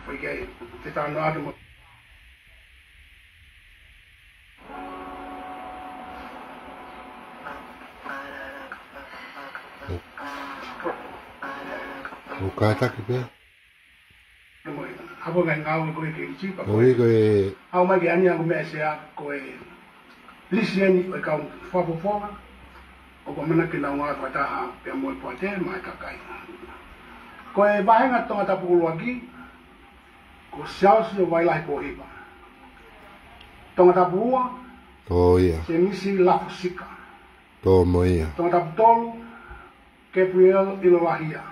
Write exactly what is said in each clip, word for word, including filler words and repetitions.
Ke te talanoa atu mo. ʻOku kātaki pē. Hapo ngai ngau ko e ke iti pa. ʻOi ko e. Au mai ke ani aku meʻa sea ko e lisi eni ʻo e kau fakafofonga ʻoku ʻamanaki ke nau ngāue fakataha pea mo e poate maʻa e kakai. Ko e vahenga Tongatapu ʻuluaki, ko Siaosi ʻo Vailahi Pōhiva. Tongatapu ua, Tō ia. Semisi Lafusika. Tō mo ia. Tongatapu tolu, Gabriel ʻIlolahia.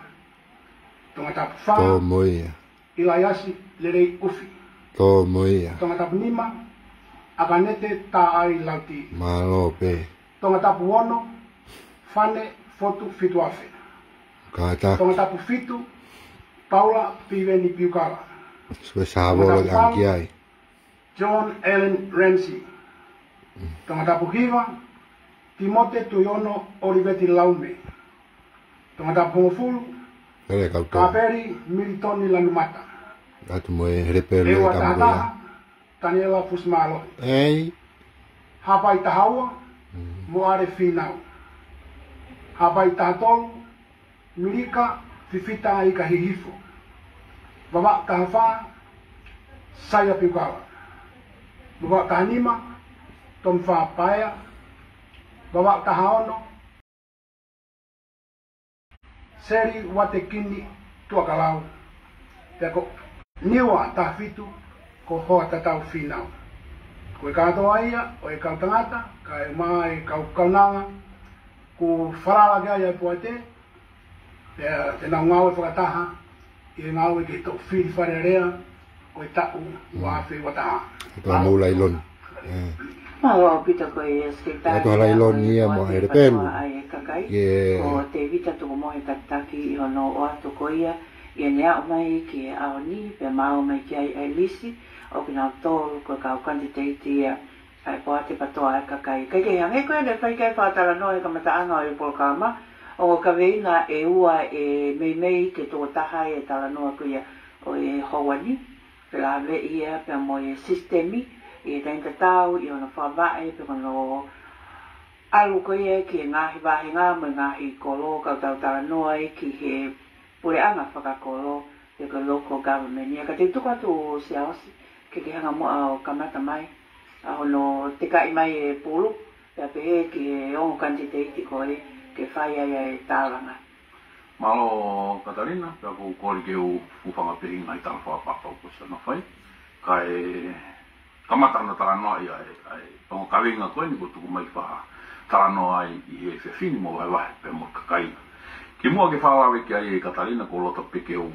Tongatapu fā, Tō mo ia. ʻIlaiasi Lelei ʻUfi. Tō mo ia. Tongatapu nima, ʻAkanete Taʻai Lauti. Mālō pē. Tongatapu ono, Fane Fotu Fituafe. Kātaki. Tongatapu fitu, Paula Piveni Piukala. Sue sāvolo Tongatapu valu, angi ai. John Allen Ramsey. Tongatapu hiva, Timote Tuiono Oliveti Laume. Tongatapu hongofulu, Hele kau tō. Kapeli Militoni Lanumata. Atu mo e hele pelu ʻEua e kamu taha taha, ia. Taniela Fusimālohi. Ei. Haʻapai taha ua, Mm. Moale Finau. Haʻapai taha tolu, Milika Fifita Ika Hihifo. Vavaʻu taha fā, Saia Piukala. Vavaʻu taha nima, Tomifa Paea. Vavaʻu taha ono, Seli Uatekini Tuʻakalau. Pea ko Niua taha fitu, ko Hoatatau Finau. Ko e kātoa ia ʻo e kau tangata, kae ʻumaʻā e kau kaunanga, ʻoku falala ki ai ʻa e poate, pea te nau ngāue fakataha ʻi he ngāue ke toʻo fili Fale Alea ʻo e taʻu ua afe ua taha. Ko e toʻa mou lailoni. Mālō ʻaupito ko e Sekelitali ʻo e Poate Fakatoa ʻa e Kakai, ko Tevita Tukumohe Takitaki, ʻi hono ʻoatu ko ia ʻi heʻene aʻu mai ki he ʻaho ni, pea maʻu mai ki ai ʻa e lisi ʻo kinautolu ko e kau kanititeiti ia ʻa e Poate Fakatoa ʻa e Kakai. Kae kehe, hangē ko ia naʻe fai ki ai e fakatalanoa he kamataʻanga ʻo e polokalama, ʻoku kaveinga ʻe ua e meimei ke tuku taha e talanoa ko ia ʻo e houa ni, pea lave ia pea mo e sisitemi ʻi he taimi tatau ʻi hono fakavaʻe pe ko hono ʻalu ko ia ki he ngaahi vāhenga mo e ngaahi kolo, kau tau talanoa ai ki he puleʻanga fakakolo, pe ko e local government. ʻIa, ka te u tuku atu Siaosi, ke ke hanga muʻa ʻo kamata mai ʻa hono tekaʻi mai e pulu, pea pehē ki he ongo kanititeiti ko ē ke fai ai ʻa e tālanga. Mālō Katalina, pea ʻoku ou kole ke u hūfanga pē he ngaahi tala fakapapau kuo ʻosi hono fai. Kae kamata hono talanoaʻi ʻa e, ʻa e ongo kaveinga ko eni kuo tuku mai ke fakatalanoa ai ʻi he efiafi ni mo vahevahe pea mo e kakai. Kimuʻa ke fakalave ki ai ʻe Katalina, ʻoku ou loto pē ke u.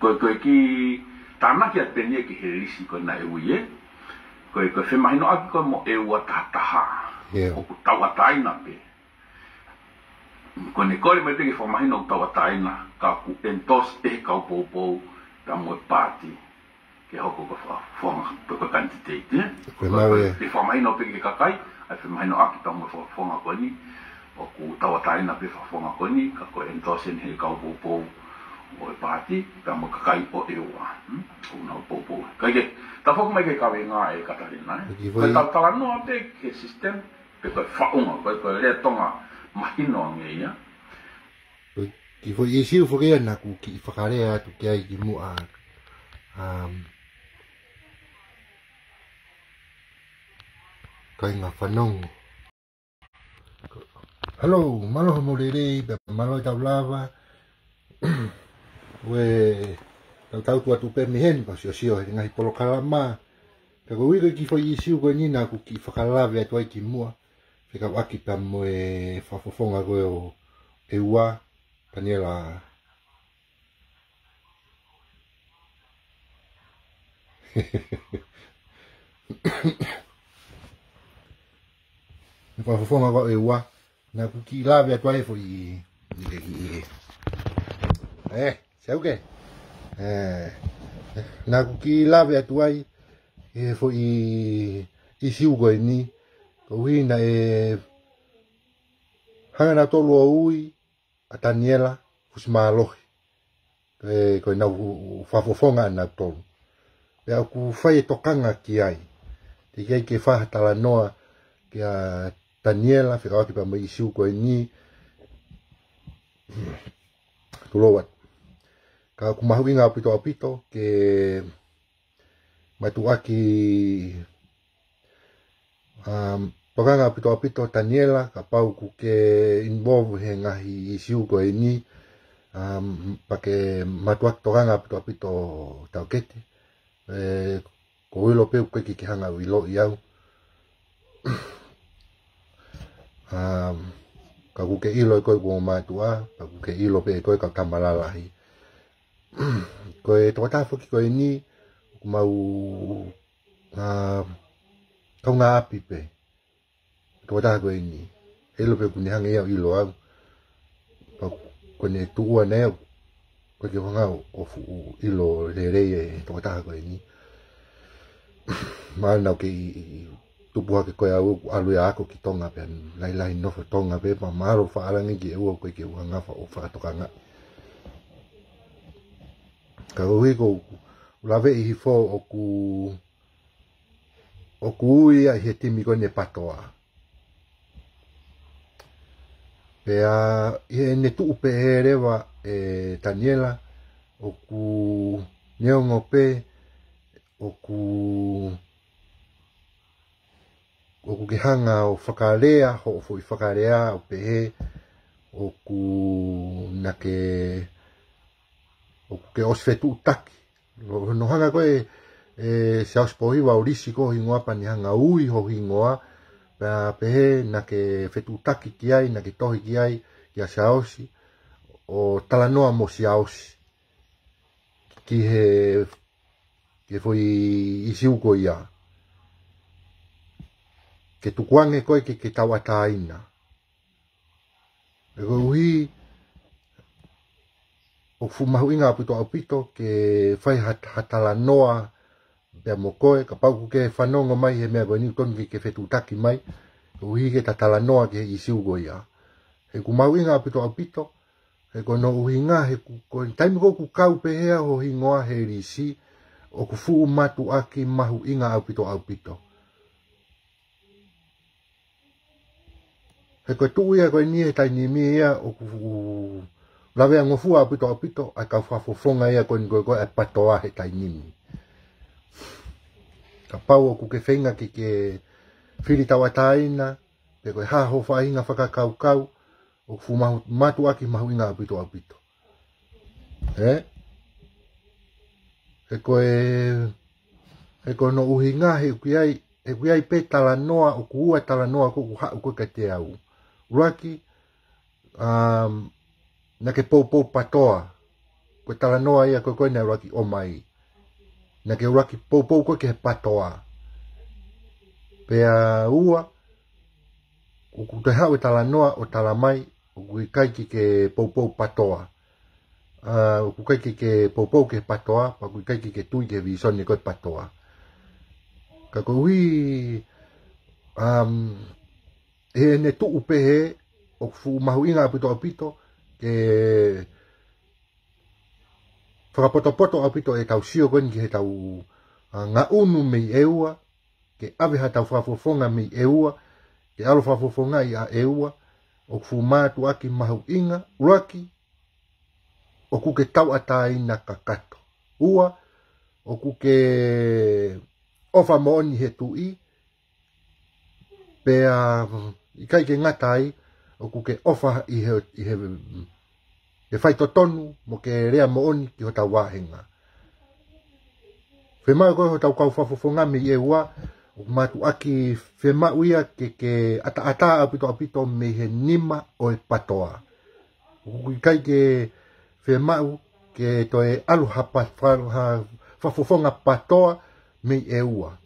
Ko e, ko e kiʻi tānaki atu pē eni ia ki he lisi ko ē naʻe ui ē. Ko e, ko e femahinoʻaki ko ē mo e ua taha taha. ʻIa. ʻOku tauʻatāina pē. Ko ʻene kole mai pē ke fakamahino ʻoku tauʻatāina, ka ʻoku endorse ʻe he kau poupou pea mo e paati ke hoko ko e fakafofonga pe ko e kanititeiti, ē? Ko e mau ē. Ke fakamahino pē ki he kakai ʻa e femahinoʻaki pea mo e fakafofonga ko eni, ʻoku tauʻatāina pē fakafofonga ko eni, ka ko e endorse eni ʻe he kau poupou ʻo e paati pea mo e kakai ʻo e ua. Hmm? ʻOku nau poupou. Kae kehe, tau foki mai ki he kaveinga ʻe Katalina, ē? Ko e tau talanoa pē ki he system, pe ko e faʻunga, ko e, ko e lea Tonga mahino ange ia. Ko e kiʻi foʻi ʻīsiu foki ia naʻa ku kiʻi fakalea atu ki ai kimuʻa. Um, kāinga fanongo. Hello, mālō hoʻomou lelei, pea mālō e tau lava. Ue, tau tau tuʻu atu pē mei heni, pea siosio he ngaahi polokalama. Ka ko e uike kiʻi foʻi ʻīsiu ko eni naʻa ku kiʻi fakalave atu ai kimuʻa. Fekauʻaki pea mo e fakafofonga ko ē ʻo e ua, Taniela. Fakafofonga ko ē ʻo e ua, naʻa ku kiʻi lave atu ai foʻi, ʻi he kiʻi, ē, Seuke. Ē, naʻa ku kiʻi lave atu ai he foʻi ʻīsiu ko eni, koeʻuhi naʻe hanga nautolu ʻo ui ʻa Taniela Fusimālohi. ē, ko ʻenau fakafofonga ʻanautolu. Pea ʻoku fai e tokanga ki ai. Teʻeki ai ke fai ha talanoa kia Taniela, fekauʻaki pea mo e ʻīsiu ko eni, tulou atu. Ka ʻoku mahuʻinga ʻaupito ʻaupito ke mātuʻaki, um, tokanga ʻaupito ʻaupito Taniela, kapau ʻoku ke involve he ngaahi ʻīsiu ko eni, um, pea ke mātuʻaki tokanga ʻaupito ʻaupito Taukete. Ē, ʻoku ou ʻilo pē ʻoku ʻikai ke ke hanga ʻo ʻiloʻi au. Um, ka ʻoku ke ʻilo ʻe koe kuo mātuʻa, ka ʻoku ke ʻilo pē ʻe koe kau tama lalahi. Ko e tokotaha foki ko eni, ʻoku mau, um, kaungāʻapi pē. Tokotaha ko eni. ʻIlo pē ʻoku ne hanga ia ʻo ʻilo au. Pea ko ʻene tuʻu ʻana ia, ʻoku ʻikai ke u hanga ʻo fuʻu ʻilo lelei e tokotaha ko eni. Mahalo naʻa ku kei tupu hake ko e au ʻoku ʻalu ia ʻo ako ki Tonga pea lahilahi nofo Tonga pē, pea mahalo faʻa langi ki ʻEua ʻoku ʻikai ke u hanga fa-, ʻo fakatokangaʻi. Ka ʻoku ou hiko, laveʻi hifo ʻoku ʻoku ui ia ʻi he timi ko eni PATOA. Pea ʻi heʻene tuʻu pehē leva ʻe Taniela, ʻoku neongo pē, ʻoku, ʻoku ke hanga ʻo fakalea, hoʻo foʻi fakalea ʻo pehē, ʻoku naʻa ke, ʻoku ke ʻosi fetuʻutaki. Hono hanga ko ē ʻe Siaosi Pōhiva ʻo lisi ko ho hingoa pea ne hanga ʻo ui ho hingoa, pea pehē naʻa ke fetuʻutaki ki ai, naʻa ke tohi ki ai, kia Siaosi, ʻo talanoa mo Siaosi. Ki he, ki he foʻi ʻīsiu ko ia. Ke tukuange koe ke, ke tauʻatāina. He koeʻuhi, ʻoku fuʻu mahuʻinga ʻaupito ʻaupito ke fai ha, ha talanoa pea mo koe, kapau ʻoku ke fanongo mai he meʻa ko eni ʻoku totonu ke, ke fetuʻutaki mai, koeʻuhi ke ta talanoa ki he ʻīsiu ko ia. He ʻoku mahuʻinga ʻaupito ʻaupito, he ko hono ʻuhinga, he ʻoku, ko e taimi ko ē ʻoku kau pehē ai ho hingoa he lisi, ʻoku fuʻu mātuʻaki mahuʻinga ʻaupito ʻaupito. He ko e tuʻu ia ko eni he taimi ni ia ʻoku fuʻu laveangofua ʻaupito ʻaupito ʻa e kau fakafofonga ia ko eni ko ē ʻa e PATOA he taimi ni. Kapau ʻoku ke feinga ke, ke fili tauʻatāina, pe ko e hā ho faʻahinga fakakaukau, ʻoku fuʻu mahu-, mātuʻaki mahuʻinga ʻaupito ʻaupito. Ē? He ko e, he ko hono ʻuhinga, he ʻoku ʻi ai, he ʻoku ʻi ai pē talanoa, ʻoku ua talanoa ko ē ʻoku haʻu ko ē kiate au. ʻUluaki, um, naʻa ke poupou PATOA. Ko e talanoa ia ko ē ko ē naʻe ʻuluaki ʻomai. Naʻa ke ʻuluaki poupou koe ki he PATOA. Pea ua, ʻoku toe haʻu e talanoa ʻo tala mai, ʻoku ʻikai ke ke poupou PATOA. ʻA, ʻoku ʻikai ke ke poupou ki he PATOA, pea ʻoku ʻikai ke ke tui ki he vīsone ko ē PATOA. Ka koeʻuhi, um, heʻene tuʻu pehē, ʻoku fuʻu mahuʻinga ʻaupito ʻaupito, ke fakapotopoto ʻaupito ʻetau sio ko eni ki heʻetau, ʻa, ngaʻunu mei ʻEua, ke ʻave haʻatau fakafofonga mei ʻEua, ke ʻalu fakafofongaʻi ʻa ʻEua, ʻoku fuʻu mātuʻaki mahuʻinga, ʻuluaki, ʻoku ke tauʻatāina kakato. Ua, ʻoku ke ʻofa moʻoni he tuʻi, pea ʻikai ke ngata ai, ʻoku ke ʻofa ʻi he, ʻi he, ke faitotonu mo ke lea moʻoni ki hotau vāhenga. Fiemaʻu ko ē hotau kau fakafofonga mei ʻEua, ʻoku mātuʻaki fiemaʻu ia ke, ke ʻataʻatā ʻaupito ʻaupito mei he nima ʻo e PATOA. ʻOku ʻikai ke fiemaʻu ke toe ʻalu ha pa-, fa-, ha fakafofonga PATOA mei ʻEua.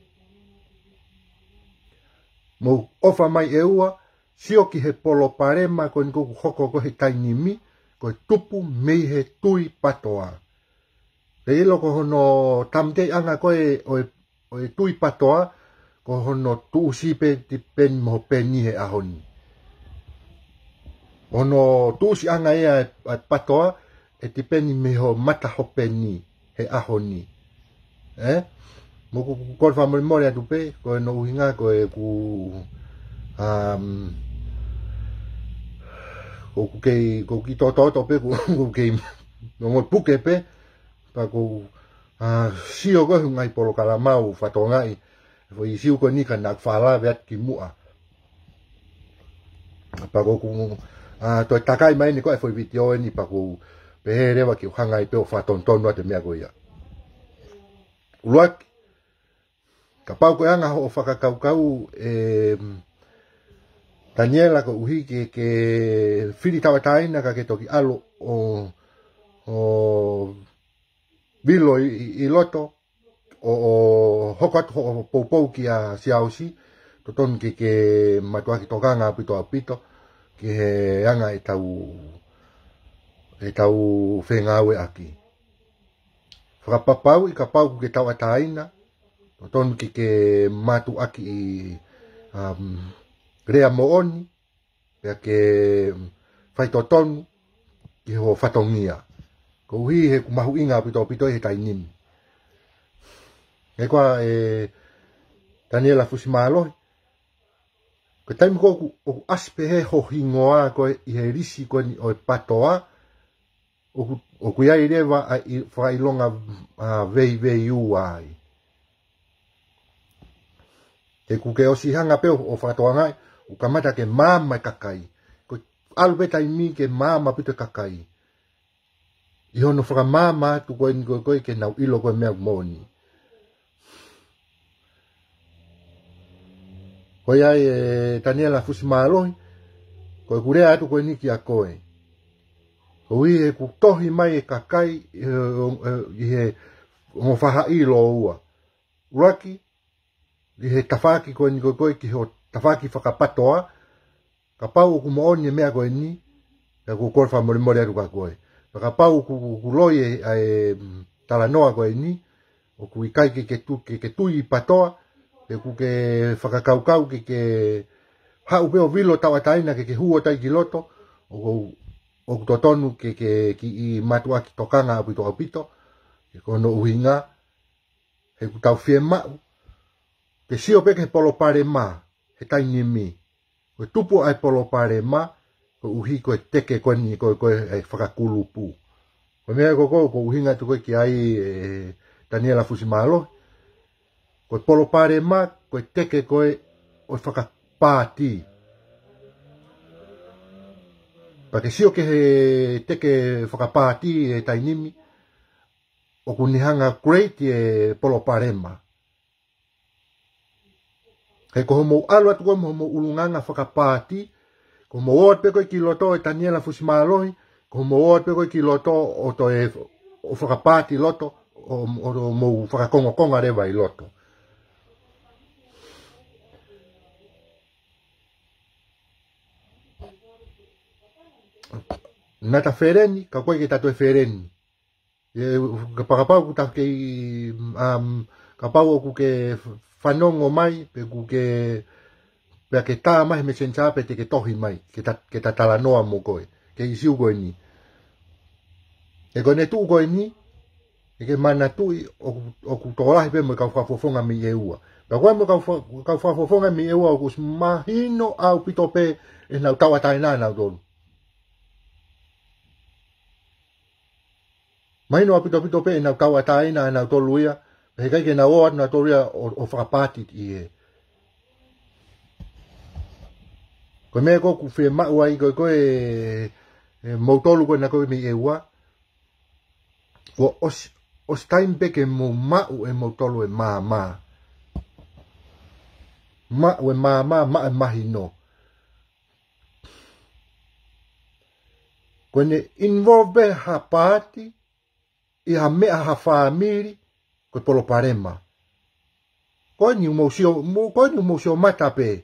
Mou ʻofa mai ʻEua, sio ki he palopalema ko eni ʻoku hoko ko ē he taimi ni, ko e tupu mei he tui PATOA. Ke ʻilo ko hono tāmateʻiʻanga ko ē ʻo e, ʻo e tui PATOA, ko hono tuʻusi pē tipeni mo peni he ʻaho ni. Hono tuʻusiʻanga ia ʻa e, ʻa e PATOA, ʻe tipeni mei ho mata hope ni he ʻaho ni. Ē? Mo ʻoku, ʻoku ou kole fakamolemole atu pē, ko hono ʻuhinga ko ʻeku, um, ʻoku kei, ʻoku ou kiʻi tōtōtō pē, ʻoku, ʻoku ou kei ongo puke pē, pea ʻoku ou, ā, sio ko ē he ngaahi polokalama ʻoku fakatokangaʻi, foʻi ʻīsiu ko eni ka naʻe fakalave atu ki muʻa. Pea ʻoku ou, ā, toe takai mai eni ko e foʻi vitiō eni pea ʻoku ou pehē leva ke u hanga ai pē ʻo fakatonutonu atu e meʻa ko ia. ʻUluaki, kapau ko e anga hoʻo fakakaukau ē Taniela koeʻuhi ke, ke fili tauʻatāina ka ke toki ʻalu ʻo, ʻo vilo ʻi, ʻi, ʻi loto, ʻo, ʻo hoko atu hoʻo poupou kia Siaosi, totonu ke, ke mātuʻaki tokanga ʻaupito ʻaupito, ki he anga ʻetau, ʻetau fengāueʻaki. Fakapapauʻi kapau ʻoku ke tauʻatāina, totonu ke, ke mātuʻaki ʻi, um, lea moʻoni, pea ke faitotonu ki ho fatongia. Koeʻuhi he ʻoku mahuʻinga ʻaupito ʻaupito ʻi he taimi ni. He ko e, Taniela Fusimālohi, ko e taimi ko ē ʻoku, ʻoku ʻasi pehē ho hingoa ko ē ʻi he lisi ko eni ʻo e PATOA, ʻoku, ʻoku ʻi ai leva ʻa e fakaʻilonga, ā, veiveiua ai. He ʻoku ke ʻosi hanga pē ʻo, ʻo fakatokangaʻi, ʻoku kamata ke maama e kakai. Ko e ʻalu pē taimi ke maama ʻaupito e kakai. ʻI hono fakamaama atu ko eni ko ē, ko ē ke nau ʻilo ko e meʻa moʻoni. Ko ia ē Taniela Fusimālohi, ko ʻeku lea atu ko eni kia koe. Koeʻuhi he ʻoku tohi mai e kakai, ē, ē, ʻi he ongo faʻahi ʻiloa. ʻUluaki, ʻi he tafaʻaki ko eni ko ē, ko ē ki ho tafaʻaki fakapatoa, kapau ʻoku moʻoni e meʻa ko eni, pea ʻoku ou kole fakamolemole atu kia koe. Pea kapau ʻoku, ʻoku loi e, ʻa e, mm, talanoa ko eni, ʻoku ʻikai ke, ke tu-, ke, ke tui ʻi PATOA, pe ʻoku ke fakakaukau ke, ke haʻu pē ʻo vilo tauʻatāina ke, ke hū ʻo tai ki loto, ʻoku, ʻoku totonu ke, ke kiʻi mātuʻaki tokanga ʻaupito ʻaupito, he ko hono ʻuhinga, he ʻoku tau fiemaʻu ke sio pē ki he palopalema he taimi ni. Ko e tupu ʻa e palopalema, koeʻuhi ko e teke ko eni ko ē, ko ē ʻa e fakakulupu. Ko e meʻa ko ē ʻoku ou ʻuhinga atu ko ē ki ai ē Taniela Fusimālohi. Ko e palopalema, ko e teke ko ē ʻo e fakapaati. Pea ke sio ki he teke fakapaati he taimi ni, ʻoku ne hanga ʻo create e palopalema. He ko hoʻomou ʻalu atu ko ē mo hoʻomou ʻulungaanga fakapaati, ko hoʻomou ō atu pē ko ē ki loto ē Taniela Fusimālohi, ko hoʻomou ō atu pē ko ē ki loto ʻo toe, ʻo fakapaati loto, ʻo, ʻo, ʻo mou fakakongokonga leva ʻi loto. Naʻa ta feleni, ka ʻoku ʻikai ke ta toe feleni. ʻE, kapakapau ʻoku ta kei, um, kapau ʻoku ke fanongo mai, pe ʻoku ke, pea ke tā mai he messenger pe te ke tohi mai, ke ta, ke ta talanoa mo koe, ki he ʻīsiu ko eni. He ko ʻene tuʻu ko eni, ʻe ke manatuʻi ʻoku, ʻoku tokolahi pē mo e kau fakafofonga mei ʻEua. Pea ko e mo e kau fa-, kau fakafofonga mei ʻEua ʻoku ʻosi mahino ʻaupito pē ʻenau tauʻatāina ʻanautolu. Mahino ʻaupito ʻaupito pē ʻenau tauʻatāina ʻanautolu ia, pea heʻikai ke nau ō atu nautolu ia ʻo, ʻo fakapaati ʻi he. Ko e meʻa ko ē ʻoku fiemaʻu ai ko ē, ko ē, ē, moutolu ko ena ko ē mei ʻEua, kuo ʻosi, ʻosi taimi pē ke mou maʻu ʻe moutolu e maama. Maʻu e maama, maʻu e mahino. Ko ʻene involve pē ha paati, ʻi ha meʻa ha fāmili, ko e palopalema. Ko eni mou sio, mou, ko eni mou sio mata pē,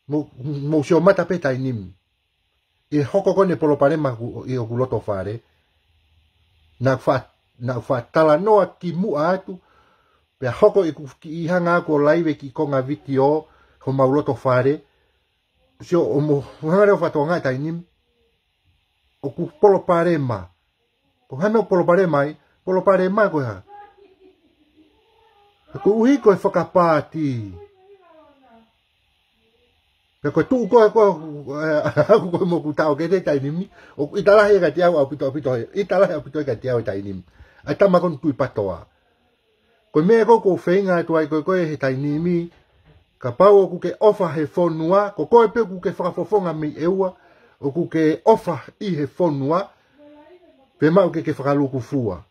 mou, mou sio mata pē taimi ni. ʻI he hoko ko eni e palopalema ʻoku, ʻi hoku loto fale. Naʻa ku fa-, naʻa ku faʻa talanoa ki muʻa atu, pea hoko ʻeku kiʻi hanga ʻo laive ki he konga vitiō, homau loto fale. Sio ʻo mou hanga leva ʻo fakatokangaʻi taimi ni. ʻOku palopalema. Ko e hā e meʻa ʻoku palopalema ai? Palopalema ko e hā? He koeʻuhi ko e fakapaati. Pea ko e tuʻu ko ē, ko ē, ʻa ʻaku ko ē mo ʻeku taʻokete he taimi ni, ʻoku ʻita lahi ia kiate au ʻaupito, ʻaupito, ʻita lahi ʻaupito ia kiate au he taimi ni. ʻA e tama ko eni Tuʻi Patoa. Ko e meʻa ko ē ʻoku ou feinga atu ai ko ē, ko ē he taimi ni, kapau ʻoku ke ʻofa he fonua, ko koe pē ʻoku ke fakafofonga mei ʻEua, ʻoku ke ʻofa ʻi he fonua, fiemaʻu ke ke fakalūkufua.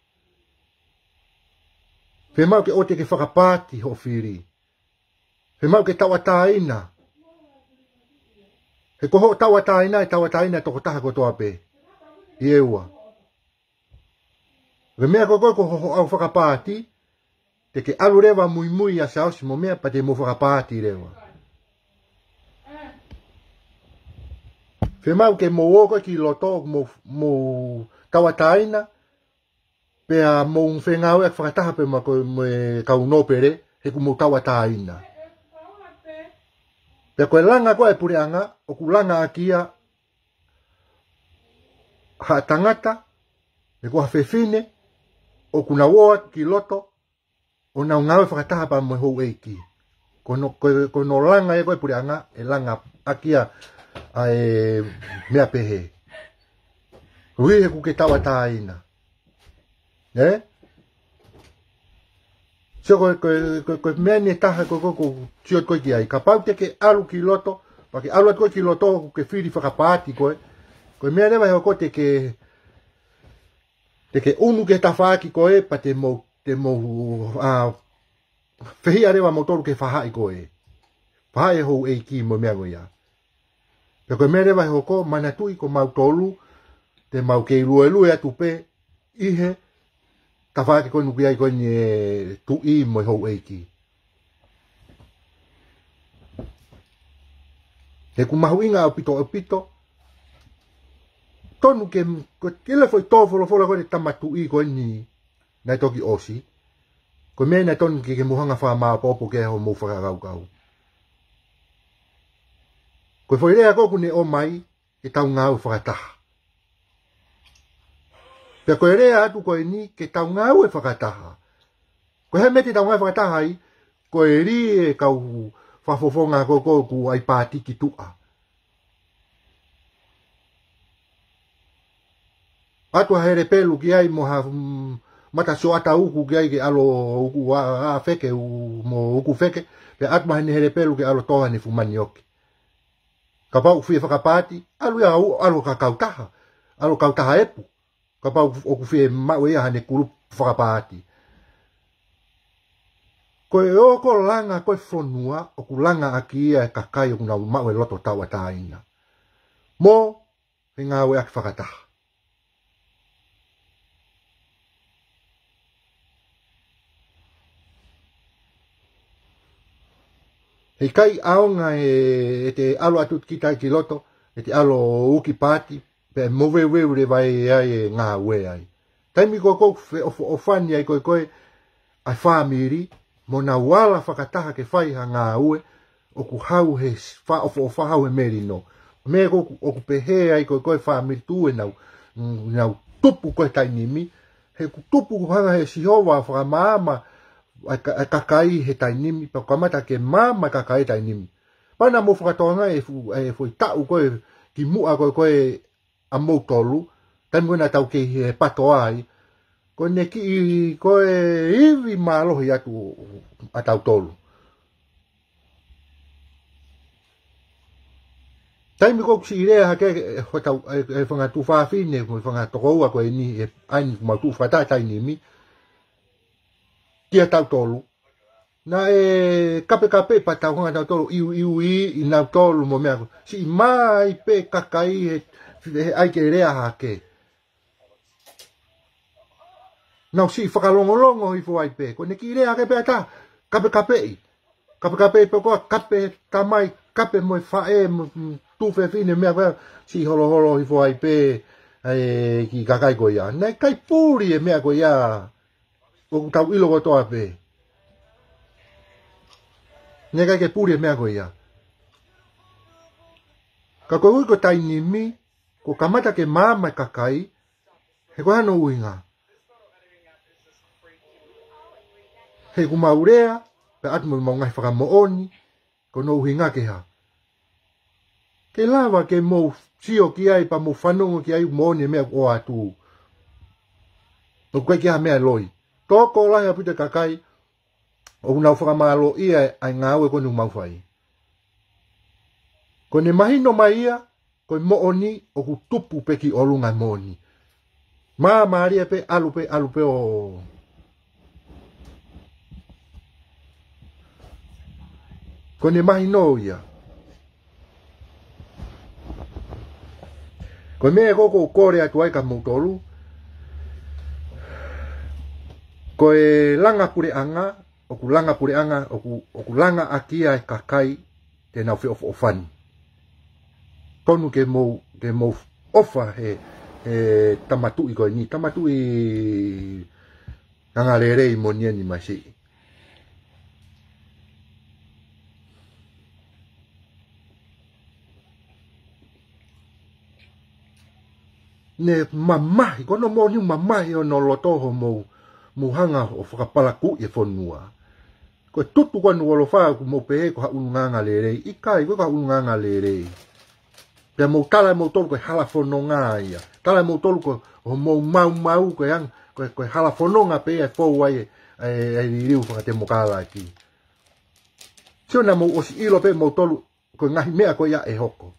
Fiemaʻu ke ʻoua te ke fakapaati hoʻo fili. Fiemaʻu ke tauʻatāina. He ko hoʻo tauʻatāina, ʻe tauʻatāina e tokotaha kotoa pē ʻi ʻEua. Ko e meʻa ko ē ko ē ko hoʻo ʻau fakapaati, te ke ʻalu leva ʻo muimui ʻia Siaosi mo meʻa pea te mou fakapaati leva. Fiemaʻu ke mou ō ko ē ki loto, mou, mou tauʻatāina, pea mou fengāueʻaki fakataha pē mo ko, mo e kau nōpele, he ʻoku mou tauʻatāina. Pea ko e langa ko ē ʻa e puleʻanga, ʻoku langa ʻaki ia ha tangata, pe ko ha fefine, ʻoku nau ō atu ki loto, ʻo nau ngāue fakataha pea mo e houʻeiki. Ko hono, ko, ko hono langa ia ko ē ʻa e puleʻanga, ʻe langa ʻaki ia ʻa e meʻa pehē. Koeʻuhi he ʻoku ke tauʻatāina. Ē? So ko, ko, ko, ko e meʻa eni ʻe taha ko, ko, ko, sio ko ē ki ai. Kapau te ke ʻalu ki loto, pea ke ʻalu atu ko ē ki loto, ʻoku ke fili fakapaati koe. Ko e meʻa leva ʻe hoko te ke, te ke ʻunu ki he tafaʻaki ko ē, pea te mou, te mou, ʻa, fehiʻa leva moutolu ki he faʻahi ko ē. Faʻahi houʻeiki mo e meʻa ko ia. Pea ko e meʻa leva ʻe hoko, manatuʻi ko mautolu, te mau kei luelue atu pē, ʻi he tafaʻaki ko eni ʻoku ʻi ai ko eni e tuʻi mo e houʻeiki. He ʻoku mahuʻinga ʻaupito, ʻaupito. Tonu ke, ko e kele foʻi tō folofola ko ē ʻa e tama tuʻi ko eni naʻe toki ʻosi. Ko e meʻa naʻe tonu ke, ke mou hanga ʻo fakamāʻopoʻopo ki ai hoʻomou fakakaukau. Ko e foʻi lea ko ē ʻoku ne ʻomai, ke tau ngāue fakataha. Pea ko e lea atu ko eni ke tau ngāue fakataha. Ko e hā e meʻa te tau ngāue fakataha ai, ko e lī e kau fakafofonga ko ē ʻoku ʻai paati ki tuʻa. ʻAtu ha helepelu ki ai mo ha, mm, mata sioʻata uku ki ai ke ʻalu ʻo uku ʻa, ʻa feke u-, mo uku feke, pea ʻatu mai haʻane helepelu ke ʻalu ʻo tō haʻane fuʻu manioki. Kapau ʻoku fie fakapaati, ʻalu ia ʻo, ʻalu ʻo kautaha. ʻAlu ʻo kautaha epu. Kapau ʻoku fie maʻu ia haʻane kulupu fakapaati. Ko e ō ko ē ʻo langa ko ē e fonua, ʻoku langa ʻaki ia e kakai ʻoku nau maʻu e loto tauʻatāina. Mo e ngāueʻaki fakataha. He ʻikai ʻaonga ʻe, ʻete ʻalu atu kita ki loto, ʻete ʻalu ʻo uki paati, pea ʻe moveuveu leva ai e ngāue ai. Taimi ko ē ʻoku feʻofoʻofani ai ko ē ko ē ʻa e fāmili, mo nau ala fakataha ke fai ha ngāue, ʻoku hau he s-, fakaʻofoʻofa, hau he melino. Meʻa ko ē ʻoku, ʻoku pehē ai ko ē ko ē fāmili tuʻu ʻenau, mm, ʻenau tupu ko ē he taimi ni, he ʻoku tupu ʻoku hanga ʻe Sihova ʻo fakamaama ʻa e ka-, ʻa e kakai he taimi ni, pea kamata ke maama e kakai he taimi ni. Pea naʻa mou fakatokangaʻi e fuʻu, e foʻi taʻu ko ē kimuʻa ko ē ko ē ʻa moutolu, taimi ko ē naʻa tau kei he Patoa ai, ko ʻene kiʻi ko ē ivi mālohi atu ʻa tautolu. Taimi ko ē ʻoku siʻi lea hake, e, hotau, e, e fanga tuofāfine, mo e fanga tokoua ko eni, e, ʻa eni ʻoku mau tuʻu fakataha he taimi ni, kia tautolu. Naʻe kapekapeʻi pea tau hanga tautolu ʻo ʻiuʻiuʻi ʻi nautolu mo e meʻa ko ē. Siʻi mai pē kakai he, he ʻai ke lea hake. Nau siʻi fakalongolongo hifo ai pē. Ko ʻene kiʻi lea hake pē ʻatā, kapekapeʻi. Kapekapeʻi pē koā, kape tamai, kape mo e faʻē, mo, mo e tuofefine meʻa ko ē, siʻi holoholo hifo ai pē, ʻa e kiʻi kakai ko ia. Naʻe ʻikai puli e meʻa ko ia. ʻOku tau ʻilo kotoa pē. Naʻe ʻikai ke puli e meʻa ko ia. Ka koeʻuhi ko e taimi ni, kuo kamata ke maama e kakai, He ko e hā hono ʻuhinga? He ʻoku mau lea, pea ʻoatu mo ʻemau ngaahi fakamoʻoni, ko hono ʻuhinga ke hā? Ke lava ke mou sio ki ai pea mou fanongo ki ai moʻoni e meʻa ʻoku ʻoatu. ʻOku ʻikai ke ʻi ai ha meʻa loi. Tokolahi ʻaupito e kakai ʻoku nau fakamālōʻia ʻa e ngāue ko eni ʻoku mau fai. Ko ʻene mahino mai ia, ko e moʻoni ʻoku tupu pē ki ʻolunga e moʻoni. Māmālie pē, ʻalu pē, ʻalu pē ʻo. Ko ʻene mahino ia. Ko e meʻa ko ē ʻoku ou kole atu ai kia moutolu, ko e langa puleʻanga, ʻoku langa puleʻanga, ʻoku, ʻoku langa ʻaki ia e kakai te nau feʻofoʻofani. Tonu ke mou, ke mou ʻofa he, he tama tuʻi ko eni, tama tuʻi angalelei moʻoni eni masiʻi. Ne mamahi, ko hono moʻoni mamahi hono loto hoʻomou, mou hanga ʻo fakapalakuʻi e fonua. Ko e tutu ko eni ʻo e ʻaloʻofa ʻoku mou pehē ko ha ʻulungaanga lelei, ʻikai, ʻikai ko ha ʻulungaanga lelei. Pea mou tala ʻe moutolu ko e hala fononga ia. Tala ʻe moutolu ko hoʻomou maumau ko e ang-, ko e, ko e hala fononga pē ia ʻe fou ai e, e, e liliu fakatemokalati. Sio naʻa mou ʻosi ʻilo pē moutolu ko e ngaahi meʻa ko ia ʻe hoko.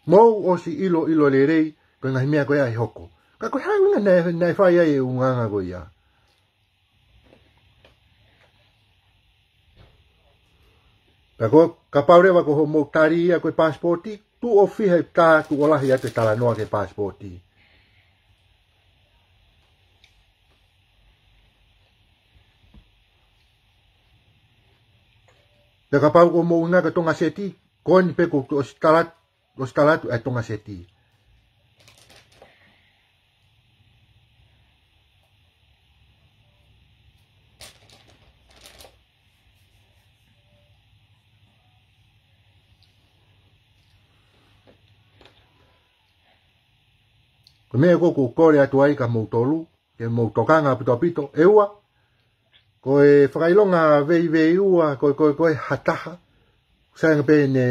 Mou ʻosi ʻilo, ʻilo lelei ko e ngaahi meʻa ko ia ʻe hoko. Ka ko e hā e ʻuhinga naʻe, naʻe fai ai e ʻulungaanga ko ia? Pea ko, kapau leva ko hoʻomou tali ia ko e pasipoti, tuʻo fiha ʻe tā, tuʻo lahi atu e talanoa ki he pasipoti. Pea kapau ko hoʻomou ʻuhinga ko e Tonga Seti, ko eni pē kuo ʻosi tala, ʻosi tala atu e Tonga Seti. Ko e meʻa ko ē ʻoku ou kole atu ai kia moutolu, ke mou tokanga ʻaupito ʻaupito, ʻe ua, ko e fakaʻilonga veiveiua, ko e, ko e, ko e ha taha, sai ange pē ne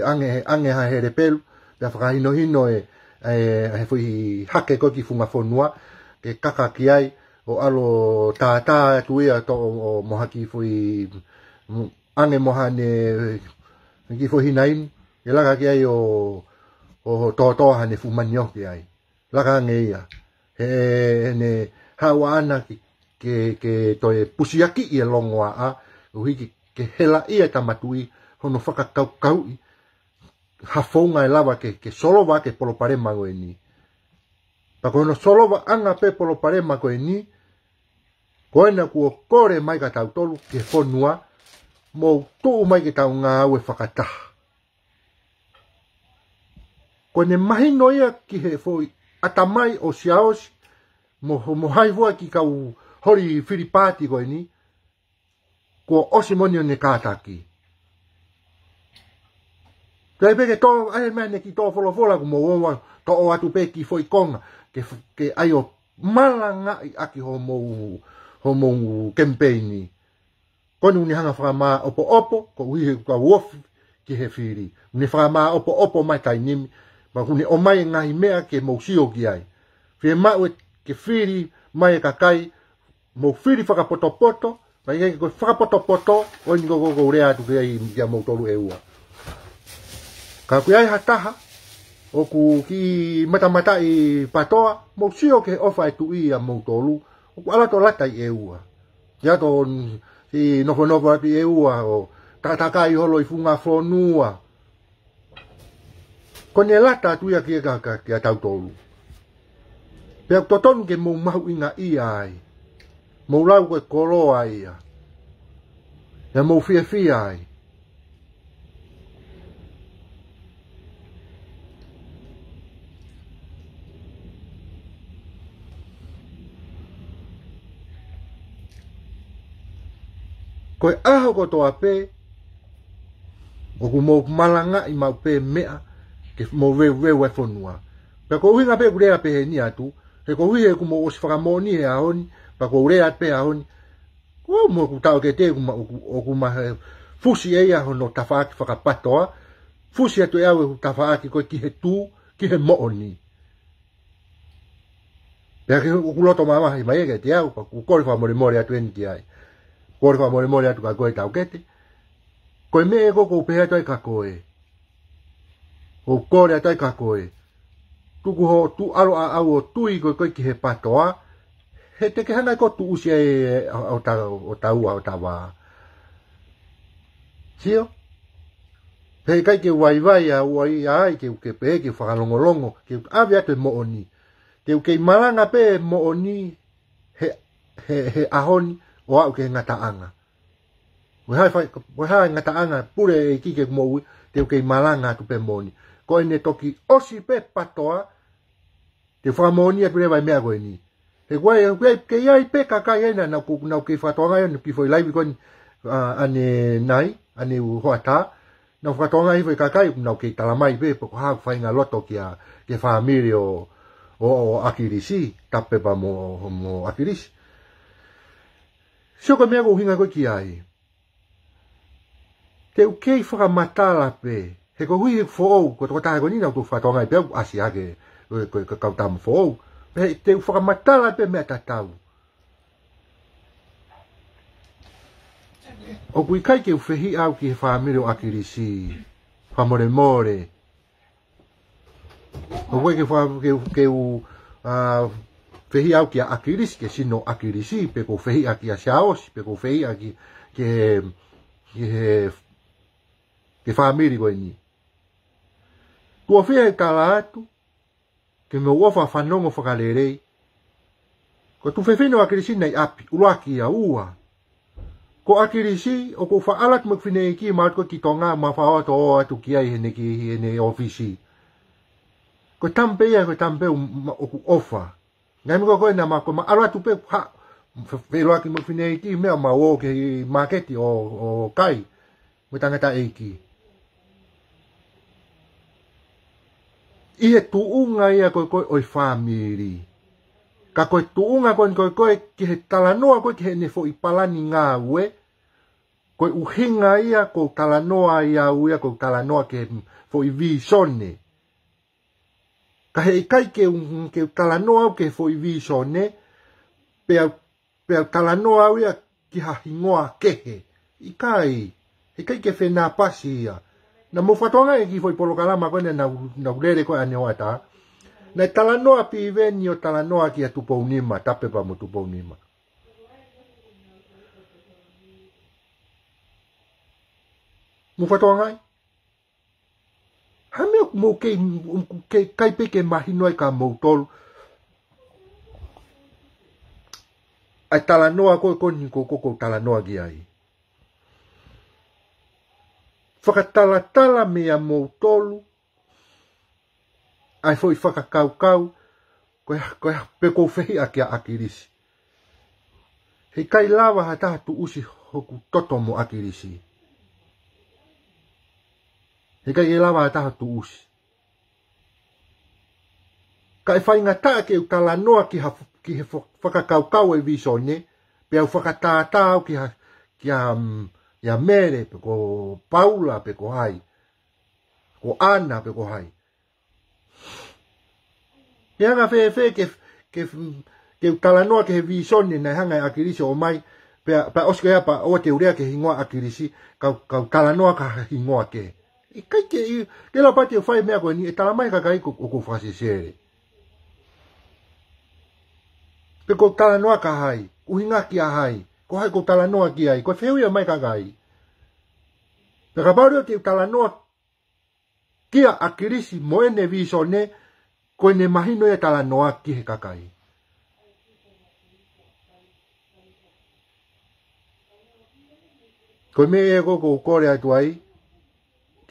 ʻange, ʻange ha helepelu, pea fakahinohino e, e, e foʻi hake ko ē ki funga fonua, ke kaka ki ai, ʻo ʻalu ʻo tātā atu ia ʻo, ʻo mo ha kiʻi foʻi, mm, ʻange mo haʻane kiʻi foʻi hinainu, ke laka ki ai ʻo, ʻo tōtō haʻane fuʻu manioke ai. Laka ange ia. He, he ne haʻu ʻaʻana ke, ke, ke toe pusiakiʻi e longoaʻa, ʻuhi ke, ke helaʻia e tama tuʻi, hono fakakaukauʻi ha founga ʻe lava ke, ke solova ʻaki e palopalema ko eni. Pea ko hono solovaʻanga pē palopalema ko eni, ko ena kuo kole mai kia tautolu ki he fonua, mou tuʻu mai ke tau ngāue fakataha. Ko ʻene mahino ia ki he foʻi ʻatamai ʻo Siaosi, mo, mo hai fua e kiʻi kau holi fili paati ko eni, kuo ʻosi moʻoni ʻene kātaki. Kae pehē ke tō, ʻai mai ʻene kiʻi tō folofola kuo mou ō ʻo toʻo atu pē kiʻi foʻi konga, ke f-, ke ʻai ʻo malangaʻi ʻaki hoʻomou, hoʻomou kemipeini. Ko eni ʻoku ne hanga fakamāʻopoʻopo, koeʻuhi he ʻoku kau ofi ki he fili. ʻOku ne fakamāʻopoʻopo mai taimi ni, pea ʻoku ne ʻomai e ngaahi meʻa ke mou sio ki ai. Fiemaʻu ke fili mai e kakai, mou fili fakapotopoto, pea ʻikai ke ko e fakapotopoto, ko eni ko ē ʻoku ou lea atu ki ai kia moutolu ʻe ua. Ka ʻoku ʻi ai ha taha, ʻoku kiʻi matamataʻi patoa, mou sio ki he ʻofa e tuʻi ʻia moutolu, ʻoku ʻalu atu ʻo lata ʻi ʻEua. Ke ʻalu atu ʻo siʻi nofonofo atu ʻi ʻEua ʻo takatakai holo ʻi funga fonua. Ko ʻene lata atu ia kia, kia, kia, kia tautolu. Pea ʻoku totonu ke mou mahuʻingaʻia ai. Mou lau ko e koloa ia. Pea mou fiefia ai. Ko e ʻaho kotoa pē, ʻOku mou malangaʻi maʻu pē meʻa ke mou veuveu e fonua. Pea ko e ʻuhinga pē ʻeku lea pehē ni atu, he koeʻuhi he ʻoku mou ʻosi fakamoʻoni he ʻaho ni, pea ʻoku ou lea pē he ʻaho ni, ʻoku mou ʻoku taʻokete ʻoku ma, ʻoku, ʻoku ma he fusi ʻe ia hono tafaʻaki fakapatoa, fusi atu ʻe au ʻeku tafaʻaki ko ē ki he tū, ki he moʻoni. Pea ke ʻoku loto mamahi mai ē kiate au, pea ʻoku kole fakamolemole atu eni ki ai. Kole fakamolemole atu kia koe taʻokete. Ko e meʻa ē ko ē ʻoku ou pehē atu ai kia koe. ʻOku ou kole atu ai kia koe. Tuku hoʻo tuʻu ʻalu ʻaʻau ʻo tui ko ē ko ē ki he patoa. He te ke hanga ʻe koe ʻo tuʻusi ai ʻo ta, ʻo taua ʻo tavā. Sio? He ʻikai ke vaivai ʻa ua ia ai, ke, ke pehē, ke fakalongolongo, ke ʻave atu e moʻoni. Te u kei malanga pē moʻoni he, he, he ʻaho ni ʻo aʻu ki he ngataʻanga. Ko e hā e fai, ko e hā e ngataʻanga pule ʻe he ʻEiki ke moʻui, te u kei malanga atu pē moʻoni. Ko ʻene toki ʻosi pē patoa, te u fakamoʻoni atu leva e meʻa ko eni. He ko e, ko e, kei ʻi ai pē kakai ena, naʻa ku, naʻa ku kei fakatokangaʻi ʻo ne ki foʻi laivi ko eni, ʻa, ʻanenai, ʻaneuhoʻatā. Naʻa ku fakatokangaʻi foʻi kakai, naʻa ku kei talamai pē, pe ko e hā ʻoku faʻahinga loto kia, ki he fāmili ʻo, ʻo, ʻo ʻAkilisi, tapu pē pea mo, mo ʻAkilisi. Sio ko e meʻa ʻoku ou ʻuhinga ko ē ki ai. Te u kei fakamatala pē, he koeʻuhi he foʻou, ko e tokotaha ko eni naʻa ku fakatokangaʻi pē ʻoku ʻasi hake, ko e, ko e, ko e kau tama foʻou. Pea te u fakamatala pē meʻa tatau. ʻOku ʻikai ke u fehiʻa au ki he fāmili ʻo ʻAkilisi, fakamolemole. ʻOku ʻikai ke fa, ke, ke u, ʻa, fehiʻa au kia ʻAkilisi, ki he sino ʻo ʻAkilisi, pe ʻoku ou fehiʻa kia Siaosi, pe ʻoku ou fehiʻa ki, ki he, ki he, ki he fāmili ko eni. Tuʻo fiha ʻeku tala atu, ke mou ʻofa fanongo fakalelei. Ko e tuofefine ʻo ʻAkilisi naʻe ʻi ʻapi, ʻuluaki ia. Ua. Ko ʻAkilisi, ʻoku ou faʻa ʻalu atu mo ʻeku fineʻeiki, ma ʻalu atu ko ē ki Tonga, ma faʻa ō atu ki ai heʻene ki, heʻene ʻōfisi. Ko e tama pē ia, ko e tama pē ʻoku ma, ʻoku ʻofa. Ngaahi meʻa ko ē naʻa ma, ko ma ʻalu atu pē ha, fe, feʻiloaki mo ʻeku fineʻeiki, meʻa ma ō ki he māketi ʻo, ʻo kai mo e tangataʻeiki. ʻI he tuʻunga ia ko ē ko ē ʻo e fāmili. Ka ko e tuʻunga ko ē ko ē ko ē ki he talanoa ko ē ki heʻene foʻi palani ngāue, ko e ʻuhinga ia ʻoku ou talanoa ai au ia ʻoku ou talanoa ki he foʻi vīsone. Ka he ʻikai ke u, ke u talanoa au ki he foʻi vīsone, pea, pea u talanoa au ia ki ha hingoa kehe. ʻIkai, he ʻikai ke fenāpasi ia. Naʻa mou fakatokangaʻi e kiʻi foʻi polokalama ko ē naʻa, naʻa, naʻa ku lele ko ē ʻaneuhoʻatā. Naʻe talanoa Piveni ʻo talanoa kia Tupounima, tapu pē pea mo Tupounima. Mou fakatokangaʻi? Hā e meʻa ʻoku mou kei, ʻoku kei ʻikai pē ke mahino ai kia moutolu ʻa e talanoa ko ē ko eni ʻoku ou, ʻoku ou talanoa ki ai. Fakatalatala meiate moutolu ʻa e foʻi fakakaukau, ko e, ko e, pe ʻoku ou fehiʻa kia ʻAkilisi. He ʻikai lava ha taha ʻo tuʻusi hoku toto mo ʻAkilisi. He ʻikai ke lava ha taha ʻo tuʻusi. Ka ʻe faingataʻa ke u talanoa ki ha, ki he fa, fakakaukau e vīsone, pea u fakatātā au ki ha, ki ha, mm, ia Mele, pe ko Paula, pe ko hai. Ko ʻAna, pe ko hai. Ke hanga fēfē ke, ke, ke u talanoa ki he vīsone naʻe hanga ʻe ʻAkilisi ʻo ʻomai, pea, pea ʻosi ko ia pea ʻoua te u lea ki he hingoa ʻo ʻAkilisi, ka u, ka u talanoa ki ha hingoa kehe. ʻIkai ke, ʻi, ke lava pē te u fai e meʻa ko eni, ʻe talamai ʻe he kakai ko, ʻoku ou fakasesele. Pe ʻoku ou talanoa kia hai, ʻuhinga kia hai, ko hai ʻoku ou talanoa ki ai, ko e fehuʻi ia mai ʻe he kakai. Pea kapau leva te u talanoa kia ʻAkilisi mo ʻene vīsone, ko ʻene mahino ia e talanoa ki he kakai. Ko e meʻa ia ʻoku ou kole atu ai,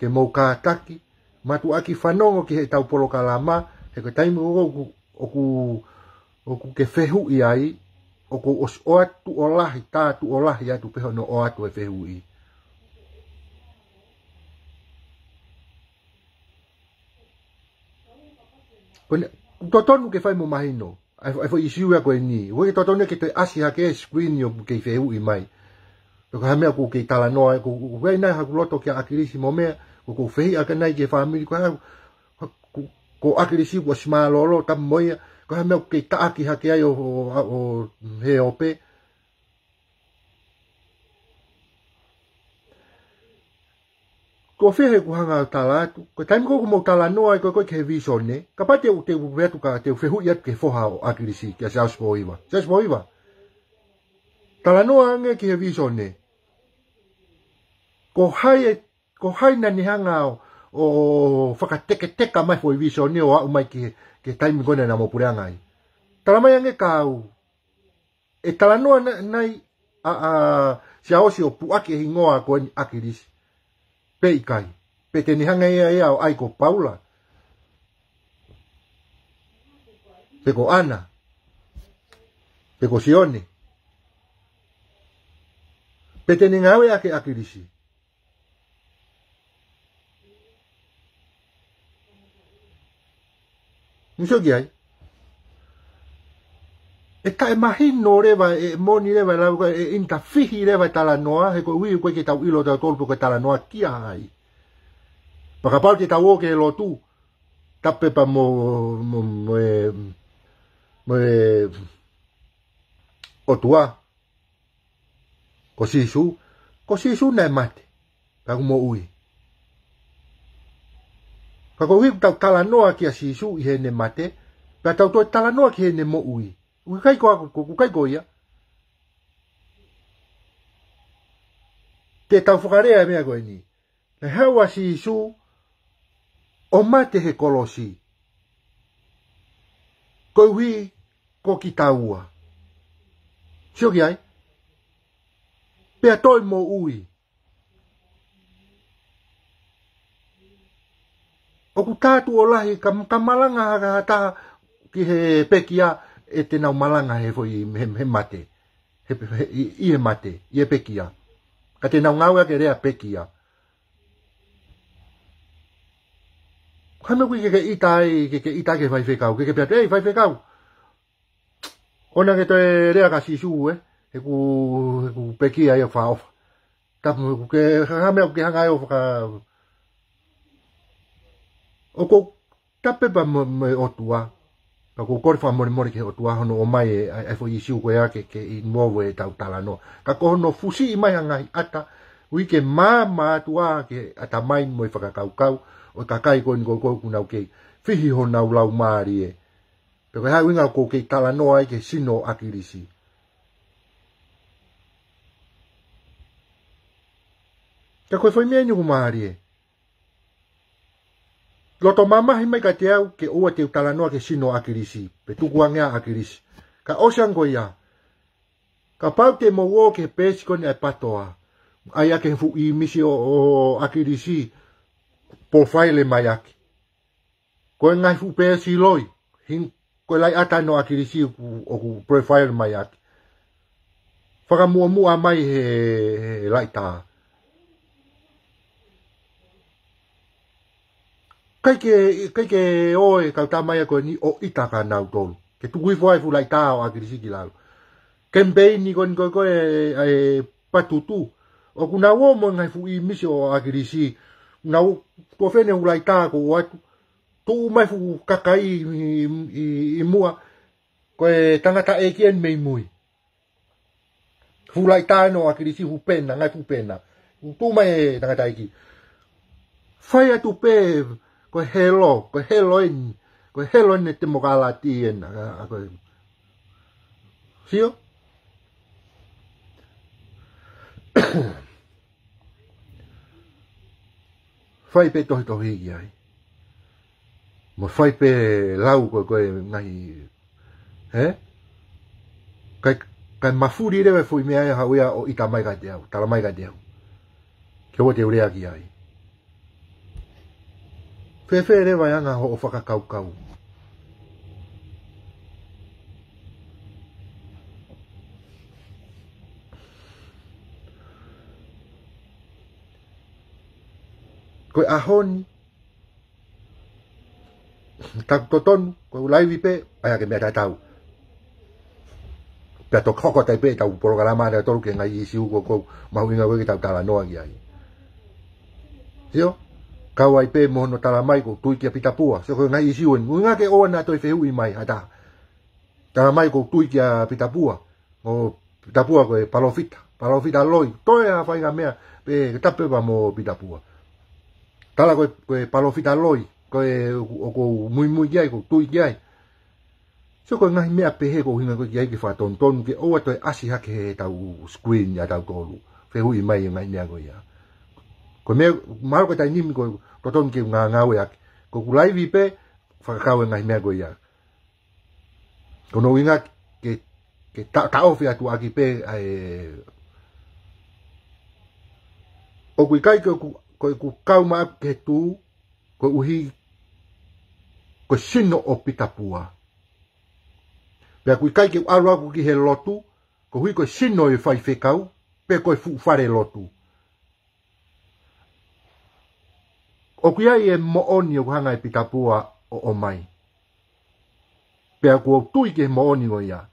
ke mou kātaki, mātuʻaki fanongo ki heʻetau polokalama, he ko e taimi ʻoku, ʻoku, ʻoku ke fehuʻi ai, ʻoku ou ʻosi ʻoatu ʻo lahi, tā tuʻo lahi atu pē hono ʻoatu e fehuʻi. Ko eni, totonu ke fai mo mahino. ʻA e, ʻa e foʻi ʻīsiu ia ko eni. ʻOku ʻikai ke totonu ke toe ʻasi hake e screen ʻoku kei fehuʻi mai. Pe ko e hā e meʻa ʻoku kei talanoa, ʻoku, ʻoku ʻi ai nai haku loto kia ʻAkilisi mo meʻa, ʻoku ou fehiʻa hake nai ki he fāmili, ko e hā, ko, ko ʻAkilisi kuo ʻosi mālōlō, tapu mo ia, ko e hā e meʻa ʻoku kei taʻaki hake ai ʻo, ʻo, ʻo, ʻo he ope. Ko fē he ʻoku hanga ʻo tala atu. Ko e taimi ko ē ʻoku mou talanoa ai ko ē ko ē ki he vīsone, kapau te u, te u ʻave atu ka te u fehuʻi atu ki he foha ʻo ʻAkilisi, kia Siaosi Pōhiva. Siaosi Pōhiva. Talanoa ange ki he vīsone. Ko hai e, ko hai naʻa ne hanga ʻo, ʻo fakateketeka mai foʻi vīsone ʻo aʻu mai ki he, ki he taimi ko ē naʻa mou puleʻanga ai. Talamai ange kia au. ʻE talanoa na-, nai ʻa, ʻa Siaosi ʻo puʻaki e hingoa ko eni ʻAkilisi. Pe ʻikai. Pe te ne hanga ia ia ʻo ʻai ko Paula. Pe ko ʻAna. Pe ko Sione. Pe te ne ngāueʻaki ʻAkilisi. Mou sio ki ai. ʻE taʻemahino leva, ʻe moʻoni leva, lau ka, ʻe interfere leva e talanoa, he ko e ʻuhi ʻoku ʻikai ke tau ʻilo tautolu pe ko e talanoa kia hai. Pea kapau te tau ō ki he lotu, tapu pē pea mo, mo, mo e, mo e ʻOtua. Ko Sīsū, ko Sīsū naʻe mate, pea kuo moʻui. Ka ko e ʻuhi ʻoku tau talanoa kia Sīsū ʻi heʻene mate, pea tau toe talanoa ki heʻene moʻui. ʻOku ʻikai ko ia, ʻoku ʻikai ko ia. Te tau fakalea e meʻa ko eni. Naʻe haʻu ʻa Sīsū ʻo mate he kolosi. Koeʻuhi ko kitaua. Sio ki ai. Pea toe moʻui. ʻOku tā tuʻo lahi ka, ka malanga ha, ha taha ki he pekia ʻe te nau malanga he foʻi, he, he mate. He, he, ʻi, ʻi he mate, ʻi he pekia. Ka te nau ngāueʻaki e lea pekia. Ka meʻa ʻoku ʻikai ke, ke ʻita ai, ke, ke ʻita ki he faifekau, ke, ke pehē atu, ʻei, faifekau. ʻOua naʻa ke toe lea kia Sīsū, ē? He ʻoku, he ʻoku pekia ia, fakaʻofa. Tapu, ʻoku ke, ha meʻa ʻoku ke hanga ai ʻo faka-, ʻoku ou tapu pē pea mo, mo e ʻOtua. Pea ʻoku ou kole fakamolemole ki he ʻOtua hono ʻomai e, e, e foʻi ʻīsiu ko ia ke, ke involve ʻetau talanoa. Ka ko hono fusiʻi mai ha ngaahi ʻata, ʻuhi ke maama atu ā ki he ʻatamai mo e fakakaukau ʻo e kakai ko eni ko ē ʻoku nau kei fihi honau laumālie. Pea ko e hā e ʻuhinga ʻoku ou kei talanoa ai ki he sino ʻo ʻAkilisi. Ka ko e foʻi meʻa eni ʻoku mālie. Loto mamahi mai kiate au ke ʻoua te u talanoa ki he sino ʻo ʻAkilisi, pe tukuange ʻa ʻAkilisi. Ka ʻosi ange ko ia. Kapau te mou ō ki he peesi ko eni ʻa e PTOA, ʻai ʻaki e fuʻu ʻīmisi ʻo, ʻo ʻAkilisi, polofaile mai ʻaki. Ko e ngaahi fuʻu peesi loi, hing-, ko e laʻi ʻata eni ʻo ʻAkilisi ʻoku, ʻoku polofaile mai ʻaki. Fakamuʻomuʻa mai he, he laʻitā. ʻIkai ke, ʻikai ke ō e kau tama ia ko eni ʻo ʻita kia nautolu. Ke tuku hifo ai e fuʻu laʻitā ʻo ʻAkilisi ki lalo. Kemipeini ko eni ko ē, ko ē, ʻa e Patutu. ʻOku nau ō mo e ngaahi fuʻu ʻīmisi ʻo ʻAkilisi. Nau tuʻo fēfē e fuʻu laʻitā kuo ʻoatu. Tuʻu mai e fuʻu kakai ʻi, ʻi, ʻi, ʻi muʻa. Ko e tangataʻeiki eni mei mui. Fuʻu laʻitā eni ʻo ʻAkilisi, fuʻu pena, ngaahi fuʻu pena. Tuʻu mai e tangataʻeiki. Fai atu pē, ko e helo, ko e helo eni, ko e helo eni e temokalati ena, a, a, ko e. Sio? Fai pē tohitohi ki ai. Mo fai pē lau ko ē, ko e ngaahi, hē? Kae, kae mafuli leva e foʻi meʻa ia haʻu ia ʻo ʻita mai kiate au, tala mai kiate au. Ke ʻoua te u lea ki ai. Fēfē leva e anga hoʻo fakakaukau? Ko e ʻaho ni, Taku totonu, ko e laivi pē, ʻai ake meʻa tatau. Pea toki hoko atu ai pē ʻetau polokalama ʻatautolu ki he ngaahi ʻīsiu ko ē ʻoku mahuʻinga ko ē ke tau talanoa ki ai. Sio? Kau ai pē mo hono talamai ʻoku ou tui kia Pita Pua. Sio ko e ngaahi ʻīsiu eni. ʻUhinga ke ʻoua naʻa toe fehuʻi mai ha taha. Talamai ʻoku ou tui kia Pita Pua. ʻO Pita Pua ko e palōfita. Palōfita loi. Toe ha faʻahinga meʻa pē ke tapu pē mo Pita Pua. Tala ko e, ko e palōfita loi. Ko e ʻoku ou muimui ki ai, ʻoku ou tui ki ai. Sio ko e ngaahi meʻa pehē ʻoku ou ʻuhinga ko ē ki ai ke fakatonutonu ke ʻoua toe ʻasi hake heʻetau screen ʻatautolu. Fehuʻi mai e ngaahi meʻa ko ia. Ko e meʻa, mahalo ko e taimi ni ko e totonu ke ngāngāueʻaki. Ko ʻeku laivi pē, fakakau e ngaahi meʻa ko ia. Ko hono ʻuhinga ke, ke ta-, taʻofi atu ʻaki pē, ʻa e, ʻoku ʻikai ke ʻoku, ko ʻeku kau mai ʻaku ki he tuʻu, koeʻuhi ko e sino ʻo Pita Pua. Pea ʻoku ʻikai ke u ʻalu ʻaku ki he lotu, koeʻuhi ko e sino ʻo e faifekau, pe ko e fuʻu fale lotu. ʻOku ʻi ai e moʻoni ʻoku hanga ʻe Pita Pua ʻo ʻomai. Pea ʻoku ou tui ki he moʻoni ko ia.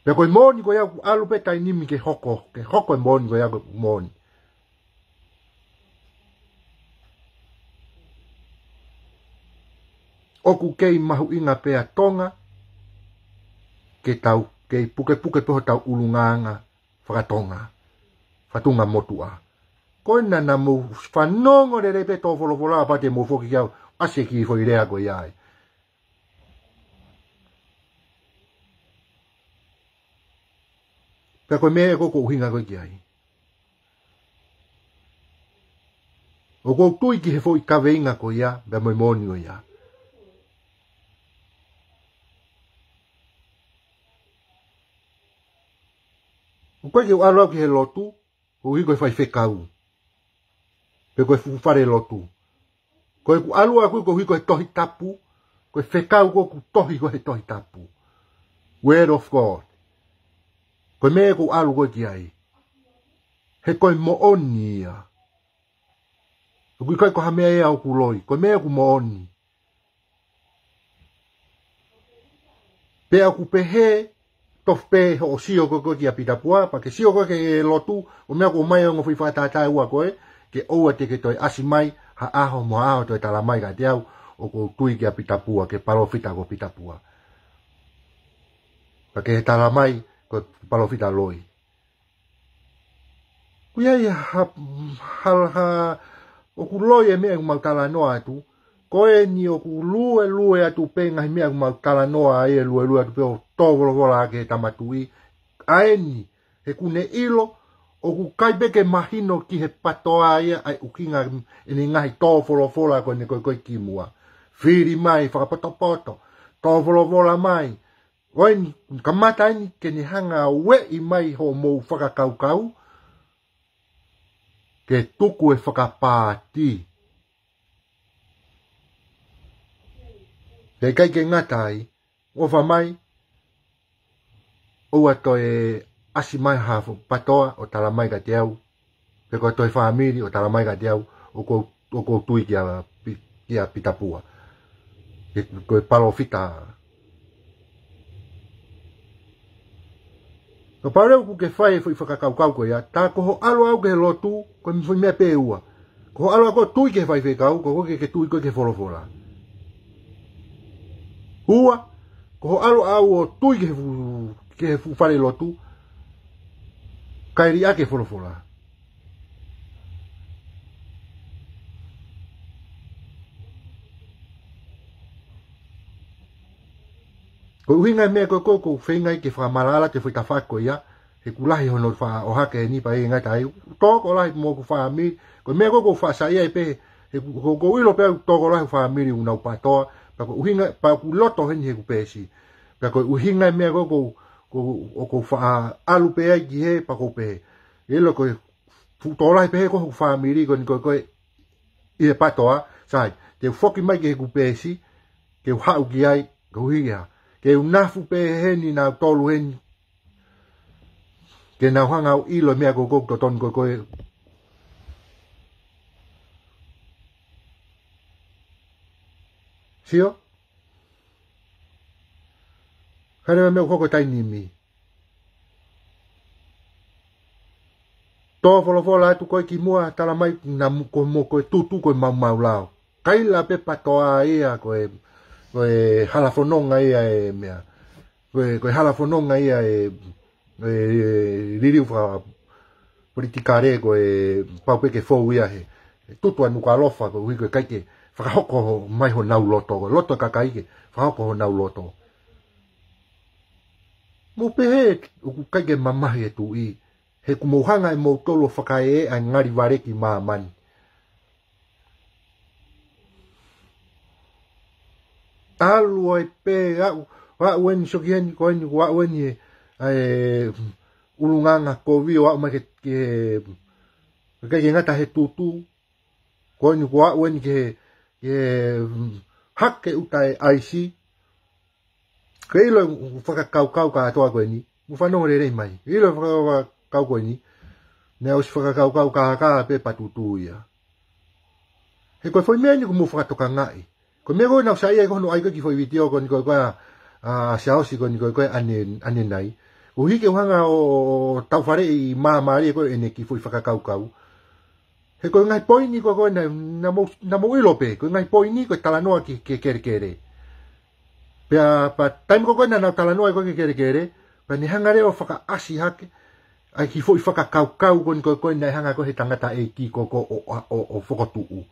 Pea ko e moʻoni ko ia ʻoku ʻalu pē taimi ni ke hoko, ke hoko e moʻoni ko ia ko e moʻoni. ʻOku kei mahuʻinga pē ʻa Tonga, ke tau, kei pukepuke pē hotau ʻulungaanga fakatonga, fatunga motuʻa. Ko ena naʻa mou fanongo lelei pē tō folofola pea te mou foki ki au, ʻasi e kiʻi foʻi lea ko ia ai. Pea ko e meʻa ko ē ʻoku ou ʻuhinga ko ē ki ai. ʻOku ou tui ki he foʻi kaveinga ko ia, pea mo e moʻoni ko ia. ʻOku ʻikai ke u ʻalu au ki he lotu, koeʻuhi ko e faifekau. Pe ko e fuʻu fale lotu. Ko ʻeku ʻalu ʻaku koeʻuhi ko e Tohi Tapu, ko e fekau ko ē ʻoku tohi ko ē he Tohi Tapu. Word of God. Ko e meʻa ʻoku ou ʻalu ko ē ki ai. He ko e moʻoni ia. ʻOku ʻikai ko ha meʻa ia ʻoku loi. Ko e meʻa ʻoku moʻoni. Pea ʻoku pehē, tofu pē hoʻo sio ko ē kia Pita Pua, pea ke sio ko ē ki he lotu, ʻo meʻa ko ē ʻomai e ongo foʻi fakatātā ʻe ua ko ē, ke ʻoua te ke toe ʻasi mai, ha ʻaho mo ha ʻaho toe talamai kiate au, ʻoku ou tui kia Pita Pua, ki he palōfita ko Pita Pua. Pea ke talamai, ko e palōfita loi. ʻOku ʻi ai ha, ha, ha, ʻoku loi e meʻa ʻoku mau talanoa atu. Ko eni ʻoku luelue atu pē ngaahi meʻa ʻoku mau talanoa ai ʻe luelue atu pē ʻo tō folofola ʻaki he Tama Tuʻi. ʻA eni, he ʻoku ne ʻilo, ʻoku ʻikai pē ke mahino ki he PTOA ia ʻa e ʻuhinga ʻene ngaahi tō folofola ko eni ko ē ko ē kimuʻa. Fili mai, fakapotopoto, tō folofola mai, ʻo eni, kamata eni ke ne hanga ʻo ueʻi mai hoʻomou fakakaukau, ke tuku e fakapaati. Pea ʻikai ke ngata ai, ʻofa mai, ʻoua toe ʻasi mai ha fuʻu PTOA ʻo talamai kiate au, pe ko e toe fāmili ʻo talamai kiate au, ʻoku ou, ʻoku ou tui kia Pi-, kia Pita Pua. He ko e palōfita. Kapau leva ʻoku ke fai e foʻi fakakaukau ko ia, tā ko hoʻo ʻalu ʻaʻau ki he lotu, ko e foʻi meʻa pē ʻe ua. Ko hoʻo ʻalu ʻaʻau ʻo tui ki he faifekau, ko koe ke, ke tui koe ki he folofola. Ua, ko hoʻo ʻalu ʻaʻau ʻo tui ki he fuʻu, ki he fuʻu fale lotu, kae liʻaki e folofola. Ko e ʻuhinga e meʻa ko ē ʻoku ou feinga ai ke fakamaʻalaʻala atu e foʻi tafaʻaki ko ia, he ʻoku lahi hono faʻa ʻohake eni pea ʻe ngata ai, tokolahi mo hoku fāmili, ko e meʻa ko ē ʻoku ou faʻa saiʻia ai pē, he ʻoku, ʻoku, ʻoku ou ʻilo pē ʻoku tokolahi hoku fāmili ʻoku nau PTOA, pea ko e ʻuhinga, pea ʻoku loto heni heʻeku peesi. Pea ko e ʻuhinga e meʻa ko ē ʻoku ou, ʻoku ou, ʻoku ou faʻa ʻalu pē ai ki hē, pea ʻoku ou pehē. ʻIlo ko e fuʻu tokolahi pē he ko hoku fāmili ko eni ko ē, ko ē ʻi he PTOA, sai, te u foki mai ki heʻeku peesi, ke u haʻu ki ai, koeʻuhi ke u nafu pē heni nautolu heni, ke nau hanga ʻo ʻilo e meʻa ko ē ʻoku totonu ko ē, ko ē. Sio? Hale mai meʻa ʻoku hoko he taimi ni. Tō folofola atu ko ē ki muʻa, tala mai naʻa mo-, ko mo-, ko e tutu ko e maumau lao. Kaila pē patoa ia ko e, ko e hala fononga ia e meʻa. Ko e, ko e hala fononga ia e, e, e liliu fakapolitikale ko e pau pē ke fou ia he, he tutu ʻa Nukuʻalofa koeʻuhi ko e ʻikai ke fakahoko mai honau loto, ko e loto e kakai ke fakahoko honau loto. Mou pehē ʻoku ʻikai ke mamahi e tuʻi, he ʻoku mou hanga ʻe moutolu ʻo fakaeʻa e ngali vale ki māmani. ʻAlu ai pē, aʻu, aʻu eni sio ki heni, ko eni, kuo aʻu eni e, e ʻulungaanga kovi ʻo aʻu mai ke, ke, ke, ke ngata he tutu. Ko eni kuo aʻu eni ke, ke, mm, hake ʻuta e ʻaisi. Ke ʻilo e fakakaukau kātoa ko eni. Mou fanongo lelei mai. Ke ʻilo e fakakaukau ko eni. Naʻe ʻosi fakakaukau kākā pē patutu ia. He ko e foʻi meʻa eni ʻoku mou fakatokangaʻi. Ko e meʻa ko ē naʻa ku saiʻia ai ko hono ʻai ko ē kiʻi foʻi vitiō ko eni ko ē ko ē ʻa, ʻa Siaosi ko eni ko ē ko ē ʻane, ʻanenai. ʻUhí ke u hanga ʻo, ʻo taufaleʻi māmālie ko ē ʻene kiʻi foʻi fakakaukau. He ko e ngaahi poini ko ē ko ē naʻa, naʻa mou, naʻa mou ʻilo pē. Ko e ngaahi poini ko e talanoa ki he kelekele. Pea, pea taimi ko ē ko ē naʻa nau talanoa ko ē ki he kelekele, pea ne hanga leva ʻo fakaʻasi hake ʻa e kiʻi foʻi fakakaukau ko eni ko ē ko ē naʻe hanga ko ē he tangataʻeiki ko ē ko ē ʻo, ʻo, ʻo, ʻo fokotuʻu.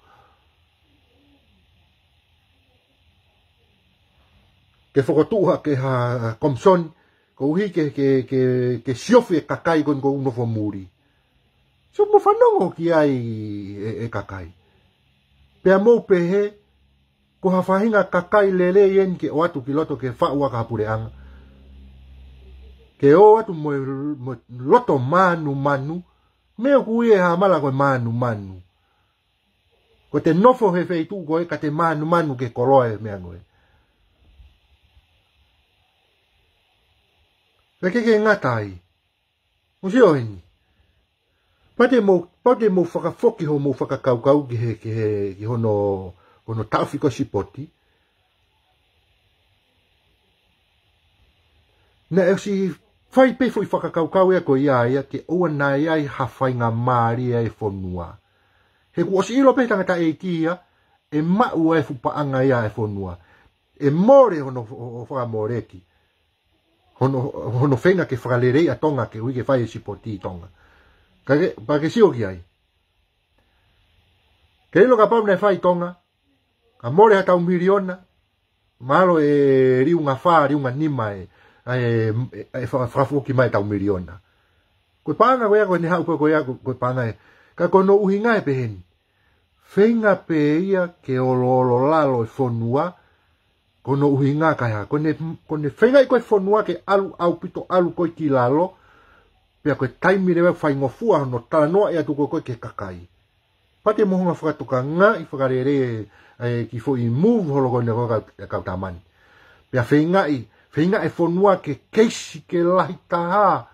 Ke fokotuʻu hake ha, ha komisoni, koeʻuhi ke, ke, ke, ke siofi e kakai ko eni ʻoku nofo muli. Sio, mou fanongo ki ai e, e kakai. Pea mou pehē, ko ha faʻahinga kakai lelei eni ke ʻoatu ki loto ke faʻu ʻaki ha puleʻanga. Ke ō atu mo e, mo e loto mānumanu, meʻa ʻoku ui ʻe Hamala ko e mānumanu. Ko ʻete nofo he feituʻu ko ē ka te mānumanu ke koloa e meʻa ko ē. Pea ʻikai ke ngata ai. Mou sio heni. Pea te mou, pea te mou fakafoki hoʻomou fakakaukau ki he, ki he, ki hono, hono taʻofi ko ē sipoti. Naʻe ʻosi fai pē foʻi fakakaukau ia ko ia ia ke ʻoua naʻa ʻi ai ha faingamālie ʻa e fonua. He kuo ʻosi ʻilo pē tangataʻeiki ia, ʻe maʻu ʻa e fuʻu paʻanga ia ʻa e fonua. ʻE mole hono, ho, ho fakamoleki. Hono, hono feinga ke fakaleleiʻi ʻa Tonga koeʻuhi ke fai e sipoti ʻi Tonga. Ka ke, pea ke sio ki ai. Ke ʻilo kapau naʻe fai ʻi Tonga, ka mole ha tau miliona, mahalo ʻe liunga fā, liunga nima e, e, e, e fa-, fakafoki mai tau miliona. Ko e paʻanga ko ia ko eni haʻu ko ē ko ia ko, ko e paʻanga ē. Ka ko hono ʻuhinga ʻe pehē ni. Feinga pē ia ke oloolo lalo e fonua, ko hono ʻuhinga ka ʻi ai ha. Ko ʻene, ko ʻene feingaʻi ko ē e fonua ke ʻalu ʻaupito ʻalu ko ē ki lalo, pea ko e taimi leva faingofua hono talanoaʻi atu ko ē ko ē ki he kakai. Pea te mou hanga ʻo fakatokangaʻi fakalelei e, e kiʻi foʻi move holo ko eni ko ē kau, kau tamani. Pea feingaʻi, feinga e fonua ke keisi ke lahi taha.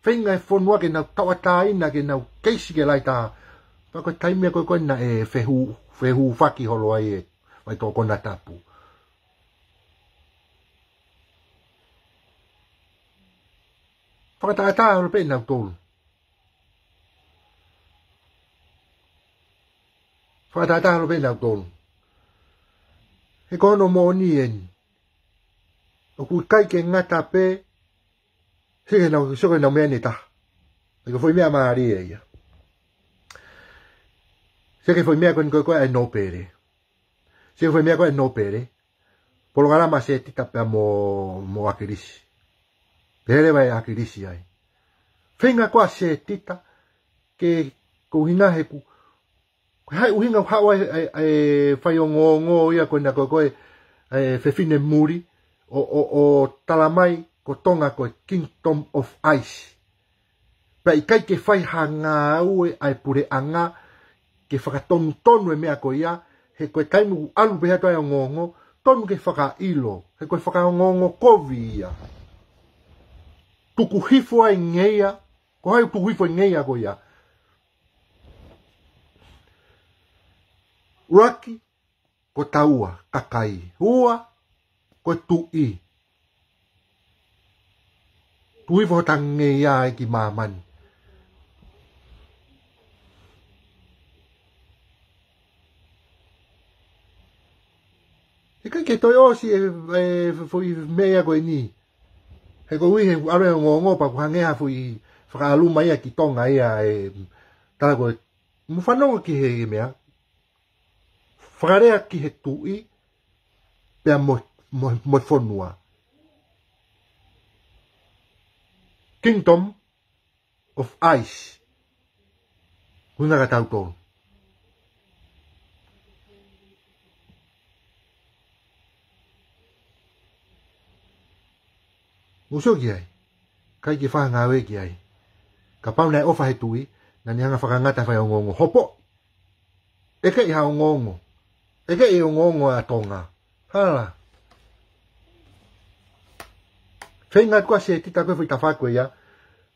Feinga e fonua ke nau tauʻatāina ke nau keisi ke lahi taha. Pea ko e taimi ko ē ko ē naʻe fehu, fehufaki holo ai e, mai tō konatapu. Fakatātā holo pē nautolu. Fakatātā holo pē nautolu. He ko hono moʻoni eni. ʻOku ʻikai ke ngata pē, sio ki heʻenau, sio ki heʻenau meʻa ni ʻe taha. He ko e foʻi meʻa mālie ia. Sio ki he foʻi meʻa ko eni ko ē ko ē ʻa e nōpele. Sio ki he foʻi meʻa ko ē ʻa e nōpele. Polokalama ʻa Setita pea mo, mo ʻAkilisi. Pehē leva ʻe ʻAkilisi ai. Feinga ko ē ʻa Setita, ke ko e ʻuhinga he ʻoku, ko e hā e ʻuhinga ʻoku haʻu ai e, e, e faiongoongo ia ko ena ko ē ko ē, e fefine muli, ʻo, ʻo, ʻo tala mai ko Tonga ko e Kingdom of Ice. Pea ʻikai ke fai ha ngāue ʻa e puleʻanga ke fakatonutonu e meʻa ko ia, he ko e taimi ʻoku ʻalu pē atu ai e ongoongo, tonu ke fakaʻilo, he ko e fakaongoongo kovi ia. Tuku hifo ai e ngeia, ko hai ʻoku tuku hifo e ngeia ko ia? ʻUluaki, ko taua, kakai. Ua, ko e tuʻi. Tuʻi fotange ia ai ki māmani. ʻIkai ke toe ʻosi e, e foʻi meʻa ko eni. He ko ui he ʻalu e ongoongo pea ʻoku hangē ha foʻi fakaʻaluma ia ki Tonga ia e tala ko e mo fanongo ki he meʻa. Fakalea ki he tuʻi, pea mo, mo, mo e fonua. Kingdom of Ice. Huna ka tau tō. Uso ki ai. ʻIkai ke fai ha ngāue ki ai. Kapau naʻe ʻofa he tuʻi, naʻa ne hanga fakangata fai ongoongo hopo. ʻIkai ha ongoongo. ʻIkai ongoongo ʻa Tonga. Hala. Feinga atu ʻa Setita ko e foʻi tafaʻaki ko ia.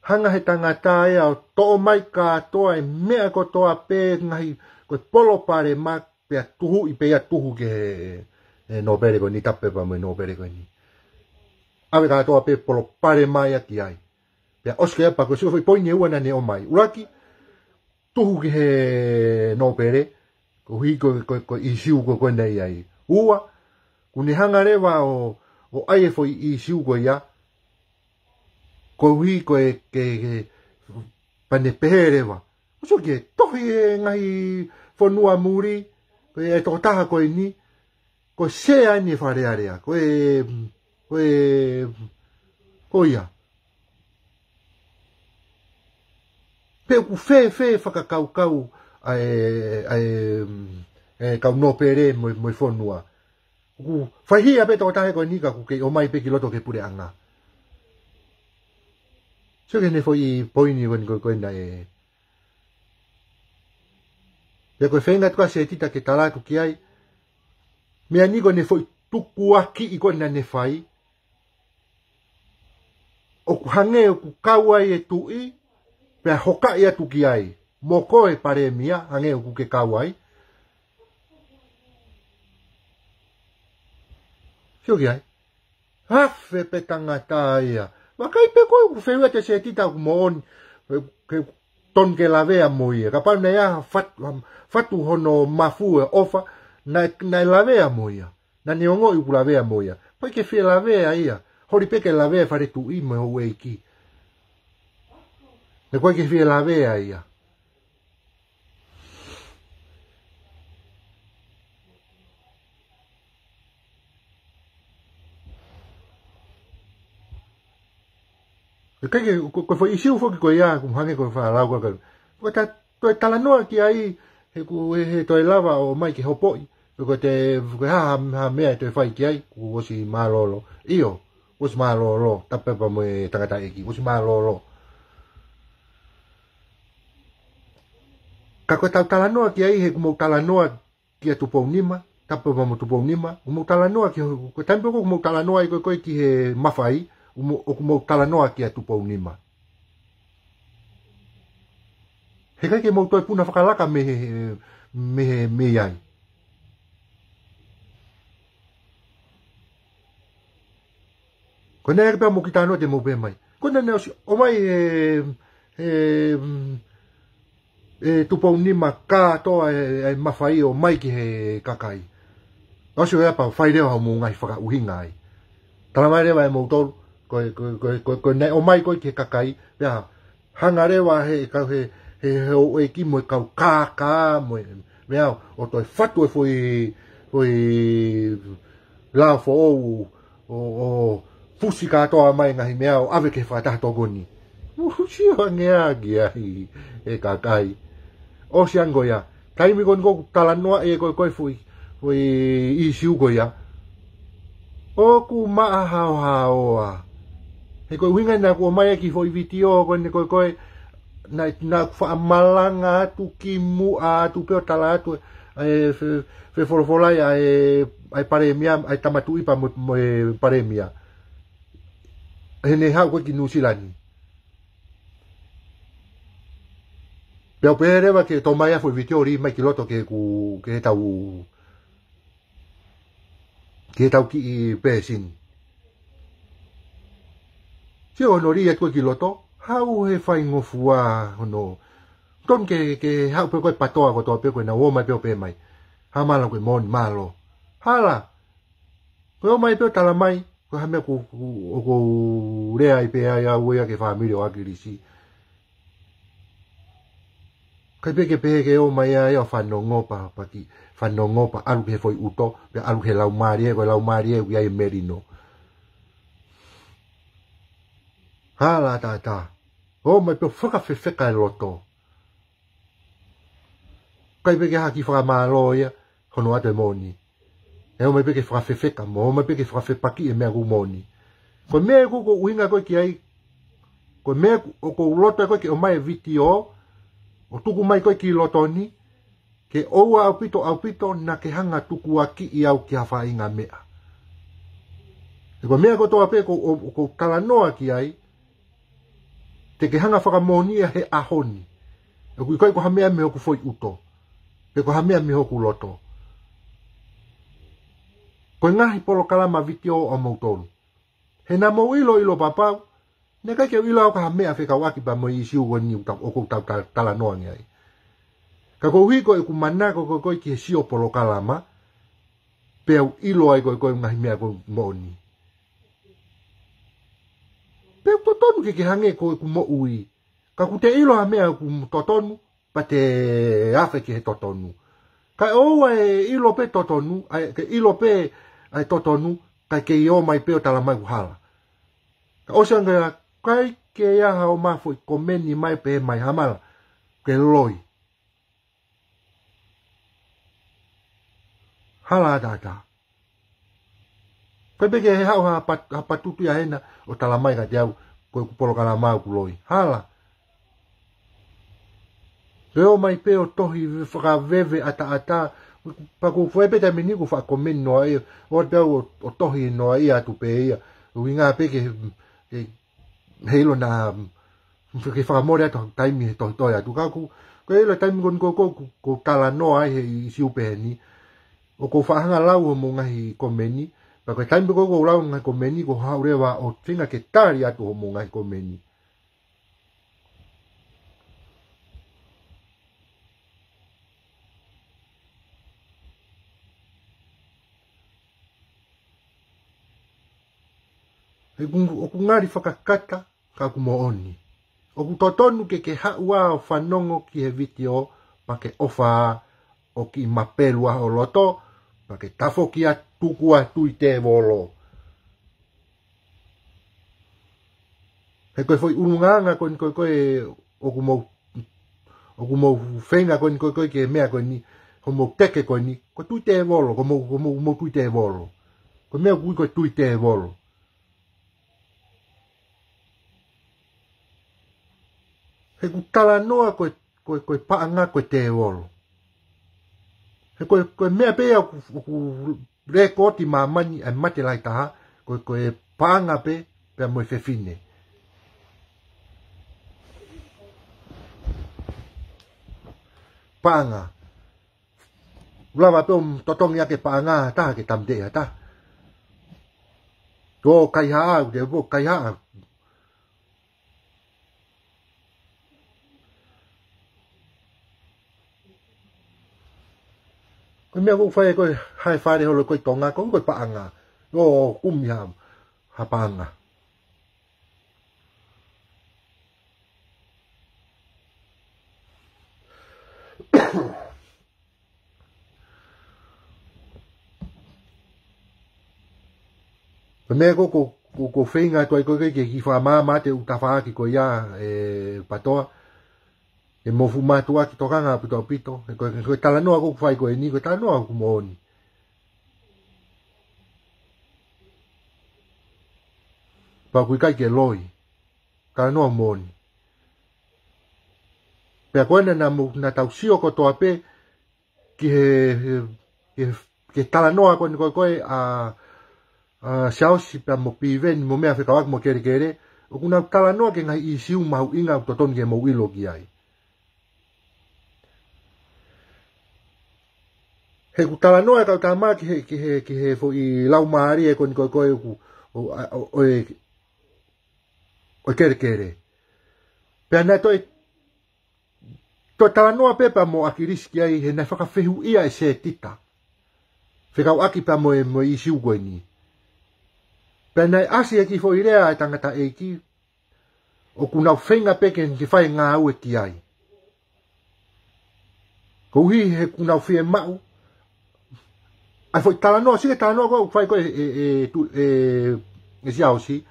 Hanga he tangata ia ʻo toʻo mai kātoa e meʻa kotoa pē ngaahi ko e palopalema pea tuhuʻi pē ia tuhu ki he, he nōpele ko eni, tapu pē pea mo e nōpele ko eni. ʻAve kātoa pē palopalema ia ki ai. Pea ʻosi ko ia pea ko e sio foʻi poini ʻe ua naʻa ne ʻomai. ʻUluaki, tuhu ki he nōpele, koeʻuhi ko, ko, ko e ʻīsiu ko, ko ena ia ai. Ua, kuo ne hanga leva ʻo, ʻo ʻai e foʻi ʻīsiu ko ia, koeʻuhi ko e, ke, ke, pea ne pehē leva. Uso ki he tohi e ngaahi fonua muli, ko e tokotaha ko eni, ko e sea eni e Fale Alea, ko e, ko e, ko ia. Pe ʻoku fēfē fakakaukau ʻa e, ʻa e, e kau nōpele mo, mo e fonua. ʻOku faihia pē tokotaha ko eni ka ʻoku kei ʻomai pē ki loto ki he puleʻanga. Sio ki heʻene foʻi poini ko eni ko, ko ena e. Pea ko e feinga atu ʻa Setita ke tala atu ki ai. Meʻa ni ko ʻene foʻi tukuakiʻi ko ena ne fai. ʻOku hangē ʻoku kau ai e tuʻi, pea hokaʻi atu ki ai. Mo koe palēmia, hangē ʻoku ke kau ai. Sio ki ai. Afe pē tangata ia. Vakai pē ko e ʻoku fehuʻi atu ʻe Setita ʻoku moʻoni. Ke tonu ke lavea mo ia. Kapau naʻe ʻi ai ha fatu, ha fatu hono mafu e ʻofa, naʻe, naʻe lavea mo ia. Naʻa ne ongoʻi ʻoku lavea mo ia. ʻOku ʻikai ke fie lavea ia. Holi pē ke lavea e fale tuʻi mo e houʻeiki. Naʻe ʻikai ke fie lavea ia. ʻIkai ke, ko, ko e foʻi ʻīsiu foki ko ia, ʻoku hangē ko e fakalau ko e, ko e ta, toe talanoa ki ai, he ʻoku, he, he toe lava ʻo ʻomai ke hopoʻi, ko e te, ko e hā, hā, hā meʻa ʻe toe fai ki ai, kuo ʻosi mālōlō. ʻIo, ʻosi mālōlō, tapu pē pea mo e tangataʻeiki, ʻosi mālōlō. Ka ko e tau talanoa ki ai, he ʻoku mou talanoa kia Tupounima, tapu pē pea mo Tupounima, ʻoku mou talanoa ki, ko e taimi pē ko ē ʻoku mou talanoa ai ko ē ko ē ki he mafai, ʻoku mou, ʻoku mou talanoa kia Tupounima. He ʻikai ke mou toe puna fakalaka mei he, mei he, mei ai. Ko ena ia ke pea mo kita anō te mou pehē mai. Ko ena naʻe ʻosi ʻomai e, e, e Tupounima kātoa e, e mafai ʻo ʻomai ki he kakai. ʻOsi ʻo ia pea fai leva hoʻomou ngaahi fakaʻuhinga ai. Tala mai leva ʻe moutolu, ko e, ko e, ko e, ko e, ko e naʻe ʻomai ko ē ki he kakai, pea hanga leva he, ka he, he, he houʻeiki mo e kau kākā, mo e, meʻa, ʻo toe fatu e foʻi, foʻi lao foʻou, ʻo, ʻo fusi kātoa mai ngaahi meʻa ʻo ʻave ki he fakataha tokoni. Fusi ʻo ange ʻaki ai e kakai. ʻOsi ange ia. Taimi ko eni ʻoku talanoa ʻe ko e, ko e foʻi, foʻi ʻīsiu ko ia. ʻOku maʻa haohaoa. He ko e ʻuhinga naʻa ku ʻomai ʻaki foʻi vitiō ko eni ko e, ko e, naʻa, naʻa ku faʻa malanga atu ki muʻa atu pē ʻo tala atu, ʻa e fe, fefolofolai, ʻa e, ʻa e palēmia, ʻa e tama tuʻi pea mo, mo e palēmia. Heʻene haʻu ko ē ki Nuʻusila ni. Pea u pehē leva ke tō mai ʻa e foʻi vitiō lī mai ki loto ke ku, ke tau ki heʻetau kiʻi pēsini. Sio hono lī atu ko ē ki loto, haʻu he faingofua hono. Tonu ke, ke haʻu pē ko ē PATOA kotoa pē ko ē naʻa nau ō mai pē ʻo pehē mai. Hamala, ko e moʻoni, mālō. Hala. Ko e ō mai pē ʻo tala mai, ko e hā e meʻa ʻoku, ʻoku, ʻoku ou lea ai pē ai au ia ki he fāmili ʻo ʻAkilisi. ʻIkai pē ke pehē ke ō mai ia ʻo fanongo pē, pea kiʻi fanongo pea ʻalu ki he foʻi ʻuto, pea ʻalu ki he laumālie, ko e laumālie ʻoku ʻi ai e melino. Hala ʻataʻatā. Ō mai pē ʻo fakafefeka e loto. ʻIkai pē ke ʻi ai ha kiʻi fakamālō ia, hono ʻoatu e moʻoni. ʻE ō mai pē ke fakafefeka mo, ō mai pē ke fakafepakiʻi e meʻa ʻoku moʻoni. Ko e meʻa ʻoku ou ʻuhinga ko ē ki ai, ko e meʻa ʻoku, ʻoku ou loto ai ko ē ke ʻomai e vitiō, ʻo tuku mai ko ē ki loto ni, ke ʻoua ʻaupito, ʻaupito, naʻa ke hanga tukuakiʻi au ki ha faʻahinga meʻa. He ko e meʻa kotoa pē ʻoku ou, ʻoku ou talanoa ki ai, te ke hanga fakamoʻoni ia he ʻaho ni. ʻOku ʻikai ko ha meʻa mei hoku foʻi ʻuto. Pe ko ha meʻa mei hoku loto. Ko e ngaahi polokalama vitiō ʻomoutolu. He naʻa mou ʻilo, ʻilo papau, naʻe ʻikai ke u ʻilo au ki ha meʻa fekauʻaki pea mo e ʻīsiu ko eni ʻoku tau, ʻoku tau ta-, talanoa ange ai. Ka koeʻuhi ko ʻeku manako ko ē ko ē ki he sio polokalama, pea u ʻilo ai ko ē ko e ngaahi meʻa ʻoku moʻoni. Pea ʻoku totonu ke ke hangē ko ʻeku moʻui. Ka ʻoku te ʻilo ha meʻa ʻoku totonu, pea te afe ki he totonu. Kae ʻoua ʻe ʻilo pē totonu, ʻa e, ke ʻilo pē ʻa e totonu, kae kei ō mai pē ʻo tala mai ʻoku hala. Ka ʻosi ange ia, ʻikai ke ʻi ai ha ō mai foʻi komeni mai pē mai Hamala, ke loi. Hala ʻataʻatā. Ko e pē ke he haʻu ha pat-, ha patutu ia hena ʻo tala mai kiate au, ko ʻeku polokalama ʻoku loi. Hala. Ke ō mai pē ʻo tohi fakaveve ʻataʻatā, pea ʻoku ou fai pē taimi ni ʻoku ou faʻa komeni noa ia, ʻoua te u ō ʻo tohi noa ia atu pē ia, ʻuhinga pē ke, ke heiʻilo naʻa, ke fakamole atu ha taimi he tohitohi atu ka ʻoku, ko e ʻilo taimi ko eni ko ē ʻoku, ʻoku ou talanoa ai he ʻīsiu pehē ni, ʻoku ou faʻa hanga lau hoʻomou ngaahi komeni, pea ko e taimi ko ē ʻoku ou lau ngaahi komeni, ʻoku ou haʻu leva ʻo feinga ke tali atu hoʻomou ngaahi komeni. He ʻoku, ʻoku ngali fakakata, ka ʻoku moʻoni. ʻOku totonu ke ke haʻu ā ʻo fanongo ki he vitiō, pea ke ʻofa ʻo kiʻi mapelu ʻa ho loto, pea ke tafoki atu ko e tui tēvolo. He ko e foʻi ʻulungaanga ko eni ko ē ko ē ʻoku mou, ʻoku mou feinga ko eni ko ē ko ē ke meʻa ko eni, hoʻomou teke ko eni, ko e tui tēvolo, ko hoʻomou, ko hoʻomou, mou tui tēvolo. Ko e meʻa ʻoku ui ko e tui tēvolo. He ʻoku talanoa ko e, ko e, ko e paʻanga ko e tēvolo. He ko e, ko e meʻa pē ia ʻoku, ʻoku lēkooti ʻi māmani ʻa e mate lahi taha, ko e, ko e paʻanga pē, pea mo e fefine. Paʻanga. Lava pē ʻo totongi ʻa e paʻanga ʻa e taha ke tāmateʻi ʻa e taha. Ko e kaihaʻa, ʻoku te pō kaihaʻa. Ko e meʻa ʻoku fai ko ē, hae fale holo ko ē ʻi Tonga, ko e, ko e paʻanga. ʻO kumi ha, ha paʻanga. Ko e meʻa ko ē ʻoku, ʻoku, ʻoku ou feinga atu ai ko ē ke, ke kiʻi fakamaama atu ʻeku tafaʻaki ko ia ē PATOA. Ke mou fuʻu mātuʻaki tokanga ʻaupito ʻaupito. He ko e, ko e talanoa ʻoku ou fai ko eni, ko e talanoa ʻoku moʻoni. Pea ʻoku ʻikai ke loi. Talanoa moʻoni. Pea ko ena naʻa mou, naʻa tau sio kotoa pē, ki he, he, he, he talanoa ko eni ko ē ko ē ʻa, ʻa Siaosi pea mo Piveni mo meʻa fekauʻaki mo Kelekele, ʻoku nau talanoa ki he ngaahi ʻīsiu mahuʻinga ʻoku totonu ke mou ʻilo ki ai. He ʻoku talanoa e kau tama ki he, ki he, ki he foʻi laumālie ko eni ko ē ʻoku, ʻo, ʻo, ʻo e, ʻo e kelekele. Pea naʻe toe, toe talanoa pē pea mo ʻAkilisi ki ai he naʻe fakafehuʻia ʻe Sētita fekauʻaki pea mo e, mo e ʻīsiu ko eni. Pea naʻe ʻasi e kiʻi foʻi lea ʻa e tangataʻeiki, ʻoku nau feinga pē ke, ke fai e ngāue ki ai. Koeʻuhi he ʻoku nau fiemaʻu ʻa e foʻi talanoa, sike talanoa ko ē ʻoku fai ko ē ʻe, ʻe, ʻe, tu-, ʻe, ʻe Siaosi.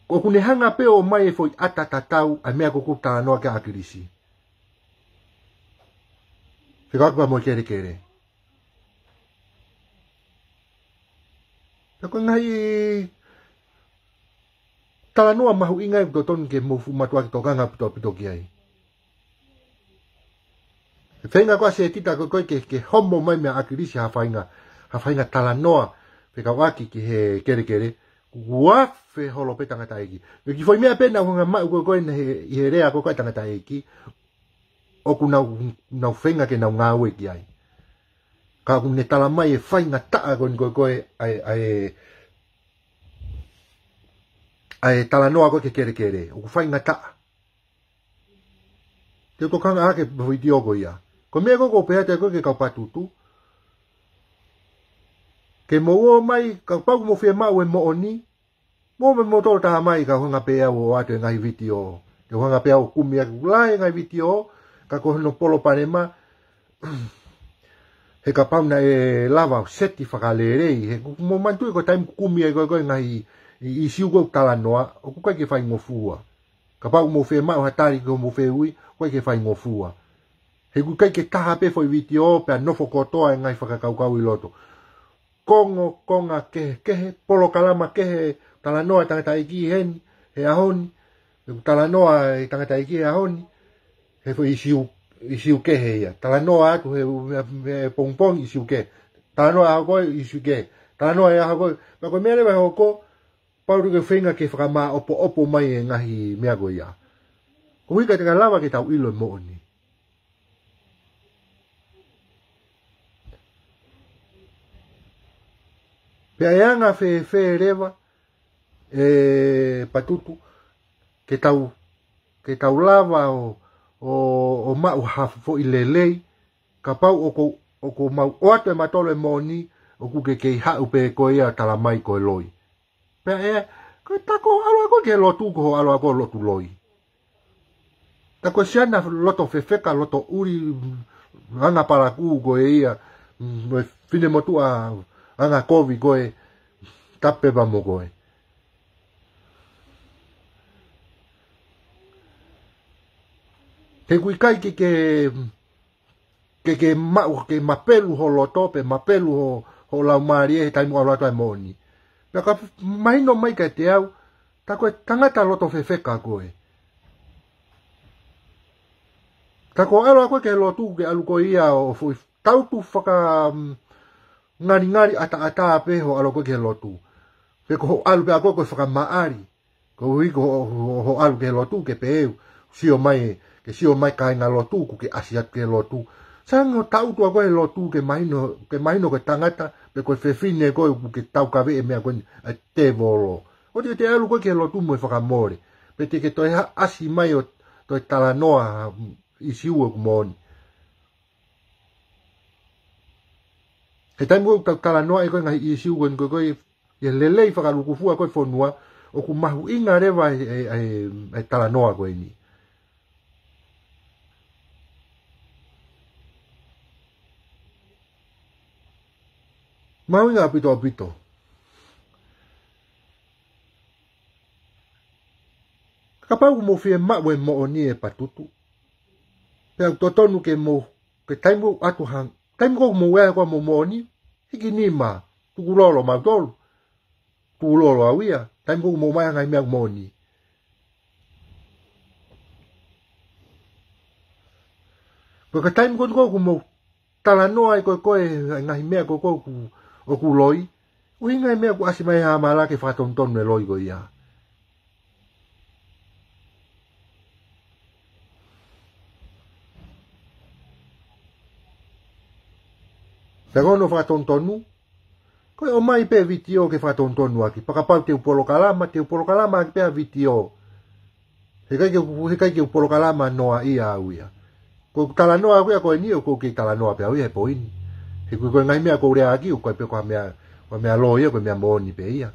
ʻOku ne hanga pē ʻo ʻomai e foʻi ʻata tatau ʻa e meʻa ko ē ʻoku talanoa ki ai ʻa ʻAkilisi fekauʻaki pea mo e kelekele. Pea ko e ngaahi talanoa mahuʻinga ia ʻoku totonu ke mou fuʻu mātuʻaki tokanga ʻaupito ʻaupito ki ai. He feinga ko ē ʻa Sētita ko ē ke, ke homo mai meia ʻAkilisi ha faʻahinga, ha faʻahinga talanoa fekauʻaki ki he kelekele, kuo afe holo pē tangataʻeiki. Pea kiʻi foʻi meʻa pē naʻa ku hanga ʻo maʻu ko ē ko ē ʻi he, ʻi he lea ko ē ʻa e tangataʻeiki, ʻoku nau, nau feinga ke nau ngāue ki ai. Ka ʻoku ne talamai e faingataʻa ko eni ko ē ko ē ʻa e, ʻa e, ʻa e talanoa ko ē ki he kelekele. ʻOku faingataʻa. Te u tokanga hake he vitiō ko ia. Ko e meʻa ko ē ʻoku ou pehē atu ko ē ki he kau Patutu, ke mou ō mai, kapau ʻoku mou fiemaʻu e moʻoni, mou ō mai moutolu taha mai ka u hanga pē au ʻo ʻoatu e ngaahi vitiō. Te u hanga pē au ʻo kumi ʻaki, lahi e ngaahi vitiō, ka ko hono palopalema, he kapau naʻe lava ʻo seti fakalelei, he ʻoku mou manatuʻi ko e taimi ʻoku kumi ai ko ē ko ē ngaahi ʻi-, ʻīsiu ko ē ʻoku talanoa, ʻoku ʻikai ke faingofua. Kapau ʻoku mou fiemaʻu ha tali ki hoʻomou fehuʻi, ʻoku ʻikai ke faingofua. He ʻoku ʻikai ke taha pē foʻi vitiō, pea nofo kotoa e ngaahi fakakaukau ʻi loto. Konga, konga kehekehe, polokalama kehe, talanoa e tangataʻeiki heni, he ʻaho ni, ʻoku talanoa e tangataʻeiki he ʻaho ni, he foʻi ʻīsiu, ʻīsiu kehe ia. Talanoa atu he, he, he pongipongi ʻīsiu kehe. Talanoa ʻaho ko ē ʻīsiu kehe. Talanoa e ʻaho ko ē. Pea ko e meʻa leva ʻe hoko, pau ke feinga ke fakamāʻopoʻopo mai e ngaahi meʻa ko ia. Koeʻuhi ka te ka lava ke tau ʻilo e moʻoni. Pea ʻe anga fēfē leva, ʻe Patutu, ke tau, ke tau lava ʻo, ʻo, ʻo maʻu ha foʻi lelei, kapau ʻoku, ʻoku mau ʻoatu ʻe mautolu e moʻoni, ʻoku ke kei haʻu pē ko ia ʻo talamai ko e loi. Pea ʻe, ko e ta ko e ʻalu ko ē ki he lotu ko hoʻo ʻalu ko ē lotu loi. Ta ko e siana loto fefeka, loto ʻuli, anga palakū ko ia, mo e finemotuʻa anga kovi ko ē, tapu pē pea mo koe. He ʻoku ʻikai ke, ke ke, ke maʻu, ke mapelu ho loto, pe mapelu ho, ho laumālie he taimi ʻoku ʻalu atu ai e moʻoni. Pea ka mahino mai kiate au, ta ko e tangata loto fefeka koe. Ta ko e ʻalu ko ē ki he lotu ke ʻalu ko ia ʻo foʻi tautu faka, mm, ngalingali ʻataʻatā pē hoʻo ʻalu ko ē ki he lotu. Pe ko hoʻo ʻalu pē ko ē ko e fakamaʻali. Koeʻuhi ko ho, ho, hoʻo ʻalu ki he lotu ke pehē ʻoku sio mai, ke sio mai e kāinga lotu, ʻoku ke ʻasi atu ki he lotu. Sai ange hoʻo tautu ko ē he lotu ke mahino, ke mahino ko e tangata, pe ko e fefine ko ē ʻoku ke taukaveʻi e meʻa ko eni ʻa e tēvolo. ʻOua te ke ʻalu ko ē ki he lotu mo e fakamole. Pe te ke toe ha, ʻasi mai ʻo toe talanoa, mm, ʻīsiu ʻoku moʻoni. He taimi ʻoku tau talanoa ai ko ē ngaahi ʻīsiu ko eni ko ē, ko ē, ʻi he lelei fakalūkufua ko ē e fonua, ʻoku mahuʻinga leva e, e, e, e talanoa ko eni. Mahuʻinga ʻaupito ʻaupito. Kapau ʻoku mou fiemaʻu e moʻoni ʻe Patutu, pea ʻoku totonu ke mou, ke taimi ʻoku ʻatu hang-, taimi ʻoku mou ʻai ko ē hoʻomou moʻoni, hiki nima, tukulolo mautolu, tukulolo au ia, taimi ʻoku mou ʻomai ha ngaahi meʻa moʻoni. Ko e ka taimi ko ē ʻoku mou talanoa ai ko ē ko ē, ngaahi meʻa ko ē ko ē ʻoku, ʻoku loi, ʻuhinga e meʻa ʻoku ʻasi mai ha mala ke fakatonutonu e loi ko ia. Pea ko hono fakatonutonu, ko e ʻomai pē vitiō ke fakatonutonu ʻaki. Pea kapau te u polokalama, te u polokalama ʻaki pē ʻa e vitiō. He ʻikai ke, he ʻikai ke u polokalama noaʻia au ia. Ko ʻeku talanoa au ia ko eni, ʻoku ou kei talanoa pē au ia he poini. He ko e, ko e ngaahi meʻa ʻoku ou lea ʻaki, ʻoku ʻikai pē ko ha meʻa, ko ha meʻa loi ia, ko e meʻa moʻoni pē ia.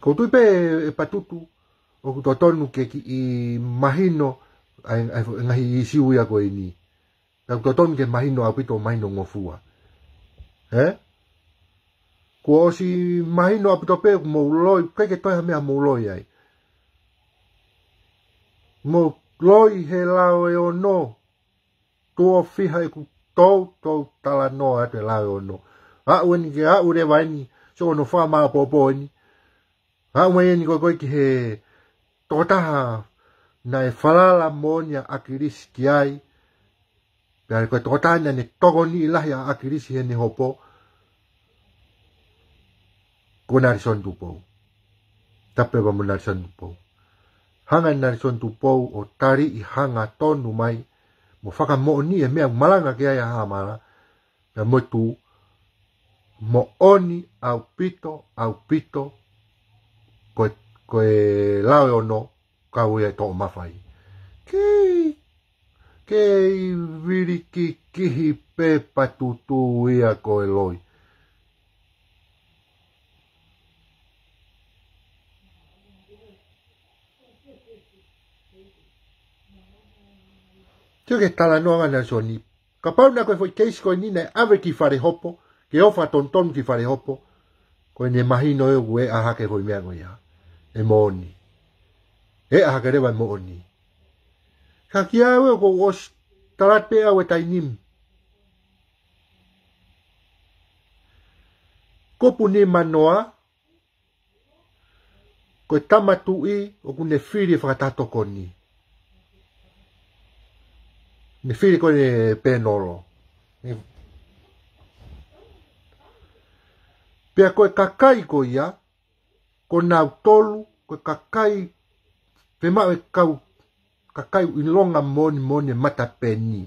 ʻOku ou tui pē ʻe Patutu, ʻoku totonu ke kiʻi mahino ʻa e, ʻa e ngaahi ʻīsiu ia ko eni. Pea ʻoku totonu ke mahino ʻaupito, mahino ngofua. Ē? Kuo ʻosi mahino ʻaupito pē ʻoku mou loi, ʻikai ke toe ha meʻa mou loi ai. Mou loi he lao ʻe ono, tuʻo fiha ʻeku toutou talanoa atu e lao ʻe ono. Aʻu eni ke aʻu leva eni, sio hono fakamāʻopoʻopo eni. Aʻu mai eni ko ē ko ē ki he tokotaha naʻe falala moʻoni ʻa ʻAkilisi ki ai. Pea ko e tokotaha naʻa ne tokoniʻi lahi ʻa ʻAkilisi heʻene hopo, ko Nalesoni Tupou. Tapu pē mo Nalesoni Tupou. Hanga ʻe Nalesoni Tupou ʻo taliʻi hangatonu mai, mo fakamoʻoniʻi e meʻa ʻoku malanga ki ai ʻa Haʻamala, pea mo e tuʻu, moʻoni ʻaupito, ʻaupito, ko e, ko e lao ʻe ono, kau ia ʻe toʻo mafai. Kei, kei vilikikihi pē Patutu ia ko e loi. Tio ke talanoa ʻa Nalesoni. Kapau naʻe ko e foʻi keisi ko eni naʻe ʻave ki Falehopo, ke ʻofa tonutonu ki Falehopo, ko ʻene mahino ē ʻoku ʻeʻa hake foʻi meʻa ko ia. ʻE moʻoni. ʻEʻa hake leva ʻe moʻoni. Ka kiate au ʻoku ou ʻosi tala pē au e taimi ni. Kupu nimanoa, ko e tama tuʻi ʻoku ne fili e fakatātokoni. Ne fili ko ē ʻe Penolo. Pea ko e kakai ko ia, ko nautolu, ko e kakai, fiemaʻu e kau, kakai ʻilonga moʻoni moʻoni e matapeni.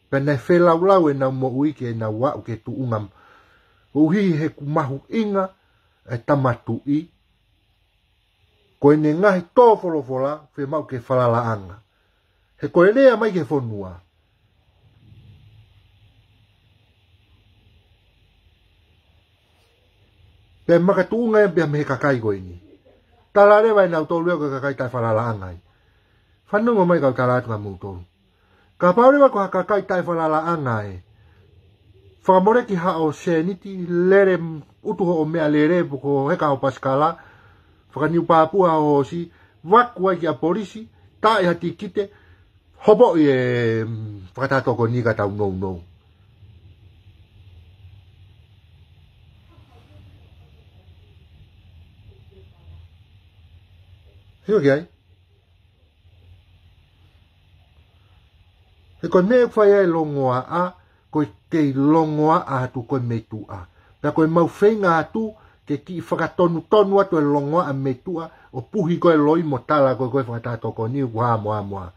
Pea naʻe felaulau ʻenau moʻui ke nau aʻu ki he tuʻunga. ʻUhi he ʻoku mahuʻinga e tama tuʻi. Ko ʻene ngaahi tō folofola, fiemaʻu ke falalaʻanga. He ko e lea mai ki he fonua. Pea makatuʻunga ia pea mei he kakai ko eni. Tala leva ʻe nautolu ia ko e kakai taʻefalalaʻanga ia. Fanongo mai kau tala atu kia moutolu. Kapau leva ko ha kakai taʻefalalaʻanga ē. Fakamoleki haʻo sēniti, lele, ʻutu hoʻo meʻalele, pe ko e heka hoʻo pasikala, fakaniu pāpua hoʻo hoosi, vaku ai ki ʻapi polisi, taaʻi ha tikite, hopoʻi e, mm, fakatātokoni ka tau nounou. Sio ki ai. He ko e meʻa ʻoku fai ai e longoaʻa, ko e kei longoaʻa atu ko e meituʻa. Pea ko e mau feinga atu, ke kiʻi fakatonutonu atu e longoaʻa meituʻa, ʻo puhi ko e loi mo tala ko e ko e fakatātokoni ʻoku hā mo hā mo hā.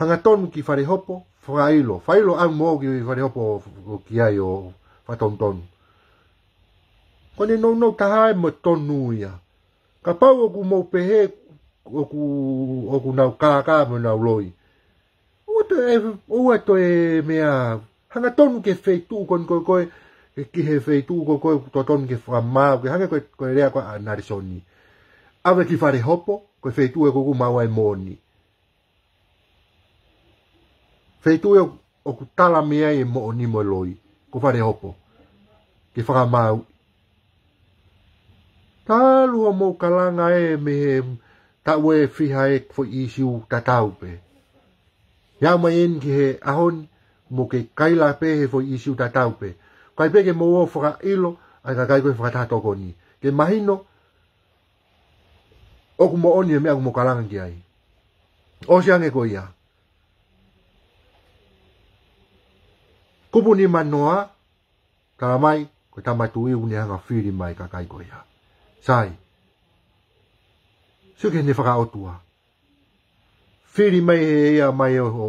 Hangatonu ki Falehopo, fakaʻilo. Fakaʻilo au mo ki Falehopo ʻo ki ai ʻo fakatonutonu. Ko ʻene nounou taha ē mo e tonu ia. Kapau ʻoku mou pehē, ʻoku, ʻoku nau kākā mo nau loi. ʻOua toe, ʻoua toe meʻa, hangatonu ki he feituʻu ko eni ko e, ko e, ki he feituʻu ko e, ko e totonu ke fakamaau, ke hangē ko e, ko e lea ko ē ʻa Nalesoni. ʻAve ki Falehopo, ko e feituʻu ē ʻoku maau ai e moʻoni. Feituʻu ē ʻoku tala mei ai e moʻoni mo e loi, ko Falehopo. Ke fakamaau. Talu hoʻomou kalanga ē mei he taʻu ʻe fiha e foʻi ʻīsiu tatau pē. Ia mai eni ki he ʻaho ni, mou kei kaila pē he foʻi ʻīsiu tatau pē. ʻIkai pē ke mou ō fakaʻilo, ʻa e kakai ko e fakatātokoni. Ke mahino, ʻoku moʻoni e meʻa ʻoku mou kalanga ki ai. ʻOsi ange ko ia. Kupu nimanoa, Talamai, ko e Tama Tuʻi ʻoku ne hanga ʻo fili mai e kakai ko ia. Sai. Sio ki heʻene fakaʻotua. Fili mai ʻe ia mai ʻo, ʻo,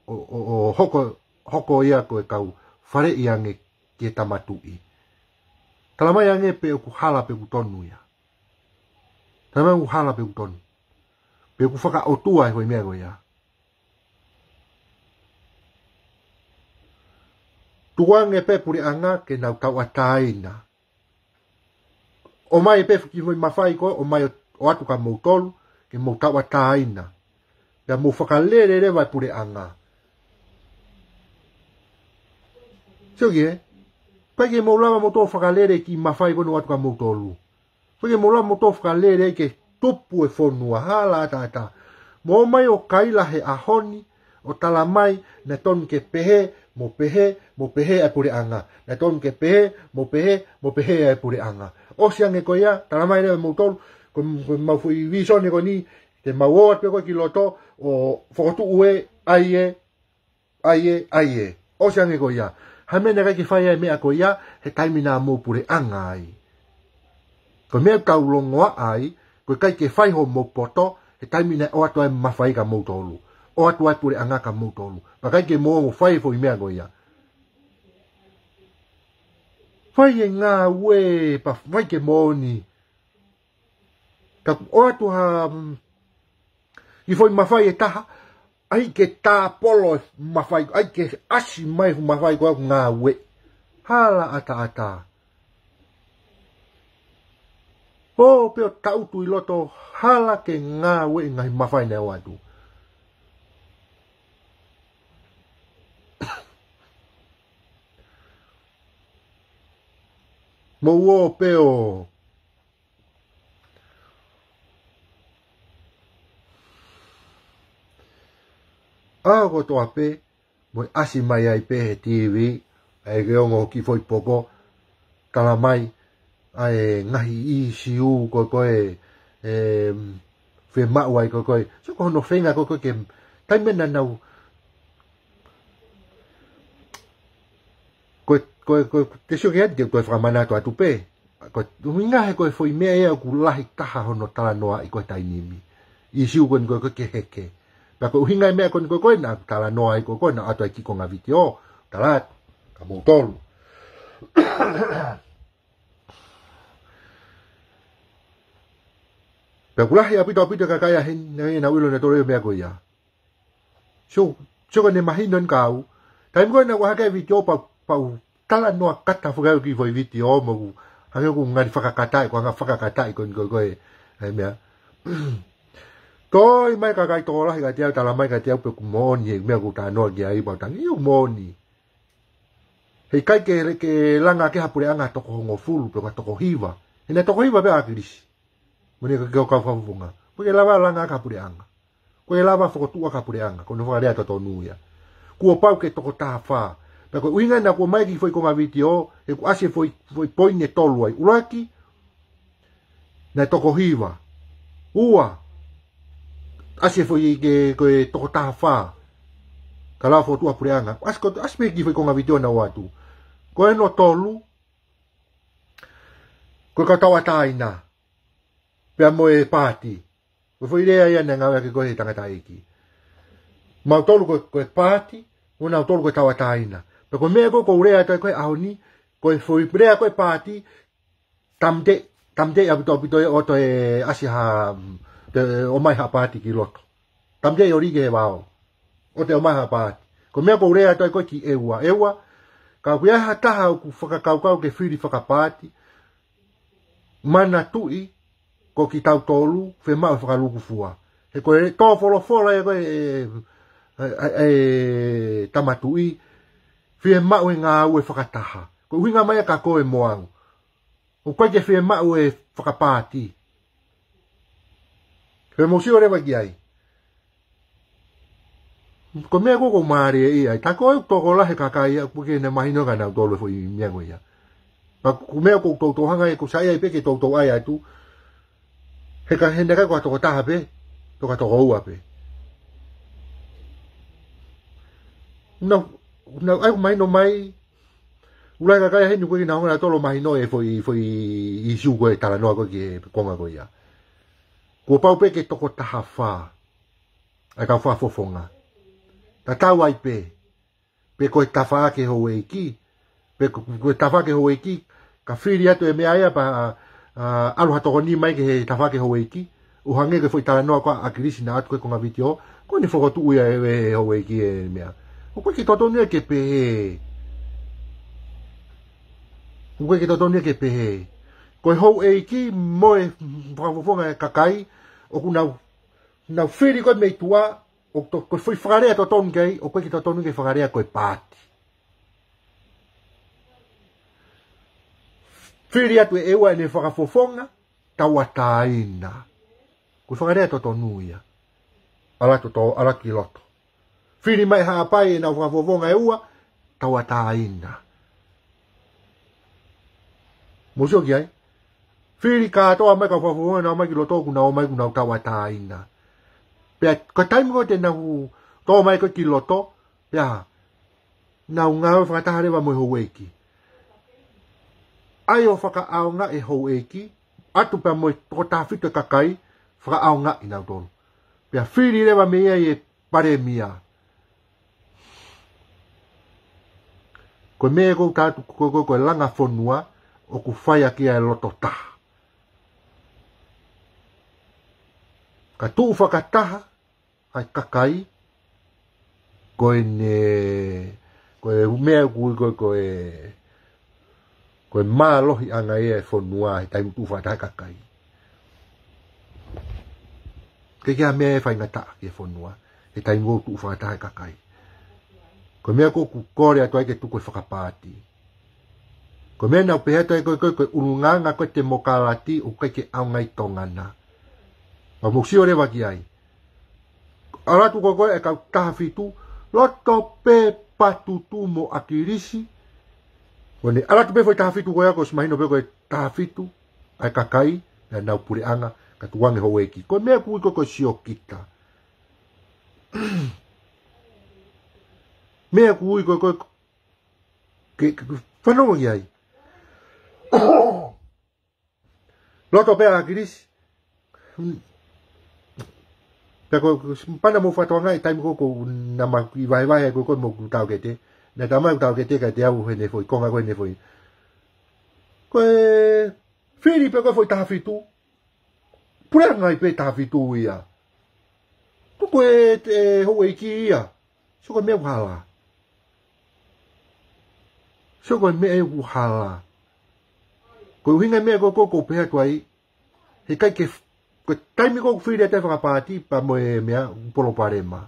ʻo, ʻo hoko, hoko ia ko e kau faleʻi ange ki he Tama Tuʻi. Talamai ange pe ʻoku hala pe ʻoku tonu ia. Talamai ʻoku hala pe ʻoku tonu. Pe ʻoku fakaʻotua e foʻi meʻa ko ia. Tuku ange pē puleʻanga ke nau tauʻatāina. ʻOmai pē kiʻi foʻi mafai ko ē, ʻomai ʻo, ʻoatu kia moutolu, ke mou tauʻatāina. Pea mou fakalele leva e puleʻanga. Sio ki he, ʻikai ke mou lava moutolu fakalele kiʻi mafai ko ē ʻoatu kia moutolu. ʻIkai ke mou lava moutolu fakalele ai ke tupu e fonua, hala ʻataʻatā. Mou ō mai ʻo kaila he ʻaho ni, ʻo talamai, naʻe tonu ke pehē, mo pehē, mo pehē ʻa e puleʻanga. Naʻe tonu ke pehē, mo pehē, mo pehē ʻa e puleʻanga. ʻOsi ange ko ia, talamai leva ʻe moutolu, ko, ko ʻemau foʻi vīsone ko eni, te mau ō atu pē ko ē ki loto, ʻo fokotuʻu ē, ʻai ē, ʻai ē, ʻai ē. ʻOsi ange ko ia. Ha meʻa naʻe ʻikai ke fai ai e meʻa ko ia, he taimi naʻa mou puleʻanga ai. Ko e meʻa ʻoku tau longoaʻa ai, ko e ʻikai ke fai hoʻomou poto, he taimi naʻe ʻoatu ai e mafai kia moutolu. ʻOatu ai e puleʻanga kia moutolu. Pea ʻikai ke mou ongo fai e foʻi meʻa ko ia. Fai e ngāue, pea fai ke moʻoni. Ka ʻoatu ha, mm, kiʻi foʻi mafai ʻe taha, ʻai ke tāpolo e mafai, ʻai ke ʻasi mai e fuʻu mafai ko ē ʻoku ngāue. Hala ʻataʻatā. ʻO pē ʻo taʻutu ʻi loto, hala ke ngāue e ngaahi mafai naʻe ʻoatu. Mou ō pē ʻo ʻaho kotoa pē, mou ʻasi mai ai pē he TV, ʻai ke ongo kiʻi foʻi poko, talamai, ʻa e ngaahi ʻīsiu ko ē ko ē, ē, fiemaʻu ai ko ē ko ē. Sio ko hono feinga ko ē ko ē ke, taimi naʻa nau, ko e, ko e, ko e, te sio ki ai, te u toe fakamanatu atu pē. Ko e ʻuhinga he ko e foʻi meʻa ia ʻoku lahi taha hono talanoaʻi ko ē he taimi ni. ʻIsiu ko eni ko ē ko ē ke heke. Pea ko e ʻuhinga e meʻa ko eni ko ē ko ē naʻa ku talanoa ai ko ē ko ē naʻa ʻoatu ai e kiʻi konga vitiō. Tala atu kia moutolu. Pea ʻoku lahi ʻaupito ʻaupito e kakai ʻa heni, naʻa nau ʻilo nautolu e meʻa ko ia. Sio, sio ko ʻene mahino eni kia au. Taimi ko ē naʻa ku ʻohake e vitiō pea, pea u talanoa kata foki au ki he foʻi vitiō mo ʻeku, hangē ʻoku ngali fakakataʻi, ʻoku hanga fakakataʻi ko eni ko ē ko ē, ʻa e meʻa. Toe ʻomai e kakai tokolahi kiate au, talamai kiate au pe ʻoku moʻoni e meʻa ʻoku ou talanoa ki ai, pea u talaange ʻoku moʻoni. He ʻikai ke, ke langa ʻe ha puleʻanga toko hongofulu pe ko e toko hiva. He naʻe toko hiva pē ʻa ʻAkilisi. Mo ʻene kau, kau fakafofonga. ʻOku ʻikai ke lava langa ʻe ha puleʻanga. ʻOku ʻikai ke lava fokotuʻu ʻe ha puleʻanga. Ko hono fakalea totonu ia. Kuo pau ke toko taha fā. Pea ko e ʻuhinga naʻa ku ʻomai e kiʻi foʻi konga vitiō, he ʻoku ʻasi e foʻi, foʻi poini ʻe tolu ai. ʻUluaki, naʻe toko hiva. Ua, ʻasi e foʻi ke, ko e toko taha fā. Ka lava fokotuʻu ʻe ha puleʻanga. ʻAsi ko, ʻasi pē e kiʻi foʻi konga vitiō naʻa ku ʻoatu. Ko hono tolu, ko e kau tauʻatāina. Pea mo e paati. Ko e foʻi lea ia naʻe ngāueʻaki ko ē he tangataʻeiki. Mautolu ko e, ko e paati, mo nautolu ko e tauʻatāina. Pea ko e meʻa ko ē ʻoku ou lea atu ai ko ē he ʻaho ni, ko e foʻi lea ko ē paati, tāmateʻi, tāmateʻi ʻaupito ʻaupito ia ʻo toe ʻasi ha, toe ʻomai ha paati ki loto. Tāmateʻi ʻo lī ki he vao. ʻO toe ʻomai ha paati. Ko e meʻa ʻoku ou lea atu ai ko ē ki ʻEua. ʻEua, ka ʻoku ʻi ai ha taha ʻoku fakakaukau ke fili fakapaati, manatuʻi ko kitautolu, fiemaʻu e fakalūkufua. He ko e tō folofola ia ko ē, ē, ē, ē, Tama Tuʻi, fiemaʻu e ngāue fakataha. Ko e ʻuhinga mai ia kia koe mo au. ʻOku ʻikai ke fiemaʻu e fakapaati. Ke mou sio leva ki ai. Ko e meʻa ko ē ʻoku ou mālieʻia ai. Tā ko ē ʻoku tokolahi e kakai ia, ʻoku ʻikai ke nau mahino kia nautolu e foʻi meʻa ko ia. Pea ko e meʻa ʻoku ou toutou hanga ʻe ia ʻoku ou saiʻia pē ke toutou ʻai atu. He ka hena kai ko ha toko taha pē, toko, toko ua pē. Nau, nau ʻai ʻoku mahino mai, ʻUluaki kakai heni ʻoku ʻikai ke nau hanga ʻo tolo mahino e foʻi, foʻi ʻīsiu ko e talanoa ko ē ki he konga ko ia. Kuo pau pē ke toko taha fā ʻa e kau fakafofonga. Tatau ai pē pe ko e tafaʻaki e houʻeiki, pe ko, ko e tafaʻaki e houʻeiki, ka fili atu e meʻa ia pea, ʻa, ʻalu ha tokoni mai ki he tafaʻaki e houʻeiki, ʻo hangē ko e foʻi talanoa ko ia ʻa ʻAkilisi naʻe ʻoatu ko ē ko e ngaahi vitiō, ko eni fokotuʻu ia ʻe, ʻe he houʻeiki e meʻa. ʻOku ʻikai ke totonu ia ke pehē. ʻOku ʻikai ke totonu ia ke pehē. Ko e houʻeiki mo e fakafofonga e kakai, ʻoku nau, nau fili ko ē mei tuʻa, ʻo to-, ko e foʻi fakalea totonu ki ai, ʻoku ʻikai ke totonu ke fakalea ko e paati. Fili atu ʻe ʻEua ʻene fakafofonga, tauʻatāina. Ko e fakalea totonu ia. ʻAlu atu to-, ʻalu atu ki loto. Fili mai Haʻapai ʻenau fakafofonga ʻe ua, tauʻatāina. Mou sio ki ai. Fili kātoa mai kau fakafofonga, nau ō mai ki loto, kuo nau ō mai kuo nau tauʻatāina. Pea ko e taimi ko ē te nau tō mai ko ē ki loto, pea nau ngāue fakataha leva mo e houʻeiki. ʻAi ʻo fakaʻaongaʻi e houʻeiki, ʻatu pea mo e toko taha fitu e kakai, fakaʻaongaʻi nautolu. Pea fili leva mei ai e palēmia. Ko e meʻa ʻoku tau atu ko, ko, ko e langa fonua, ʻoku fai ʻaki ia e loto taha. Ka tuʻu fakataha ʻa e kakai, ko ʻene, ko e meʻa ʻoku ui ko, ko e, ko e mālohiʻanga ia e fonua he taimi tuʻu fakataha e kakai. ʻIkai ke ʻi ai ha meʻa ʻe faingataʻa ki he fonua he taimi ʻoku tuʻu fakataha e kakai. Ko e meʻa ko ē ʻoku kole atu ai ke tuku e fakapaati. Ko e meʻa naʻa ku pehē atu ai ko, ko, ko e ʻulungaanga ko e temokalati ʻoku ʻikai ke ʻaonga ʻi Tonga na. Pea mou sio leva ki ai. ʻAlu atu ko, ko e kau taha fitu, loto pē Patutu mo ʻAkilisi. Ko eni, ʻalu atu pē foʻi taha fitu ko ia, kuo ʻosi mahino pē ko e taha fitu ʻa e kakai, naʻa nau puleʻanga, ka tuku ange houʻeiki. Ko e meʻa ʻoku ui ko, ko e siokita. Meʻa ʻoku ui ko, ko, ke, ke, ke fanongo ki ai. Loto pē ʻa ʻAkilisi. Pea ko, ko, pana mo fatoanga ʻi taimi ko, ko, naʻa ma kiʻi vahevahe ko, ko mo ku tau kete. Naʻa tau mai ku tau kete ka te au hene foʻi, konga ko hene foʻi. Ko e fili pē ko e foʻi taha fitu. Puleʻanga ai pē taha fitu ia. Tuku e, e houʻeiki ia. Sio ko e meʻa ʻoku hala. Sio ko e meʻa ʻoku hala. Ko e ʻuhinga meʻa ko, ko, ko pehē atu ai. He ʻikai ke, ko e taimi ko ē ʻoku fili atu e fakapaati pea mo e meʻa ʻoku palopalema.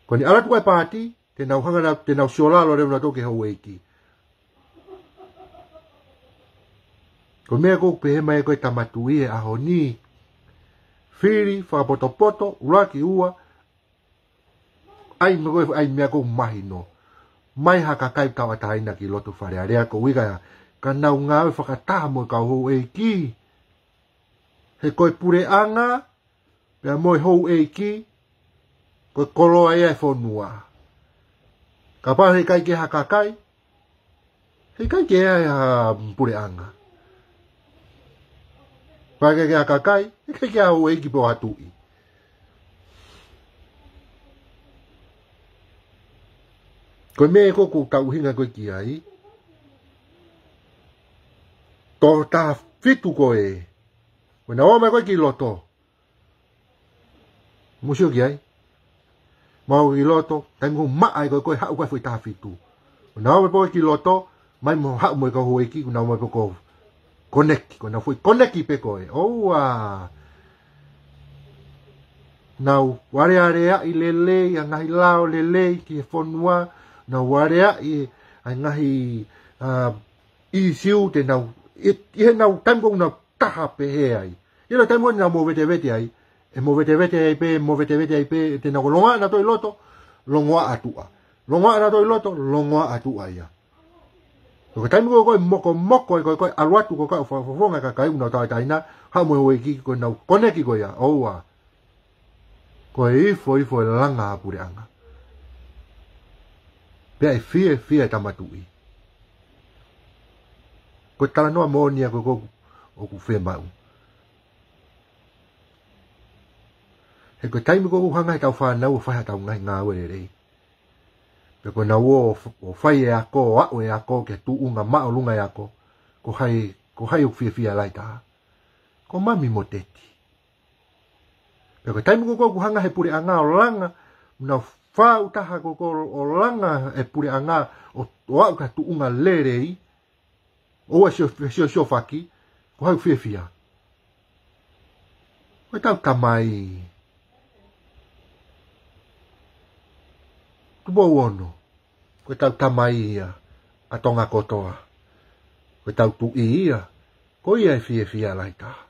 Ko eni ʻalu atu ko e paati, te nau hanga na, te nau siolalo leva nautolu ki he houʻeiki. Ko e meʻa ko ē ʻoku pehē mai ko e Tama Tuʻi he ʻaho ni. Fili, fakapotopoto, ʻuluaki, ua, ʻai meʻa ko ē, ʻai meʻa ko ē ʻoku mahino. Mai ha kakai tauʻatāina ki loto Fale Alea ko e ʻuhinga ia. Ka nau ngāue fakataha mo e kau houʻeiki. He ko e puleʻanga, pea mo e houʻeiki, ko e koloa ia e fonua. Kapau he ʻikai ke ʻi ai ha kakai, he ʻikai ke ʻi ai ha puleʻanga. Kapau he ʻikai ke ʻi ai ha kakai, he ʻikai ke ʻi ai ha houʻeiki pe ha tuʻi. Ko e meʻa ko ē ʻoku tau ʻuhinga ko ē ki ai. Toko taha fitu ko ē. Ko ʻenau ō mai ko ē ki loto. Mou sio ki ai. Mau ki loto, taimi ko ē maʻa ai ko ē, ko e haʻu ko ē foʻi taha fitu. Ko ʻenau ō mai pē ki loto, mai mo haʻu mo e kau houʻeiki, ko ʻenau ō mai pē ko e koneki, ko ʻenau foʻi koneki pē ko ē. ʻOua. Nau alealeaʻi lelei, ʻa e ngaahi lao lelei ki he fonua, nau alealeaʻi, ʻa e ngaahi, ʻa, ʻīsiu te nau, ʻi, ʻi heʻenau taimi ko ē ʻoku nau taha pehē ai. ʻI he taimi ko ē ʻoku nau movetevete ai. ʻE movetevete ai pē, movetevete ai pē, te nau longoaʻa nautolu ʻi loto, longoaʻa atu ʻa. Longoaʻa nautolu ʻi loto, longoaʻa atu ʻa ia. Ko e taimi ko ē ko ē mokomoko ai ko ē ko ē ʻalu atu ko ē kau fakafofonga kakai ʻoku nau tauʻatāina, haʻu mo e houʻeiki ko ʻenau koneki ko ia, ʻoua. Ko e ifoifo e langa ʻa e puleʻanga. Pea ʻe fiefia e tama tuʻi. Ko e talanoa moʻoni ia ko ē ʻoku, ʻoku fiemaʻu. He ko e taimi ko ē ʻoku hanga ʻe heʻetau fānau ʻo fai haʻatau ngaahi ngāue lelei, pea ko ʻenau ō ʻo fai e ako, ʻo aʻu e ako ki he tuʻunga māʻolunga e ako, ko hai, ko hai ʻoku fiefia lahi taha? Ko mami mo teti. Pea ko e taimi ko ē ʻoku hanga ʻe he puleʻanga ʻo langa, nau fāʻūtaha ko ē ʻo langa e puleʻanga ʻo, ʻo aʻu ki ha tuʻunga lelei, ʻoua ʻe sio, siosiofaki, ko hai ʻoku fiefia? Ko ʻetau tamai. Tupou ono. Ko ʻetau tamai ia ʻa Tonga kotoa. Ko ʻetau tuʻi ia, ko ia ʻe fiefia lahi taha.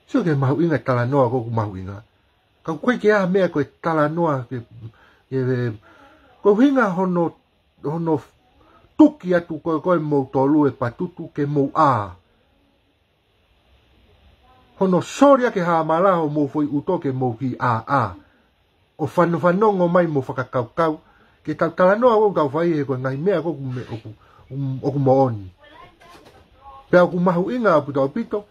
Sio ki he mahuʻinga e talanoa ko ē ʻoku mahuʻinga. Ka ʻoku ʻikai ke ʻi ai ha meʻa ko e talanoa ke, ke, ko e ʻuhinga hono, hono tuki atu ko ē, ko ē moutolu ʻe Patutu ke mou ʻā. Hono soli ʻaki e hāmala hoʻomou foʻi ʻuto ke mou kiʻi ʻā, ʻā. ʻO fano-, fanongo mai mo fakakaukau ki heʻetau talanoa ʻoku tau fai, he ko e ngaahi meʻa ko ē ʻoku me-, ʻoku, ʻoku, ʻoku moʻoni. Pea ʻoku mahuʻinga ʻaupito, ʻaupito,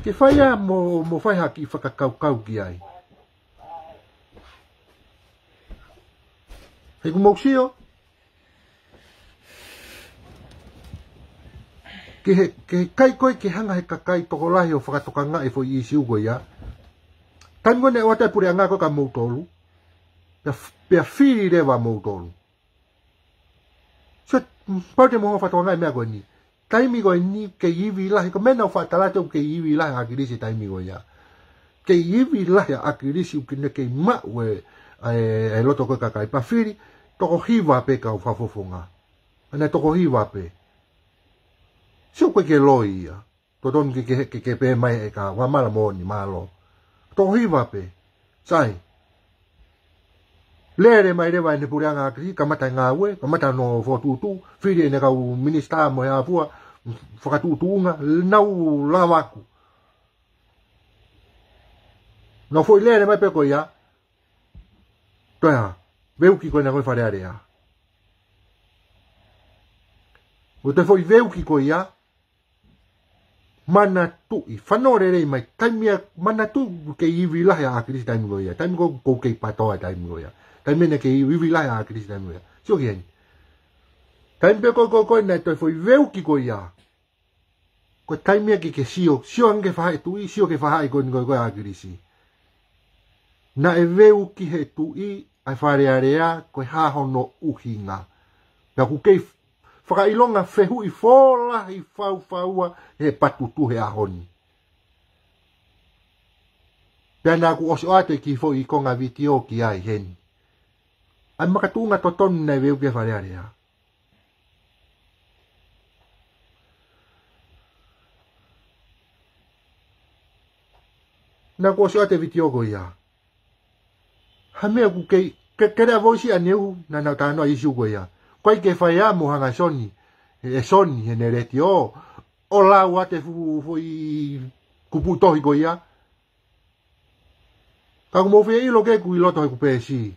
ke fai ā mo, mo fai ha kiʻi fakakaukau ki ai. He ʻoku mou sio ki he, ki he ʻikai ko ē ke hanga ʻe he kakai tokolahi ʻo fakatokangaʻi e foʻi ʻīsiu ko ia. Taimi ko ē naʻe ʻoatu e puleʻanga ko ē kia moutolu, pea, pea fili leva moutolu. So, pau te mou fakatokangaʻi e meʻa ko eni. Taimi ko eni kei ivi lahi, ko e meʻa naʻa ku faʻa tala atu, kei ivi lahi ʻa ʻAkilisi taimi ko ia. Kei ivi lahi ʻa ʻAkilisi ʻoku ne kei maʻu e, e, e loto ko ē kakai, pea fili toko hiva pē kau fakafofonga. ʻA ia naʻe toko hiva pē. Sio ko ē ki he loi ia. Totonu ke, ke, ke, ke pehē mai ʻe ka, ʻoua mālō moʻoni, mālō. Toko hiva pē. Sai. Lele mai leva ʻene puleʻanga ʻa ʻAkilisi, kamata e ngāue, kamata hono fokotuʻutuʻu, fili ʻene kau minisitā mo e hā fua, fakatuʻutuʻunga, nau lavaku. Nau foʻi lele mai pē ko ia, toe ā, veuki ko ena ko ē Fale Alea. Ko e toe foʻi veuki ko ia, manatuʻi, fanongo lelei mai, taimi ia, manatuʻi kei ivi lahi ʻa ʻAkilisi taimi ko ia, taimi ko ē ʻoku kei PATOA taimi ko ia. Taimi naʻe kei ivi lahi ʻa ʻAkilisi taimi ko ia. Sio ki heni. Taimi pē ko ē, ko ē, ko ē naʻe toe foʻi veuki ko ia. Ko e taimi ia ke ke sio, sio ange ki he faʻahi ʻo e tuʻi, sio ki he faʻahi ko eni ko ē, ko ē ʻa ʻAkilisi. Naʻe veuki ʻe he tuʻi ʻa e Fale Alea, ko e hā hono ʻuhinga? Pea ʻoku kei fakaʻilonga fehuʻi fōlahi faufaua ʻe he Patutu he ʻaho ni. Pea naʻa ku ʻosi ʻoatu e kiʻi foʻi konga vitiō ki ai heni. ʻA e makatuʻunga totonu naʻe veuki ai e Fale Alea. Naʻa ku ʻosi ʻoatu e vitiō ko ia. Ha meʻa ʻoku kei, ke, ke lea voisi ʻa Neu, naʻa nau talanoa ʻīsiu ko ia. ʻOku ʻikai ke fai ā mo hanga ʻe Soni, ʻe Soni, heʻene letiō, ʻo lau atu e fuʻu, foʻi kupu tohi ko ia. Ka ʻoku mou fie ʻilo ke ʻoku ʻi loto heʻeku peesi.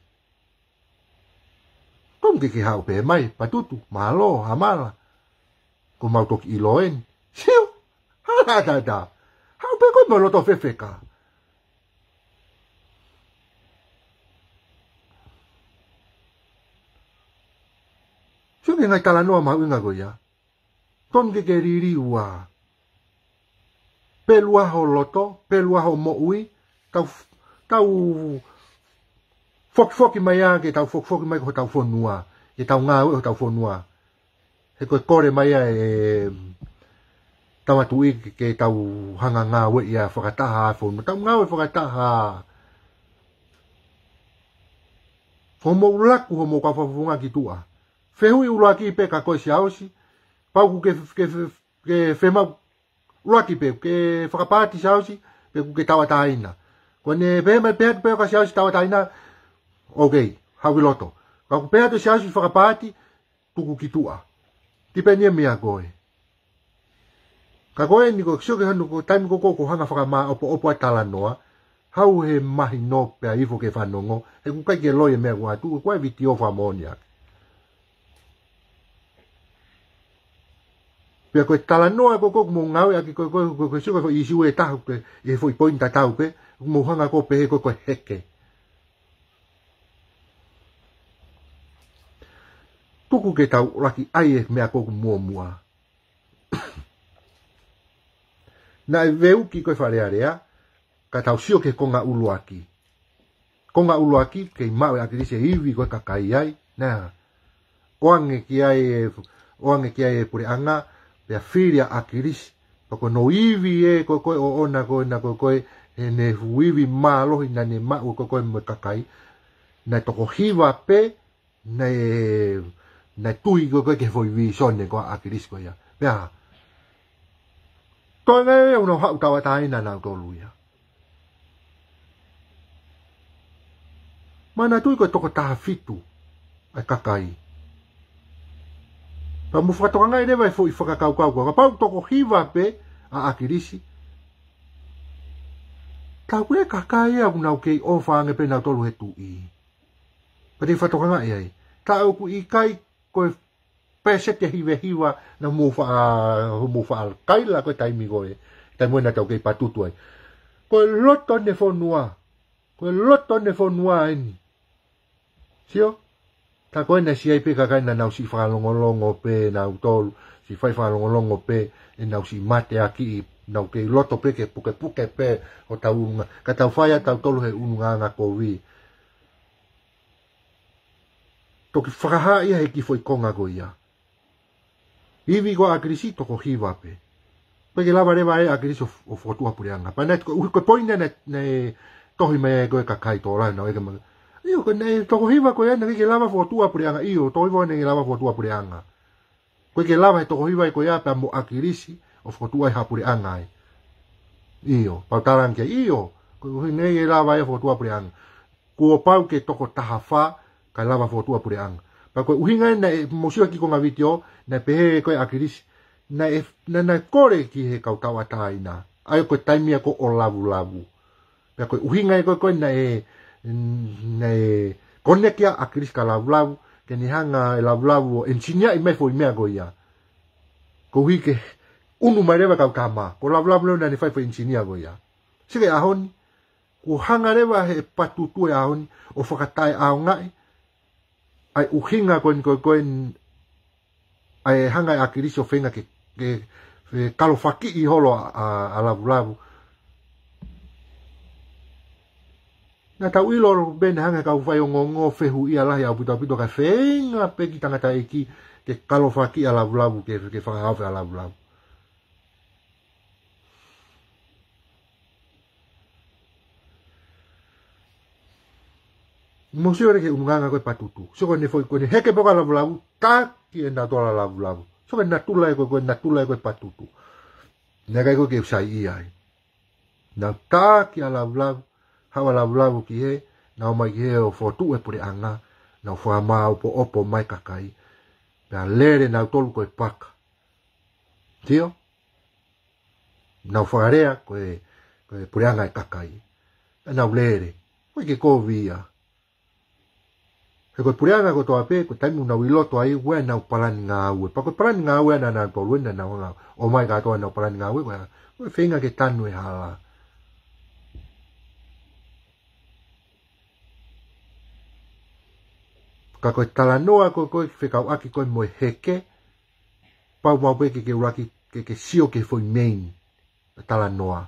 Totonu ke ke haʻu pē mai, Patutu, mālō, Hamala. Ko mau toki ʻilo eni. Sio, hala tata. Haʻu pē koe mo e loto fefeka. Sio ki he ngaahi talanoa mahuʻinga ko ia. Totonu ke ke liliu ā. Pelu ā ho loto, pelu ā hoʻo moʻui, tau, tau fokifoki mai ā, ke tau fokifoki mai ki hotau fonua, ke tau ngāue hotau fonua. He ko e kole mai ā e Tama Tuʻi ke, ke tau hanga ngāueʻi ā fakataha ā e fonua. Tau ngāue fakataha. Hoʻomou laku, hoʻomou kau fakafofonga ki tuʻa. Fehuʻi ʻuluaki pē kia koe Siaosi, pau ʻoku ke, ke, ke, ke fiemaʻu ʻuluaki pē, ke fakapaati Siaosi, pe ʻoku ke tauʻatāina. Ko ʻene pehē mai pē atu pē ʻoka Siaosi tauʻatāina, okay, haʻu ki loto. Ka ʻoku pehē atu Siaosi fakapaati, tuku ki tuʻa. Tipeni ia meia koe. Ka ko eni ko e sio ki hono ko e taimi ko ē ko e hanga ʻo fakamāʻopoʻopo ʻa e talanoa, haʻu he mahino pea ifo ke fanongo, he ʻoku ʻikai ke loi e meʻa ko ē ʻoku ʻoatu, ko e vitiō fakamoʻoni ʻaki. Pea ko e talanoa ko ē ʻoku mou ngāueʻaki ko ē, ko e, ko e, ko e sio ko ē foʻi ʻīsiu ʻe taha ko ē, ʻi he foʻi poini tatau pē, ʻoku mou hanga ko ē ʻo pehē ko ē ko e heke. Tuku ke tau ʻuluaki ʻai e meʻa ko ē ʻoku muʻomuʻa. Naʻe veuki ko ē Fale Alea, ka tau sio ki he konga ʻuluaki. Konga ʻuluaki, kei maʻu ʻe ʻAkilisi e ivi ko ē ʻo e kakai ai, naʻe ʻoange ki ai e, ʻoange ki ai e puleʻanga, pea fili ʻa ʻAkilisi, pea ko hono ivi ē ko ē ko ē ʻoʻona ko ē naʻe ko ē ko ē, heʻene fuʻu ivi mālohi naʻa ne maʻu ko ē ko ē mo e kakai, naʻe toko hiva pē, naʻe, naʻe tui ko ē ko ē ki he foʻi vīsone ko ē ʻa ʻAkilisi ko ia. Pea, toe ngata ai ʻoku nau haʻu tauʻatāina nautolu ia. Manatuʻi ko e toko taha fitu ʻa e kakai. Pea mou fakatokangaʻi leva e foʻi fakakaukau ko ē. Kapau toko hiva pē ʻa ʻAkilisi, ka ko e kakai ia ʻoku nau kei ʻofa ange pē nautolu he tuʻi. Pea te fakatokangaʻi ai. Ka ʻoku ʻikai ko e pēseti ʻe hivahiva naʻa mou faʻa, mou faʻa kaila ko e taimi ko ē, taimi ko ē naʻa tau kei patutu ai. Ko e loto ʻene fonua. Ko e loto ʻene fonua eni. Sio? Ka ko e naʻe siʻi ʻi ai pē kakai naʻa nau siʻi fakalongolongo pē nautolu, siʻi fai fakalongolongo pē, ʻenau siʻi mateakiʻi, nau kei loto pē ke pukepuke pē hotau ʻulungaanga, ka tau fai ʻa tautolu he ʻulungaanga kovi. Toki fakahā ia he kiʻi foʻi konga ko ia. Ivi ko ē ʻa ʻAkilisi toko hiva pē. Pea ʻikai ke lava leva ʻe ʻAkilisi ʻo, ʻo fokotuʻu ha puleʻanga. Pea naʻe ko e, ko e poini naʻe, naʻe tohi mai ko ē ʻe he kakai tō la, naʻe ʻeke mai. ʻIo, ko e naʻe toko hiva ko ē naʻe ʻikai ke lava fokotuʻu ha puleʻanga. ʻIo, toko hiva naʻe ʻikai ke lava fokotuʻu ha puleʻanga. ʻOku ʻikai ke lava he toko hiva ko ia pea mo ʻAkilisi ʻo fokotuʻu ai ha puleʻanga ai. ʻIo, pau talange, ʻio, ko e ʻuhinga ʻikai ke lava ia fokotuʻu ha puleʻanga. Kuo pau ke toko taha fā, kae lava fokotuʻu ha puleʻanga. Pea ko e ʻuhinga ia naʻe mou sio ki he konga vitiō, naʻe pehē ko ē ʻe ʻAkilisi, naʻe, naʻe, naʻe kole ki he kau tauʻatāina. ʻA ia ko e taimi ia ko ē ʻo Lavulavu. Pea ko e ʻuhinga ia ko ē ko ē naʻe, naʻe koneki ʻa ʻAkilisi kia Lavulavu, ke ne hanga ʻe Lavulavu ʻo ʻenisiniaʻi mai foʻi meʻa ko ia. Koeʻuhi ke ʻunu mai leva kau tama. Ko Lavulavu leva naʻa ne fai foʻi ʻenisinia ko ia. Sio ki he ʻaho ni, kuo hanga leva ʻe he patutu he ʻaho ni ʻo fakataʻeʻaongaʻi ʻa e ʻuhinga ko eni ko ē ko ē, ʻa e hanga ʻe ʻAkilisi ʻo feinga ke, ke, ke kalofakiʻi holo ʻa, ʻa, ʻa Lavulavu. Naʻa tau ʻilo ʻoku pehē naʻe hanga ʻe he kau faiongoongo ʻo fehuʻia lahi ʻaupito ʻaupito kae feinga pē kiʻi tangataʻeiki ke kalofakiʻi ʻa Lavulavu, ke, ke fakahaofi ʻa Lavulavu. Mou sio leva ki he ʻulungaanga ko ē ʻo e patutu. Sio ko ʻene foʻi, ko ʻene heke pē ko ē ʻa Lavulavu, taki ʻe nautolu ʻa Lavulavu. Sio ko e natula ia ko ē, ko e natula ia ko ē ʻo e patutu. Naʻe ʻikai ko ē ke u saiʻia ai. Nau taki ʻa Lavulavu, haʻu ʻa Lavulavu ki hē, nau ō mai ki hē ʻo fokotuʻu e puleʻanga, nau fakamāʻopoʻopo mai e kakai. Pea lele nautolu ko e paka. Sio? Nau fakalea ko e, ko e puleʻanga ʻo e kakai. Pea nau lele. ʻOku ʻikai ke kovi ia. He ko e puleʻanga kotoa pē, ko e taimi ʻoku nau ʻi loto ai, ʻoku ʻi ai ʻenau palani ngāue. Pea ko e palani ngāue ʻa nautolu ē naʻa nau hanga ʻo ʻomai kātoa ʻenau palani ngāue, ko e, ko e feinga ke tanu e hala. Ka ko e talanoa ko ē, ko e fekauʻaki ko ē mo e heke, pau maʻu pē ke ke ʻuluaki, ke ke sio ki he foʻi main talanoa.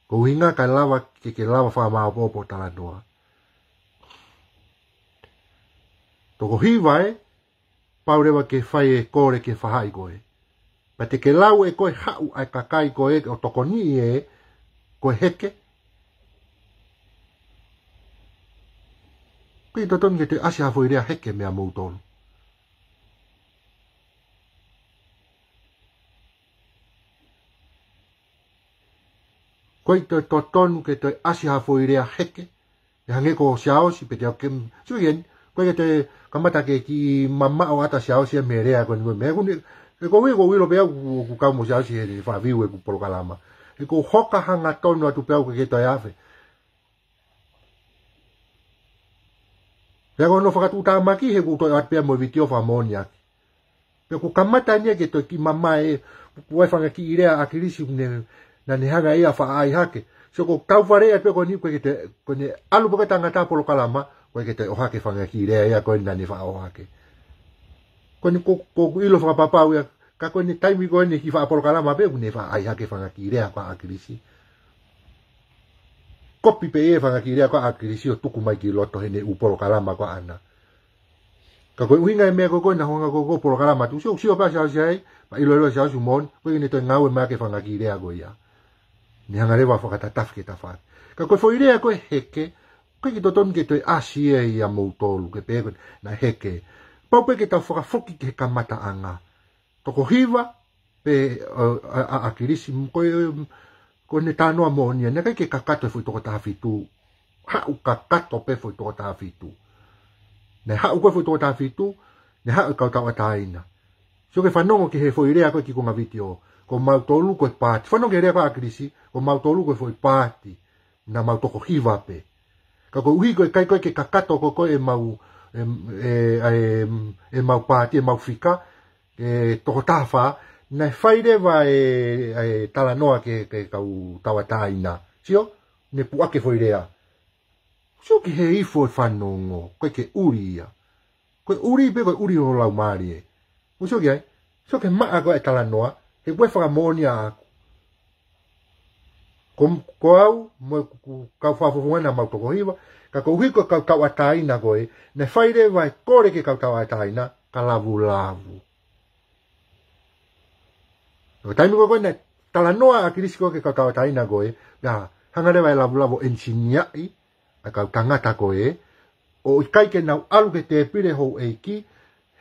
Ko e ʻuhinga kae lava ke, ke lava fakamāʻopoʻopo e talanoa. Toko hiva ē, pau leva ke fai e kole ki he faʻahi ko ē. Pea te ke lau ʻe koe haʻu ʻa e kakai ko ē ʻo tokoniʻi ē, ko e heke. ʻIkai totonu ke te ʻasi ha foʻi lea heke meia moutolu. ʻIkai toe totonu ke toe ʻasi ha foʻi lea heke. ʻE hangē ko Siaosi, pe te au ke, sio ki heni, ʻoku ʻikai ke te kamata ke kiʻi mamaʻo atu ʻa Siaosi ia mei he lea ko eni ko e meʻa ko eni, He ko e ʻuhi ʻoku ou ʻilo pē au ʻoku, ʻoku kau mo Siaosi he faviu ʻeku polokalama. He ʻoku ou hoka hangatonu atu pē au ke ke toe afe. Pea ko hono fakatuʻutāmaki he ʻoku ou toe ʻoatu pē au mo e vitiō fakamoʻoniʻaki. Pea ʻoku kamata eni ia ke toe kiʻi mamae, ʻoku ʻi ai e fanga kiʻi lea ʻa ʻAkilisi ʻoku ne, naʻa ne hanga ʻe ia ʻo faʻa ʻai hake. So ʻoku ou tau fale atu pē ko eni ko e ke te, ko ʻene ʻalu pē ko e tangata polokalama, ko e ke toe ʻohake e fanga kiʻi lea ia ko ē naʻa ne faʻa ʻohake. Ko eni ko, ko ʻeku ʻilo fakapapau ia, ka ko ʻene taimi ko eni kiʻi faʻa polokalama pē, ʻoku ne faʻa ʻai hake e fanga kiʻi lea ko ē ʻa ʻAkilisi. Kopi pē ʻe ia e fanga kiʻi lea ko ē ʻa ʻAkilisi ʻo tuku mai ki loto heʻene ʻū polokalama ko ē ʻaʻana. Ka ko e ʻuhinga e meʻa ko ē ko ē naʻa ku hanga ko ē ʻo polokalama atu, sio, sio pē ʻa Siaosi ai, pea ʻiloʻilo ʻa Siaosi moʻoni, ko e ke ne toe ngāue mai hake e fanga kiʻi lea ko ia. Ne hanga leva ʻo fakatatafi ki he tafaʻaki. Ka ko e foʻi lea ko ē heke, ʻoku ʻikai ke totonu ke toe ʻasi ia ʻia moutolu, ke pehē ko ē naʻe heke. Pau pē ke tau fakafoki ki he kamataʻanga. Toko hiva pē ʻa, ʻa, ʻa ʻAkilisi, ko e, ko ʻene talanoa moʻoni ia, naʻe ʻikai ke kakato e foʻi toko taha fitu. Haʻu kakato pē foʻi toko taha fitu. Naʻe haʻu ko ē foʻi toko taha fitu, naʻe haʻu e kau tauʻatāina. Sio ke fanongo ki he foʻi lea ko ē ki he konga vitiō, ko mautolu ko e paati. Fanongo ki he lea ko ē ʻa ʻAkilisi, ko mautolu ko e foʻi paati. Naʻa mau toko hiva pē. Ka ko e ʻuhi ko e ʻikai ko ē ke kakato ko ē ko ē ʻemau, e, e, e, ʻemau paati, ʻemau fika, e toko taha fā, naʻe fai leva e, e talanoa ki he, ki he kau tauʻatāina. Sio, ne puʻaki e foʻi lea. Sio ki he ifo e fanongo, ʻoku ʻikai ke ʻuli ia. Ko e ʻuli pē, ko e ʻuli ʻo e laumālie. Mou sio ki ai, sio ki he maʻa ko ē e talanoa, he ʻoku ʻikai fakamoʻoni ʻaʻaku. Ko, ko au, mo e ku, ku, kau fakafofonga naʻa mau toko hiva, ka ko e ʻuhi ko e kau tauʻatāina ko ē, naʻe fai leva e kole ki he kau tauʻatāina, ka lavulavu. Ko e taimi ko ē ko ē naʻe talanoa ʻa ʻAkilisi ko ē ki he kau tauʻatāina ko ē, naʻe hanga leva e lavulavu ʻo ʻenisiniaʻi ʻa e kau tangata ko ē, ʻo ʻikai ke nau ʻalu ki he tēpile houʻeiki,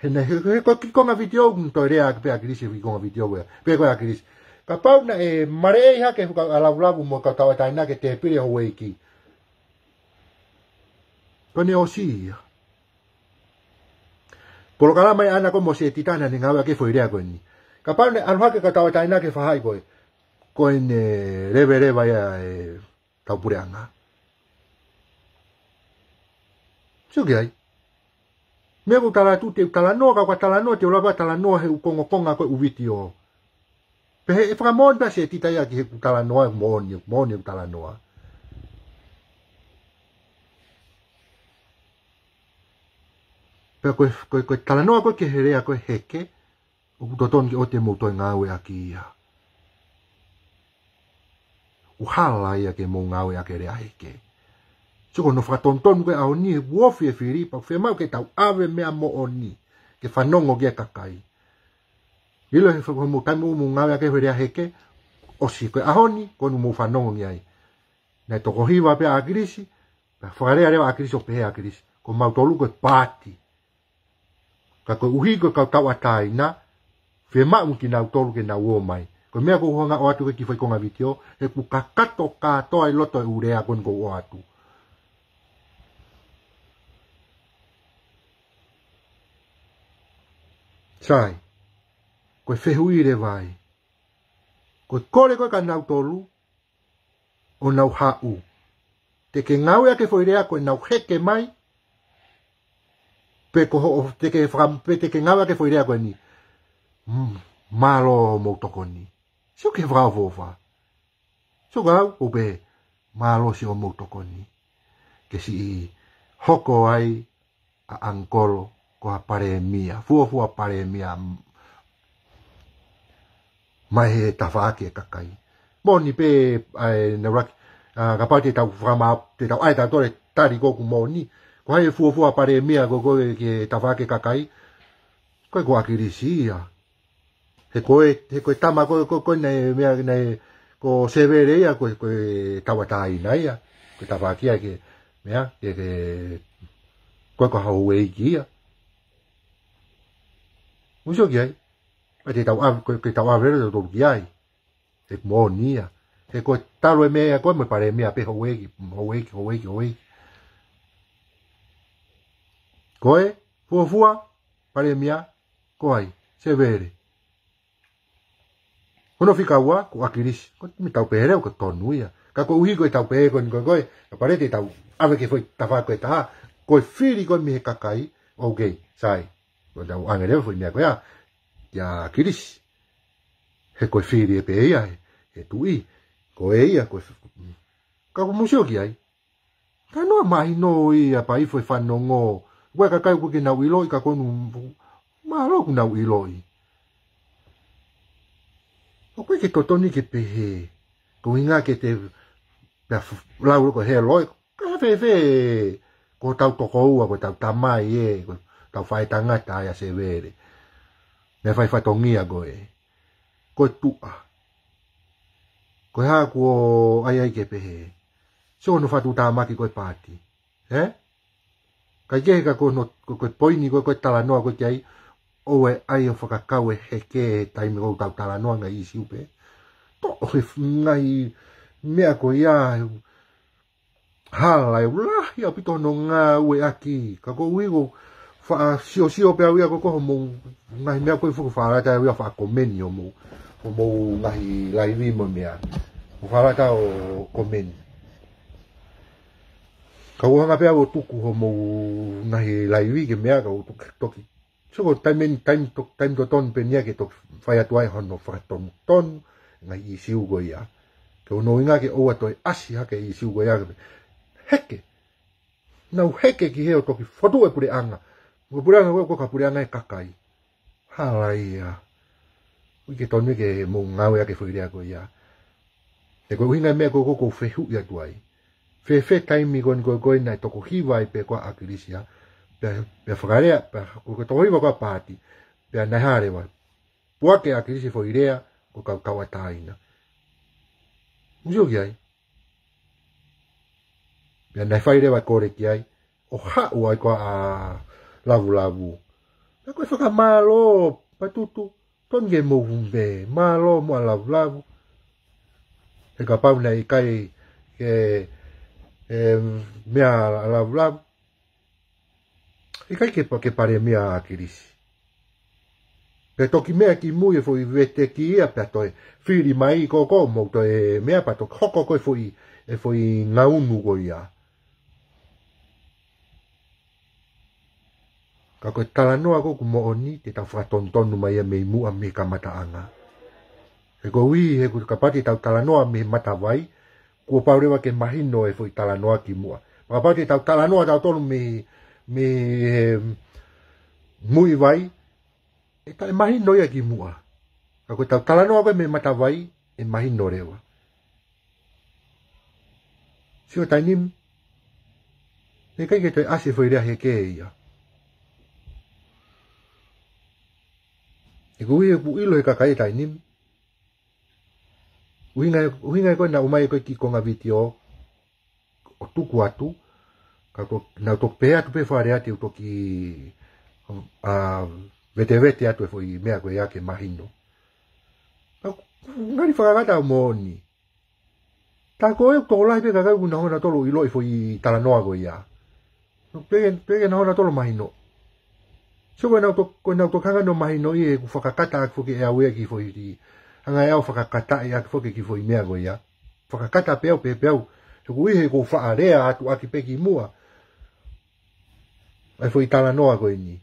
he naʻe, he, he ko e kiʻi konga vitiō, ʻoku toe lea pē ʻa ʻAkilisi he kiʻi konga vitiō ko ē. Pehē ko ē ʻa ʻAkilisi, kapau naʻe maleʻei hake e fuʻu kau ʻa lavulavu mo e kau tauʻatāina ki he tēpile houʻeiki, ko ʻene ʻosi ia. Polokalama ia ʻaʻana ko ē mo Setita naʻa ne ngāueʻaki e foʻi lea ko eni. Kapau naʻe ʻalu hake e kau tauʻatāina ki he faʻahi ko ē, ko ʻene leveleva ia e taupuleʻanga. Sio ki ai. Meʻa ʻoku ou tala atu te u talanoa, ka ʻoku ou talanoa, te u lava talanoa he ʻū kongokonga ko ē ʻū vitiō. Pea ʻe fakamoʻoni pē ʻa Setita ia ki heʻeku talanoa, moʻoni, moʻoni ʻeku talanoa. Pea ko e, ko e, ko e talanoa ko ē ki he lea ko ē heke, ʻoku totonu ke ʻoua te mou toe ngāueʻaki ia. ʻOku hala ia ke mou ngāueʻaki e lea heke. Sio ko hono fakatonutonu ko ē ʻaho ni he ʻoku ofi e fili, pea ʻoku fiemaʻu ke tau ʻave meʻa moʻoni, ke fanongo ki ai e kakai. ʻIlo he fo-, mou taimi ʻoku mou ngāueʻaki e lea heke, ʻosi ko e ʻaho ni, ko eni mou fanongo ki ai. Naʻe toko hiva pē ʻa ʻAkilisi, pea fakalea leva ʻa ʻAkilisi ʻo pehē ʻa ʻAkilisi, ko mautolu ko e paati. Ka ko e ʻuhi ko e kau tauʻatāina, fiemaʻu kinautolu ke nau ō mai. Ko e meʻa ʻoku ou hanga ʻo ʻoatu ko ē ki he foʻi konga vitiō, he ʻoku kakato kātoa ʻi loto e ʻū lea ko eni ʻoku ou ʻoatu. Sai, ko e fehuʻi leva ia. Ko e kole ko ē kia nautolu, ʻo nau haʻu. Te ke ngāueʻaki e foʻi lea ko ē nau heke mai, pe ko hoʻo, te ke faka-, pe te ke ngāueʻaki e foʻi lea ko eni. Mm, mālō hoʻomou tokoni. Sio ki he fakaʻofoʻofa. Sio ko au, ʻoku ou pehē, mālō siʻomou tokoni. Ke siʻi hoko ai ʻa ʻAngikolo ko ha palēmia, fuofua palēmia m-, mai he tafaʻaki e kakai. Moʻoni pē, ʻa e, naʻa ulaki, ʻa, kapau te tau fakama-, te tau ʻai tautolu e tali ko ē ʻoku moʻoni. Ko hai e fuofua palēmia ko ē ki he tafaʻaki e kakai? Ko e ko ʻAkilisi ia. He ko e, he ko e tama ko ē, ko e, ko e naʻe, meʻa naʻe, ko Sevele ia, ko e, ko e tauʻatāina ia. Ko e tafaʻaki ia ke, meʻa, ke, ke, ko e ko ha houʻeiki ia. Mou sio ki ai. ʻA te tau ʻave, ko e, ko e tau ʻave leva tautolu ki ai. He moʻoni ia. He ko e talu e meʻa ia ko ē mo e palēmia pē houʻeiki, houʻeiki, houʻeiki, houʻeiki. Ko e, fuofua, palēmia, ko hai? Sevele. Hono fika ua, ko ʻAkilisi. Ko e meʻa ʻoku tau pehē leva ko e tonu ia. Ka koeʻuhi ko e tau pehē ko eni ko e, ko e, ka palete tau ʻave ki he foʻi tafaʻaki ʻe taha, ko e fili ko ē mei he kakai, okay, sai. Ko e tau ʻoange leva foʻi meʻa ko ia kia ʻAkilisi. He ko e fili ʻe pehē ia, he, he tuʻi. Ko e ia, ko e f-, ka ko e mou sio ki ai. Ka noa mahino ia pea ʻi he fanongo. Ko e kakai ʻoku ʻikai ke nau ʻiloʻi ka ko eni, mālō ʻoku nau ʻiloʻi. ʻOku ʻikai ke totonu ke pehē. Ko e ʻuhinga ke te pea f-, lau ko e helo ē. Ka fēfē, ko hotau tokoua, ko hotau tamai ē, ko hotau faʻētangata ʻa ia Sevele. Naʻe fai fatongia ko ē. Ko e tuʻa. Ko e hā kuo ʻai ai ke pehē. Sio hono fatu tāmaki ko e paati. Ē? Kaikehe ka ko hono, ko, ko e poini ko, ko e talanoa ko ē ki ai, ʻoua ʻe ʻai ʻo fakakau e heke he taimi ko ē ʻoku tau talanoa ngaahi ʻīsiu pē. Toʻo he f-, ngaahi meʻa ko ia, hala ʻe lahi ʻaupito hono ngāueʻaki. Ka koeʻuhi ko e faʻa siosio pē au ia ko, ko hoʻomou ngaahi meʻa ko ē foki fakalata au ia faʻa komeni hoʻomou, hoʻomou ngaahi laivi mo e meʻa. Mo fakalata ʻo komeni. Ka u hanga pē au ʻo tuku hoʻomou ngaahi laivi ke meʻa ka u toki, toki. So ko e taimi eni, taimi to-, taimi totonu pē eni ia ke toki fai atu ai hono fakatonutonu ngaahi ʻīsiu ko ia. Ke ʻoua naʻa ʻuhinga ke ʻoua toe ʻasi hake ʻīsiu ko ia ke heke. Nau heke ki hē ʻo toki fotu e puleʻanga. Mo e puleʻanga ko, ko e ka puleʻanga e kakai. Hala ia. ʻOku ʻikai ke tonu ke mou ngāueʻaki e foʻi lea ko ia. He ko e ʻuhinga e meʻa ko, ko, ko e fehuʻi atu ai. Fēfē taimi ko eni ko, ko ē naʻe toko hiva ai pē ko ē ʻa ʻAkilisi ia. Pea, pea fakalea, pea ko, ko e toko hiva ko ē paati. Pea naʻe hā leva. Puake ʻa ʻAkilisi foʻi lea, ko e kau tauʻatāina. Mou sio ki ai. Pea naʻe fai leva e kole ki ai, ʻo haʻu ai ko ē ʻa Lavulavu. Pea ko e fakamālō, Patutu, tonu ke mou hū pē, mālō muʻa Lavulavu. He kapau naʻe ʻikai ke, e, meʻa ʻa Lavulavu. ʻIkai ke pa-, ke palēmia ʻa ʻAkilisi. Pea toki meʻa ki mui e foʻi veteki ia pea toe fili mai ko, ko mou toe meʻa pea toki hoko ko e foʻi, e foʻi ngaunu ko ia. Ka ko e talanoa ko ē ʻoku moʻoni, te tau fakatonutonu mai ia mei muʻa mei he kamataʻanga. He koeʻuhi, he ko e kapau te tau talanoa mei he matavai, kuo pau leva ke mahino e foʻi talanoa ki muʻa. Kapau te tau talanoa tautolu mei, mei he muivai, ʻe taʻemahino ia ki muʻa. Ka ko e tau talanoa ko ē mei he matavai, ʻe mahino leva. Sio taimi ni, he ʻikai ke toe ʻasi e foʻi lea heke ia. He koeʻuhi ʻoku ʻilo he kakai e taimi ni, ʻuhinga, ʻuhinga ko ē naʻa ku ʻomai ko ē kiʻi konga vitiō ʻo tuku atu, ka ko, naʻa ku toki pehē atu pē fale atu ʻo toki, a, vetevete atu e foʻi meʻa ko ia ke mahino. Ka ʻoku ngali fakakata au moʻoni. Tā ko e tokolahi pē kakai ʻoku nau hanga nautolu ʻo ʻiloʻi e foʻi talanoa ko ia. Pea, pea nau hanga nautolu ʻo mahino. So ko ʻenau to-, ko ʻenau toki hanga ʻo mahinoʻi ʻeku fakakata ʻaki foki ʻe au ia e kiʻi foʻi ti. Hanga ʻe au ʻo fakakataʻi ʻaki foki e kiʻi foʻi meʻa ko ia. Fakakata pē au, pē, pē au. He ʻoku ʻi he ʻoku ou faʻa lea atu ʻaki pē ki muʻa. ʻA e foʻi talanoa ko eni.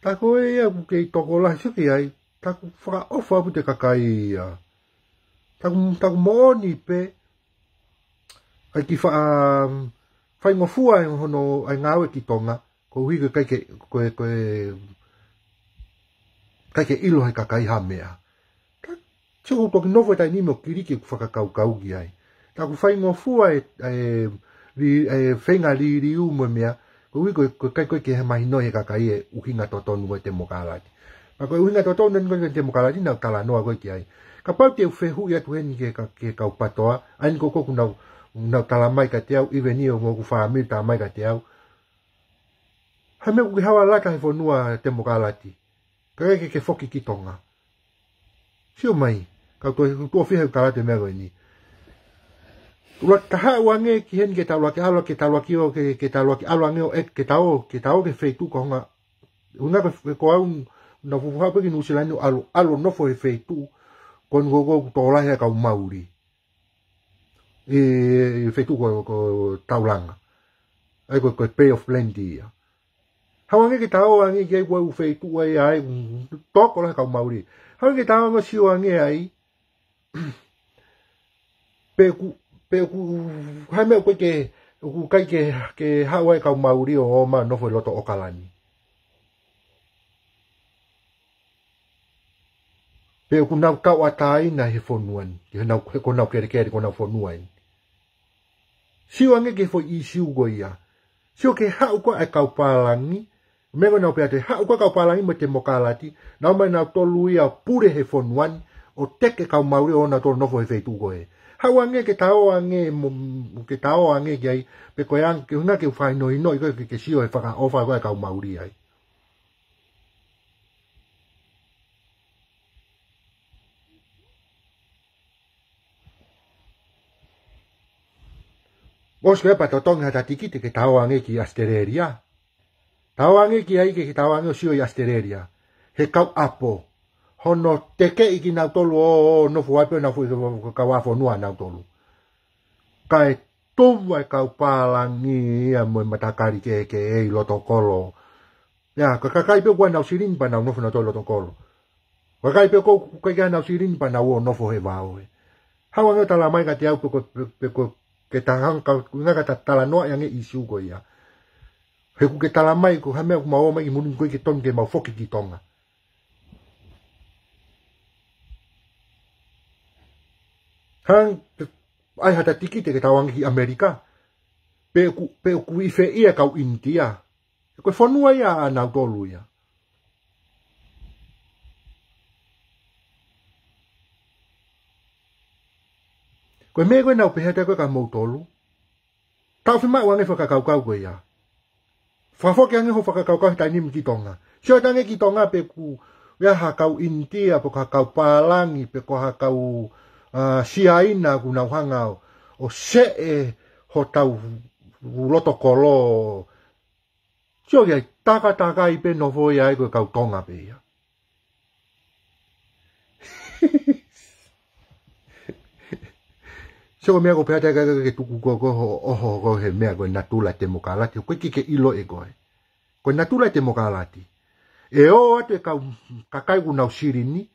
Tā ko ē ia ʻoku kei tokolahi sio ki ai, tā ʻoku fakaʻofa ʻaupito e kakai ia. Tā ʻoku, tā ʻoku moʻoni pē, ʻai ke faʻa, faingofua e hono, ʻai ngāue ki Tonga, koeʻuhi ko e ʻikai ke, ko e, ko e, ʻikai ke ʻilo he kakai ha meʻa. Ka, sio ʻoku toki nofo e taimi ni mo kiliki ʻeku fakakaukau ki ai. Tā ʻoku faingofua e, e, li-, e, feinga liliu mo e meʻa, koeʻuhi ko e, ko e ʻikai ko ē ke he mahino he kakai e ʻuhinga totonu ko e temokalati. Ka ko e ʻuhinga totonu eni ko e temokalati naʻa ku talanoa ko ē ki ai. Kapau te u fehuʻi atu heni ki he ka-, ki he kau PATOA, ʻa eni ko ē ʻoku nau, nau tala mai kiate au, even ʻi hoku fāmili tala mai kiate au. Hā e meʻa ʻoku ke haʻu ʻo lata he fonua temokalati. Ka ʻikai ke ke foki ki Tonga. Sio mai, ka u toe, u toe fiha u kalate meʻa ko eni. ʻUluaki ka haʻu ange ki heni ke tau ʻuluaki ʻalu, ke tau ʻuluaki ō, ke, ke tau ʻuluaki ʻalu ange ʻo ʻeke, ke tau ō, ke tau ō ki he feituʻu ko e hanga ʻUhinga ko, ko au, naʻa ku fuofua pē ki Nuʻusila ni ʻo ʻalu, ʻalu ʻo nofo he feituʻu ko eni ko, ko, ko tokolahi ʻa e kau Mauli. ʻI, ʻi he feituʻu ko, ko Taulanga. ʻA ia ko, ko e Bay of Plenty ia. Haʻu ange ke ta ō ange ki ai, ko e ʻū feituʻu ia ʻa e tokolahi ʻa e kau Mauli. Haʻu ange ke ta ō ange ʻo sio ange ai. Pe ʻoku, pe ʻoku, ha meʻa ʻoku ʻikai ke, ʻoku ʻikai ke, ke haʻu ai e kau Mauli ʻo ō mai ʻo nofo ʻi loto ʻAokalani. Pe ʻoku nau tauʻatāina he fonua ni, he nau, he ko honau kelekele, ko honau fonua eni. Sio ange ki he foʻi ʻīsiu ko ia. Sio ki he haʻu ko ē ʻa e kau pālangi, meʻa ko ē naʻa ku pehē atu, haʻu ko ē ʻa e kau pālangi mo e temokalati, nau ō mai nautolu ia ʻo pule he fonua ni, ʻo teke e kau Mauli ʻo ō nautolu ʻo nofo he feituʻu ko ē. Haʻu ange ke ta ō ange mo, ke ta ō ange ki ai, pe ko e ʻuhinga ke u fakahinohinoʻi koe ke, ke sio he fakaʻofa ko ē ʻa e kau Mauli ai. ʻOsi ko ia pea totongi haʻata tikite ke ta ō ange ki ʻAositelēlia. Ta ō ange ki ai ke, ke ta ō ange ʻo sio ʻi ʻAositelēlia. He kau ʻapo. Hono tekeʻi kinautolu ʻo, ʻo nofo ai pē ʻo nau foʻi kau, kau fonua nautolu. Kae tuva e kau pālangi ia mo e matakali kehekehe ʻi loto kolo. Ia, ko e kakai pē ʻoku ʻi ai ʻenau silini pea nau nofo nautolu ʻi loto kolo. Ko e kakai pē ʻoku ʻikai ke ʻi ai ʻenau silini pea nau ō ʻo nofo he vao ē. Haʻu ange ʻo talamai kiate au pe ko, pe, pe ko e ke ta hanga ka, ʻuhinga ke ta talanoaʻi ange e ʻīsiu ko ia. He ʻoku ke talamai ko ha meʻa ʻoku mau ō mai ki muli ni ko ē ke tonu ke mau foki ki Tonga. Hangē ʻai haʻata tikite ke ta ō ange ki ʻAmelika. Pe ʻoku, pe ʻoku ʻi fē ia e kau ʻInitia. Ko e fonua ia ʻa nautolu ia. Ko e meʻa ko ē naʻa ku pehē atu ko ē kia moutolu. Taʻofi maʻu ange e fakakaukau ko ia. Fakafoki ange hoʻo fakakaukau he taimi ni ki Tonga. Sio ange ki Tonga pe ʻoku ʻi ai ha kau ʻInitia, pe ko ha kau pālangi, pe ko ha kau, ā, Siaina ʻoku nau hanga ʻo, ʻo seʻe hotau loto kolo. Sio ki ai, takatakai pē nofo ia ai ko e kau Tonga pē ia. Sio ko e meʻa ʻoku ou pehē atu ke, ke, ke tuku ko, ko hoʻo, ʻoho ko e meʻa ko e natula temokalati, ʻoku ʻikai ke ke ʻilo ʻe koe. Ko e natula temokalati. ʻE ō atu e kau kakai ʻoku nau silini,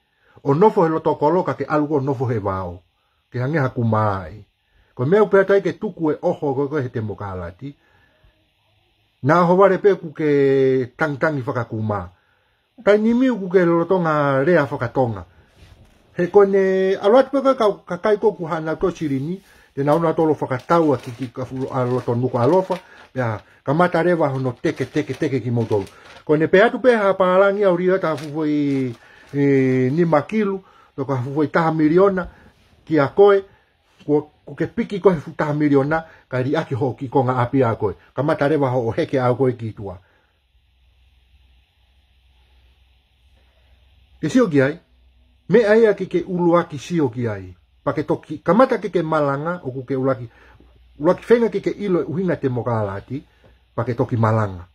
ʻo nofo he loto kolo ka ke ʻalu koe ʻo nofo he vao. Ke hangē ha kumā ai. Ko e meʻa ʻoku ou pehē atu ai ke tuku e ʻoho ko ē he temokalati. Naʻa ʻohovale pē ʻoku ke tangitangi fakakumā. Taimi ni ʻoku ke lolotonga lea fakatonga. He ko ʻene ʻalu atu pē ko ē kau kakai ko ē ʻoku haʻanau tō silini, te nau ō nautolu ʻo fakatau ʻa e kiʻi, kiʻi kafu ʻa loto nuku ʻalofa, pea kamata leva hono teke, teke, teke kimoutolu. Ko ʻene pehē atu pē ha pālangi ʻoku ʻi ai ha fuʻu foʻi, ē, nima kilu, pe ko ha fuʻu foʻi taha miliona, kia koe, kuo, kuo ke piki koe he fuʻu taha miliona, kae liʻaki hoʻo kiʻi konga ʻapi ʻa koe. Kamata leva hoʻo heke ʻa koe ki tuʻa. Ke sio ki ai, meʻa ia ke ke ʻuluaki sio ki ai. Pea ke toki, kamata ke ke malanga, ʻoku ke ʻuluaki, ʻuluaki feinga ke ke ʻilo e ʻuhinga temokalati, pea ke toki malanga.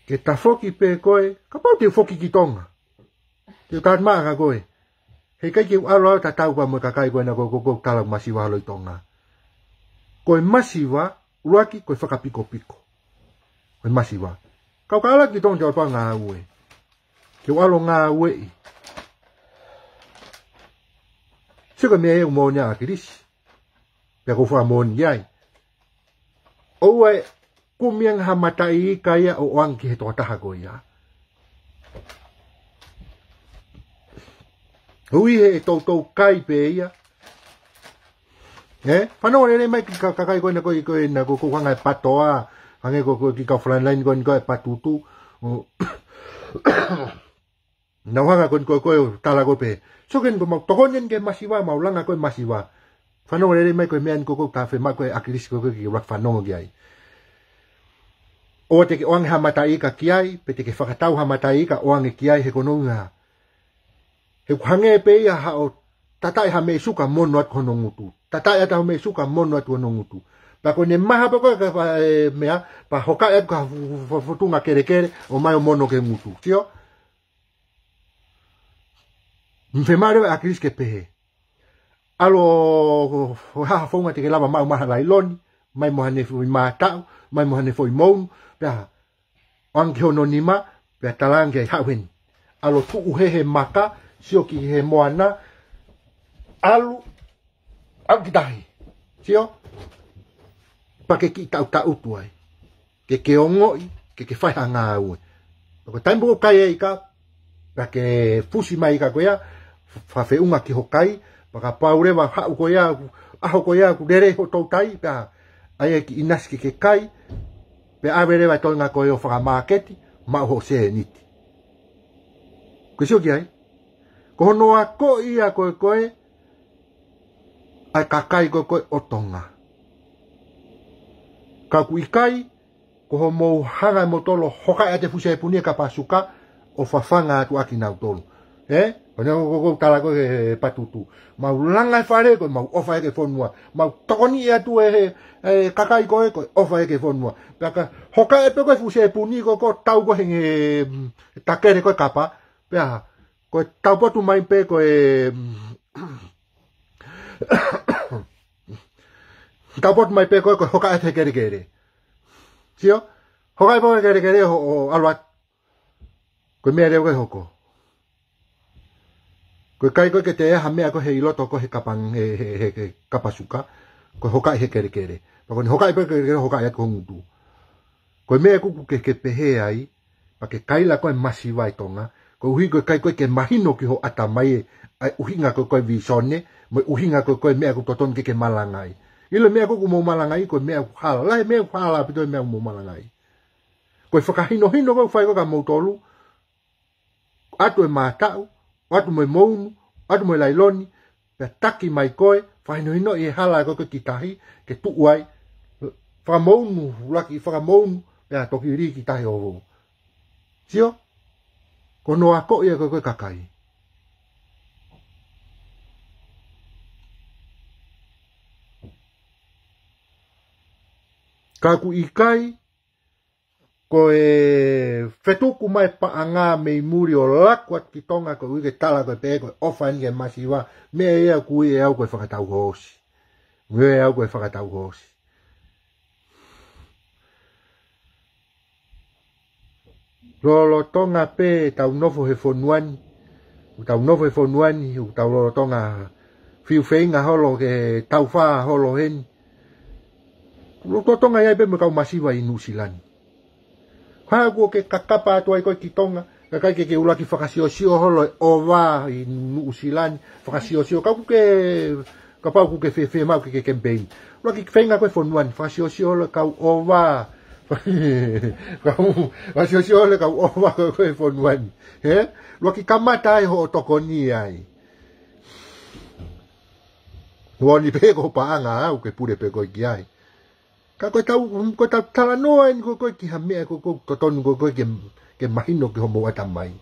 Ke ta foki pē koe, kapau te u foki ki Tonga. Te u tala mai kia koe. Heʻikai ke u ʻalu au ʻo tatau pē mo e kakai ko ena ko, ko, ko tala masiva holo ʻi Tonga. Ko e masiva, ʻuluaki, ko e fakapikopiko. Ko e masiva. Kau ka ʻalu ki Tonga te u ʻalu pē ʻo ngāue. Ke u ʻalu ʻo ngāueʻi. Sio ko e meʻa ia ʻoku moʻoni ʻa ʻAkilisi. Pea ʻoku ou fakamoʻoni ai. ʻOua ʻe kumi ange ha mataʻi ika ia ʻo ʻoange ki he tokotaha ko ia. ʻUhi he ʻe toutou kai pē ia. Ē? Fanongo lelei mai ki he ka-, kakai ko ena ko ē, ko ena ko ē ʻoku hanga ʻe he PATOA, hangē ko ē, ko ē ki he kau frontline ko ena ko ē ʻa e PATUTU. ʻO Nau hanga ko eni ko ē ʻo tala ko ē pē. Sio ko eni ko ʻemau tokoni eni ki he masiva, mau langa ko ē masiva. Fanongo lelei mai ko e meʻa eni ko ē ʻoku ou tafe mai ko ē ʻAkilisi ko ē ke ʻuluaki fanongo ki ai. ʻOua te ke ʻoange ha mataʻi ika ki ai, pe te ke fakatau ha mataʻi ika ʻoange ki ai he ko hono ʻuhinga. He ʻoku hangē pē ia haʻo tataʻi ha meʻi suka mono atu hono ngutu. Tataʻi atu ha meʻi suka mono atu hono ngutu. Pea ko ʻene maha pē ko ē ka pa, e, meʻa, pea hokaʻi atu ka fu-, fu-, fu-, fotunga kelekele, ʻomai ʻo mono ki he ngutu. Sio? Mfe mare ʻa ʻAkilisi ke pehē. ʻAlu ʻo, ʻo ha founga te ke lava maʻu mai ha lailoni, mai mo haʻane foʻi mātaʻu, mai mo haʻane foʻi mounu, pea ʻoange ki hono nima, pea talaange ai haʻu heni. ʻAlu ʻo tuʻu he he maka, sio ki he moana, ʻalu, ʻalu ki tahi. Sio? Pea ke kiʻi taʻutaʻutu ai. Ke ke ongoʻi, ke ke fai ha ngāue. Pea ko e taimi ʻoku kai ai ka, pea ke fusi mai ka ko ia, fa-, feʻunga ki ho kai, pea kapau leva haʻu ko ia, ʻaho ko ia, ʻoku lelei hoʻo toutai, pea ʻai e kiʻi ʻinasi ke ke kai, pea ʻave leva e toenga ko ē ʻo fakamāketi, maʻu hoʻo sēniti. Ko e sio ki ai? Ko hono akoʻi ia ko ē, ʻa e kakai ko ē ko ē ʻo Tonga. Ka ʻoku ʻikai, ko hoʻomou hanga ʻe moutolu ʻo hokaʻi ʻa e fuʻu sēpuni e kapa suka ʻo fafanga atu ʻaki nautolu. Ē? Ko ʻene ko, ko, ko tala ko ē he patutu. Mau langa e fale ko ē, mau ʻofa ʻaki e fonua. Mau tokoniʻi atu e, e, e kakai ko ē ko ē, ʻofa ʻaki e fonua. Pea ka hokaʻi pē ko ē fuʻu sēpuni ko ē ko ē tau ko ē he, mm, takele ko ē kapa. Pea ko e taupotu mai pē ko e, mm, taupotu mai pē ko ē ko e hokaʻi atu he kelekele. Sio? Hokaʻi pē ko ē kelekele ʻo, ʻo ʻalu atu. Ko e meʻa leva ko ē hoko. Ko e ʻikai ko ē ke toe ʻi ai ha meʻa ko ē he ʻi loto ko ē he kapa, he, he, he, he kapa suka. Ko e hokaʻi he kelekele. Pea ko ʻene hokaʻi pē kelekele hokaʻi atu ki ho ngutu. Ko e meʻa ʻoku ke, ke pehē ai, pea ke kaila ko ē masiva ʻi Tonga, koeʻuhi ko e ʻikai ko ē ke mahino ki ho ʻatamai e, ʻa e ʻuhinga ko ē ko ē vīsone, mo e ʻuhinga ko ē ko ē meʻa ʻoku totonu ke ke malangaʻi. ʻIlo e meʻa ko ē ʻoku mou malangaʻi, ko e meʻa ʻoku hala, lahi e meʻa ʻoku hala ʻaupito e meʻa ʻoku mou malangaʻi. Ko e fakahinohino ko ē ʻoku fai ko ē kia moutolu, ʻoatu e mātaʻu, ʻoatu mo e mounu, ʻoatu mo e lailoni, pea taki mai ko ē, fakahinohinoʻi e hala ko ē ko ē ki tahi, ke tuʻu ai, fakamounu, ʻuluaki fakamounu, pea toki lī ki tahi ʻo. Sio? Ko hono akoʻi ia ko ē ko ē kakai. Ka ʻoku ʻikai, ko e fetuku mai paʻanga mei muli ʻo laku atu ki Tonga koeʻuhi ke tala ko ē pē ko e ʻofa eni ki he masiva, meʻa ia ʻoku ui ʻe au ko e fakatau hoosi. Meʻa ia ʻoku ui ʻe au ko e fakatau hoosi. Lolotonga pē ʻetau nofo he fonua ni, ʻoku tau nofo he fonua ni, ʻoku tau lolotonga fiu feinga holo ke tau fā holo heni. Lolotonga ʻi ai pē mo e kau masiva ʻi Nuʻusila ni. Ko e hā ʻoku ke kakapa atu ai ko ē ki Tonga, ka ʻikai ke ke ʻuluaki fakasiosio holo e ʻova ʻi Nuʻusila ni, fakasiosio, ka ʻoku ke, kapau ʻoku ke fēfē maʻu ke ke kemipeini. ʻUluaki feinga ko ē fonua ni, fakasiosio holo e kau ʻova. Kau, fakasiosio holo e kau ʻova ko ē ko ē fonua ni. He? ʻUluaki kamata ai hoʻo tokoni ai. Huoni pē ko e paʻanga ʻoku ke pule pē ko ē ki ai. Ka ko ʻetau, ko ʻetau talanoa eni ko ē ko ē ki ha meʻa ko ē ko ē totonu ko ē ko ē ke, ke mahino ki homou ʻatamai.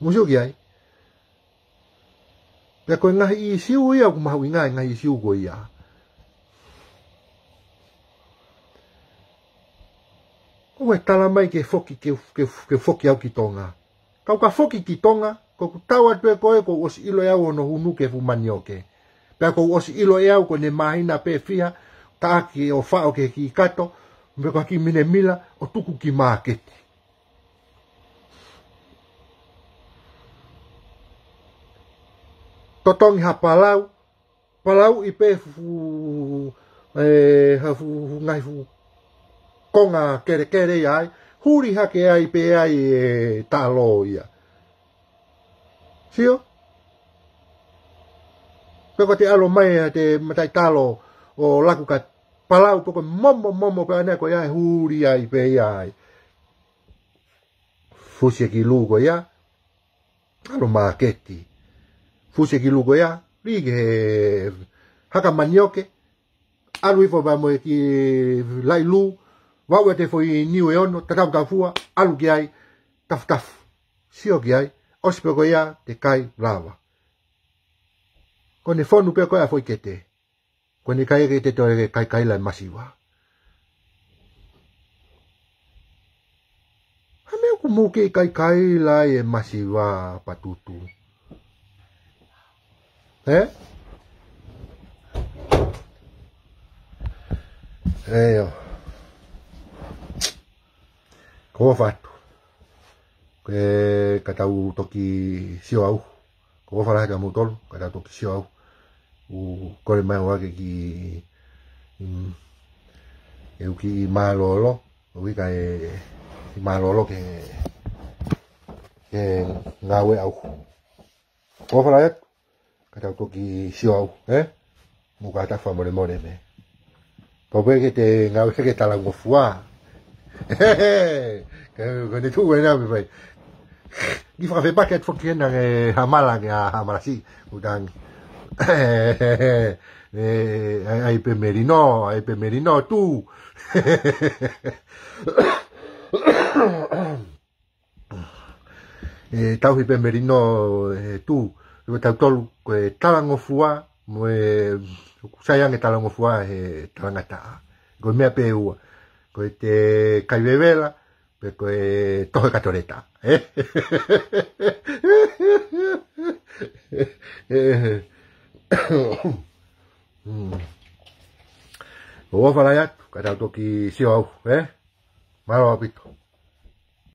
Mou sio ki ai. Pea ko e ngaahi ʻīsiu ia ʻoku mahuʻinga e ngaahi ʻīsiu ko ia. ʻOua ʻe tala mai ke foki, ke, ke, ke foki au ki Tonga. Kau ka foki ki Tonga, ko ʻeku tau atu ē ko ē, kuo u ʻosi ʻilo ʻe au hono hunu ki he fuʻu manioke. Pea kuo u ʻosi ʻilo ʻe au ko ʻene māhina pē fiha, taʻaki ʻo faʻo ki he kiʻi kato, mo e ko ha kiʻi minimila, ʻo tuku ki māketi. Totongi ha palau, palauʻi pē fuʻu, e, ha fuʻu, fuʻu ngaahi fuʻu konga kelekele ia ai, huli hake ai pē ai e talo ia. Sio? Pea ko ʻete ʻalu mai ʻa e mataʻi talo ʻo laku ka palau pē ko e momo, momo pē ʻanai ko ia e huli ai pē ia ai. Fusi e kiʻi lū ko ia, ʻalu māketi. Fusi e kiʻi lū ko ia, lī ki he haka manioke, ʻalu hifo pea mo e kiʻi laʻi lū, vaʻu ʻete foʻi niu ʻe ono, tatau tafua, ʻalu ki ai, tafutafu. Sio ki ai, ʻosi pē ko ia, te kai lava. Ko ʻene fonu pē ko ia foʻi kete. Ko ʻene kai ke te toe ke kaikaila e masiva. Hā e meʻa ʻoku mou kei kaikaila ai e masiva, Patutu? Ē? ʻIo. Ko e fatu. Ke ka tau toki sio au. Ko e fala ka mou tolu, ka tau toki sio au. ʻOku kole mai ʻe au ke ki, mm, ʻe au ki mālōlō, ʻo ʻikai ke mālōlō ke, ke ngāue au. Ko e fala atu, ka tau toki sio au, ē? Mou kātaki fakamolemole mei. Pau pē ke te ngāue ke talangofua. Ka, ka ne tuʻu ena me fai. Ki fakafepaki atu foki ena ke hamala ke a hamala si. Utangi. ʻE, ʻai, ʻai pē melino, ʻai pē melino tu. ʻE tauhi pē melino, ʻe tu. Ko tautolu, ko e talangofua, mo e, ʻoku sai ange talangofua he talangataʻa. Ko e meʻa pē ʻe ua. Ko e te kai vevela, pe ko e toho e katoleta. Ē? Mm. ʻOku ou fala atu, ka tau toki sio au, ē? Mālō ʻaupito.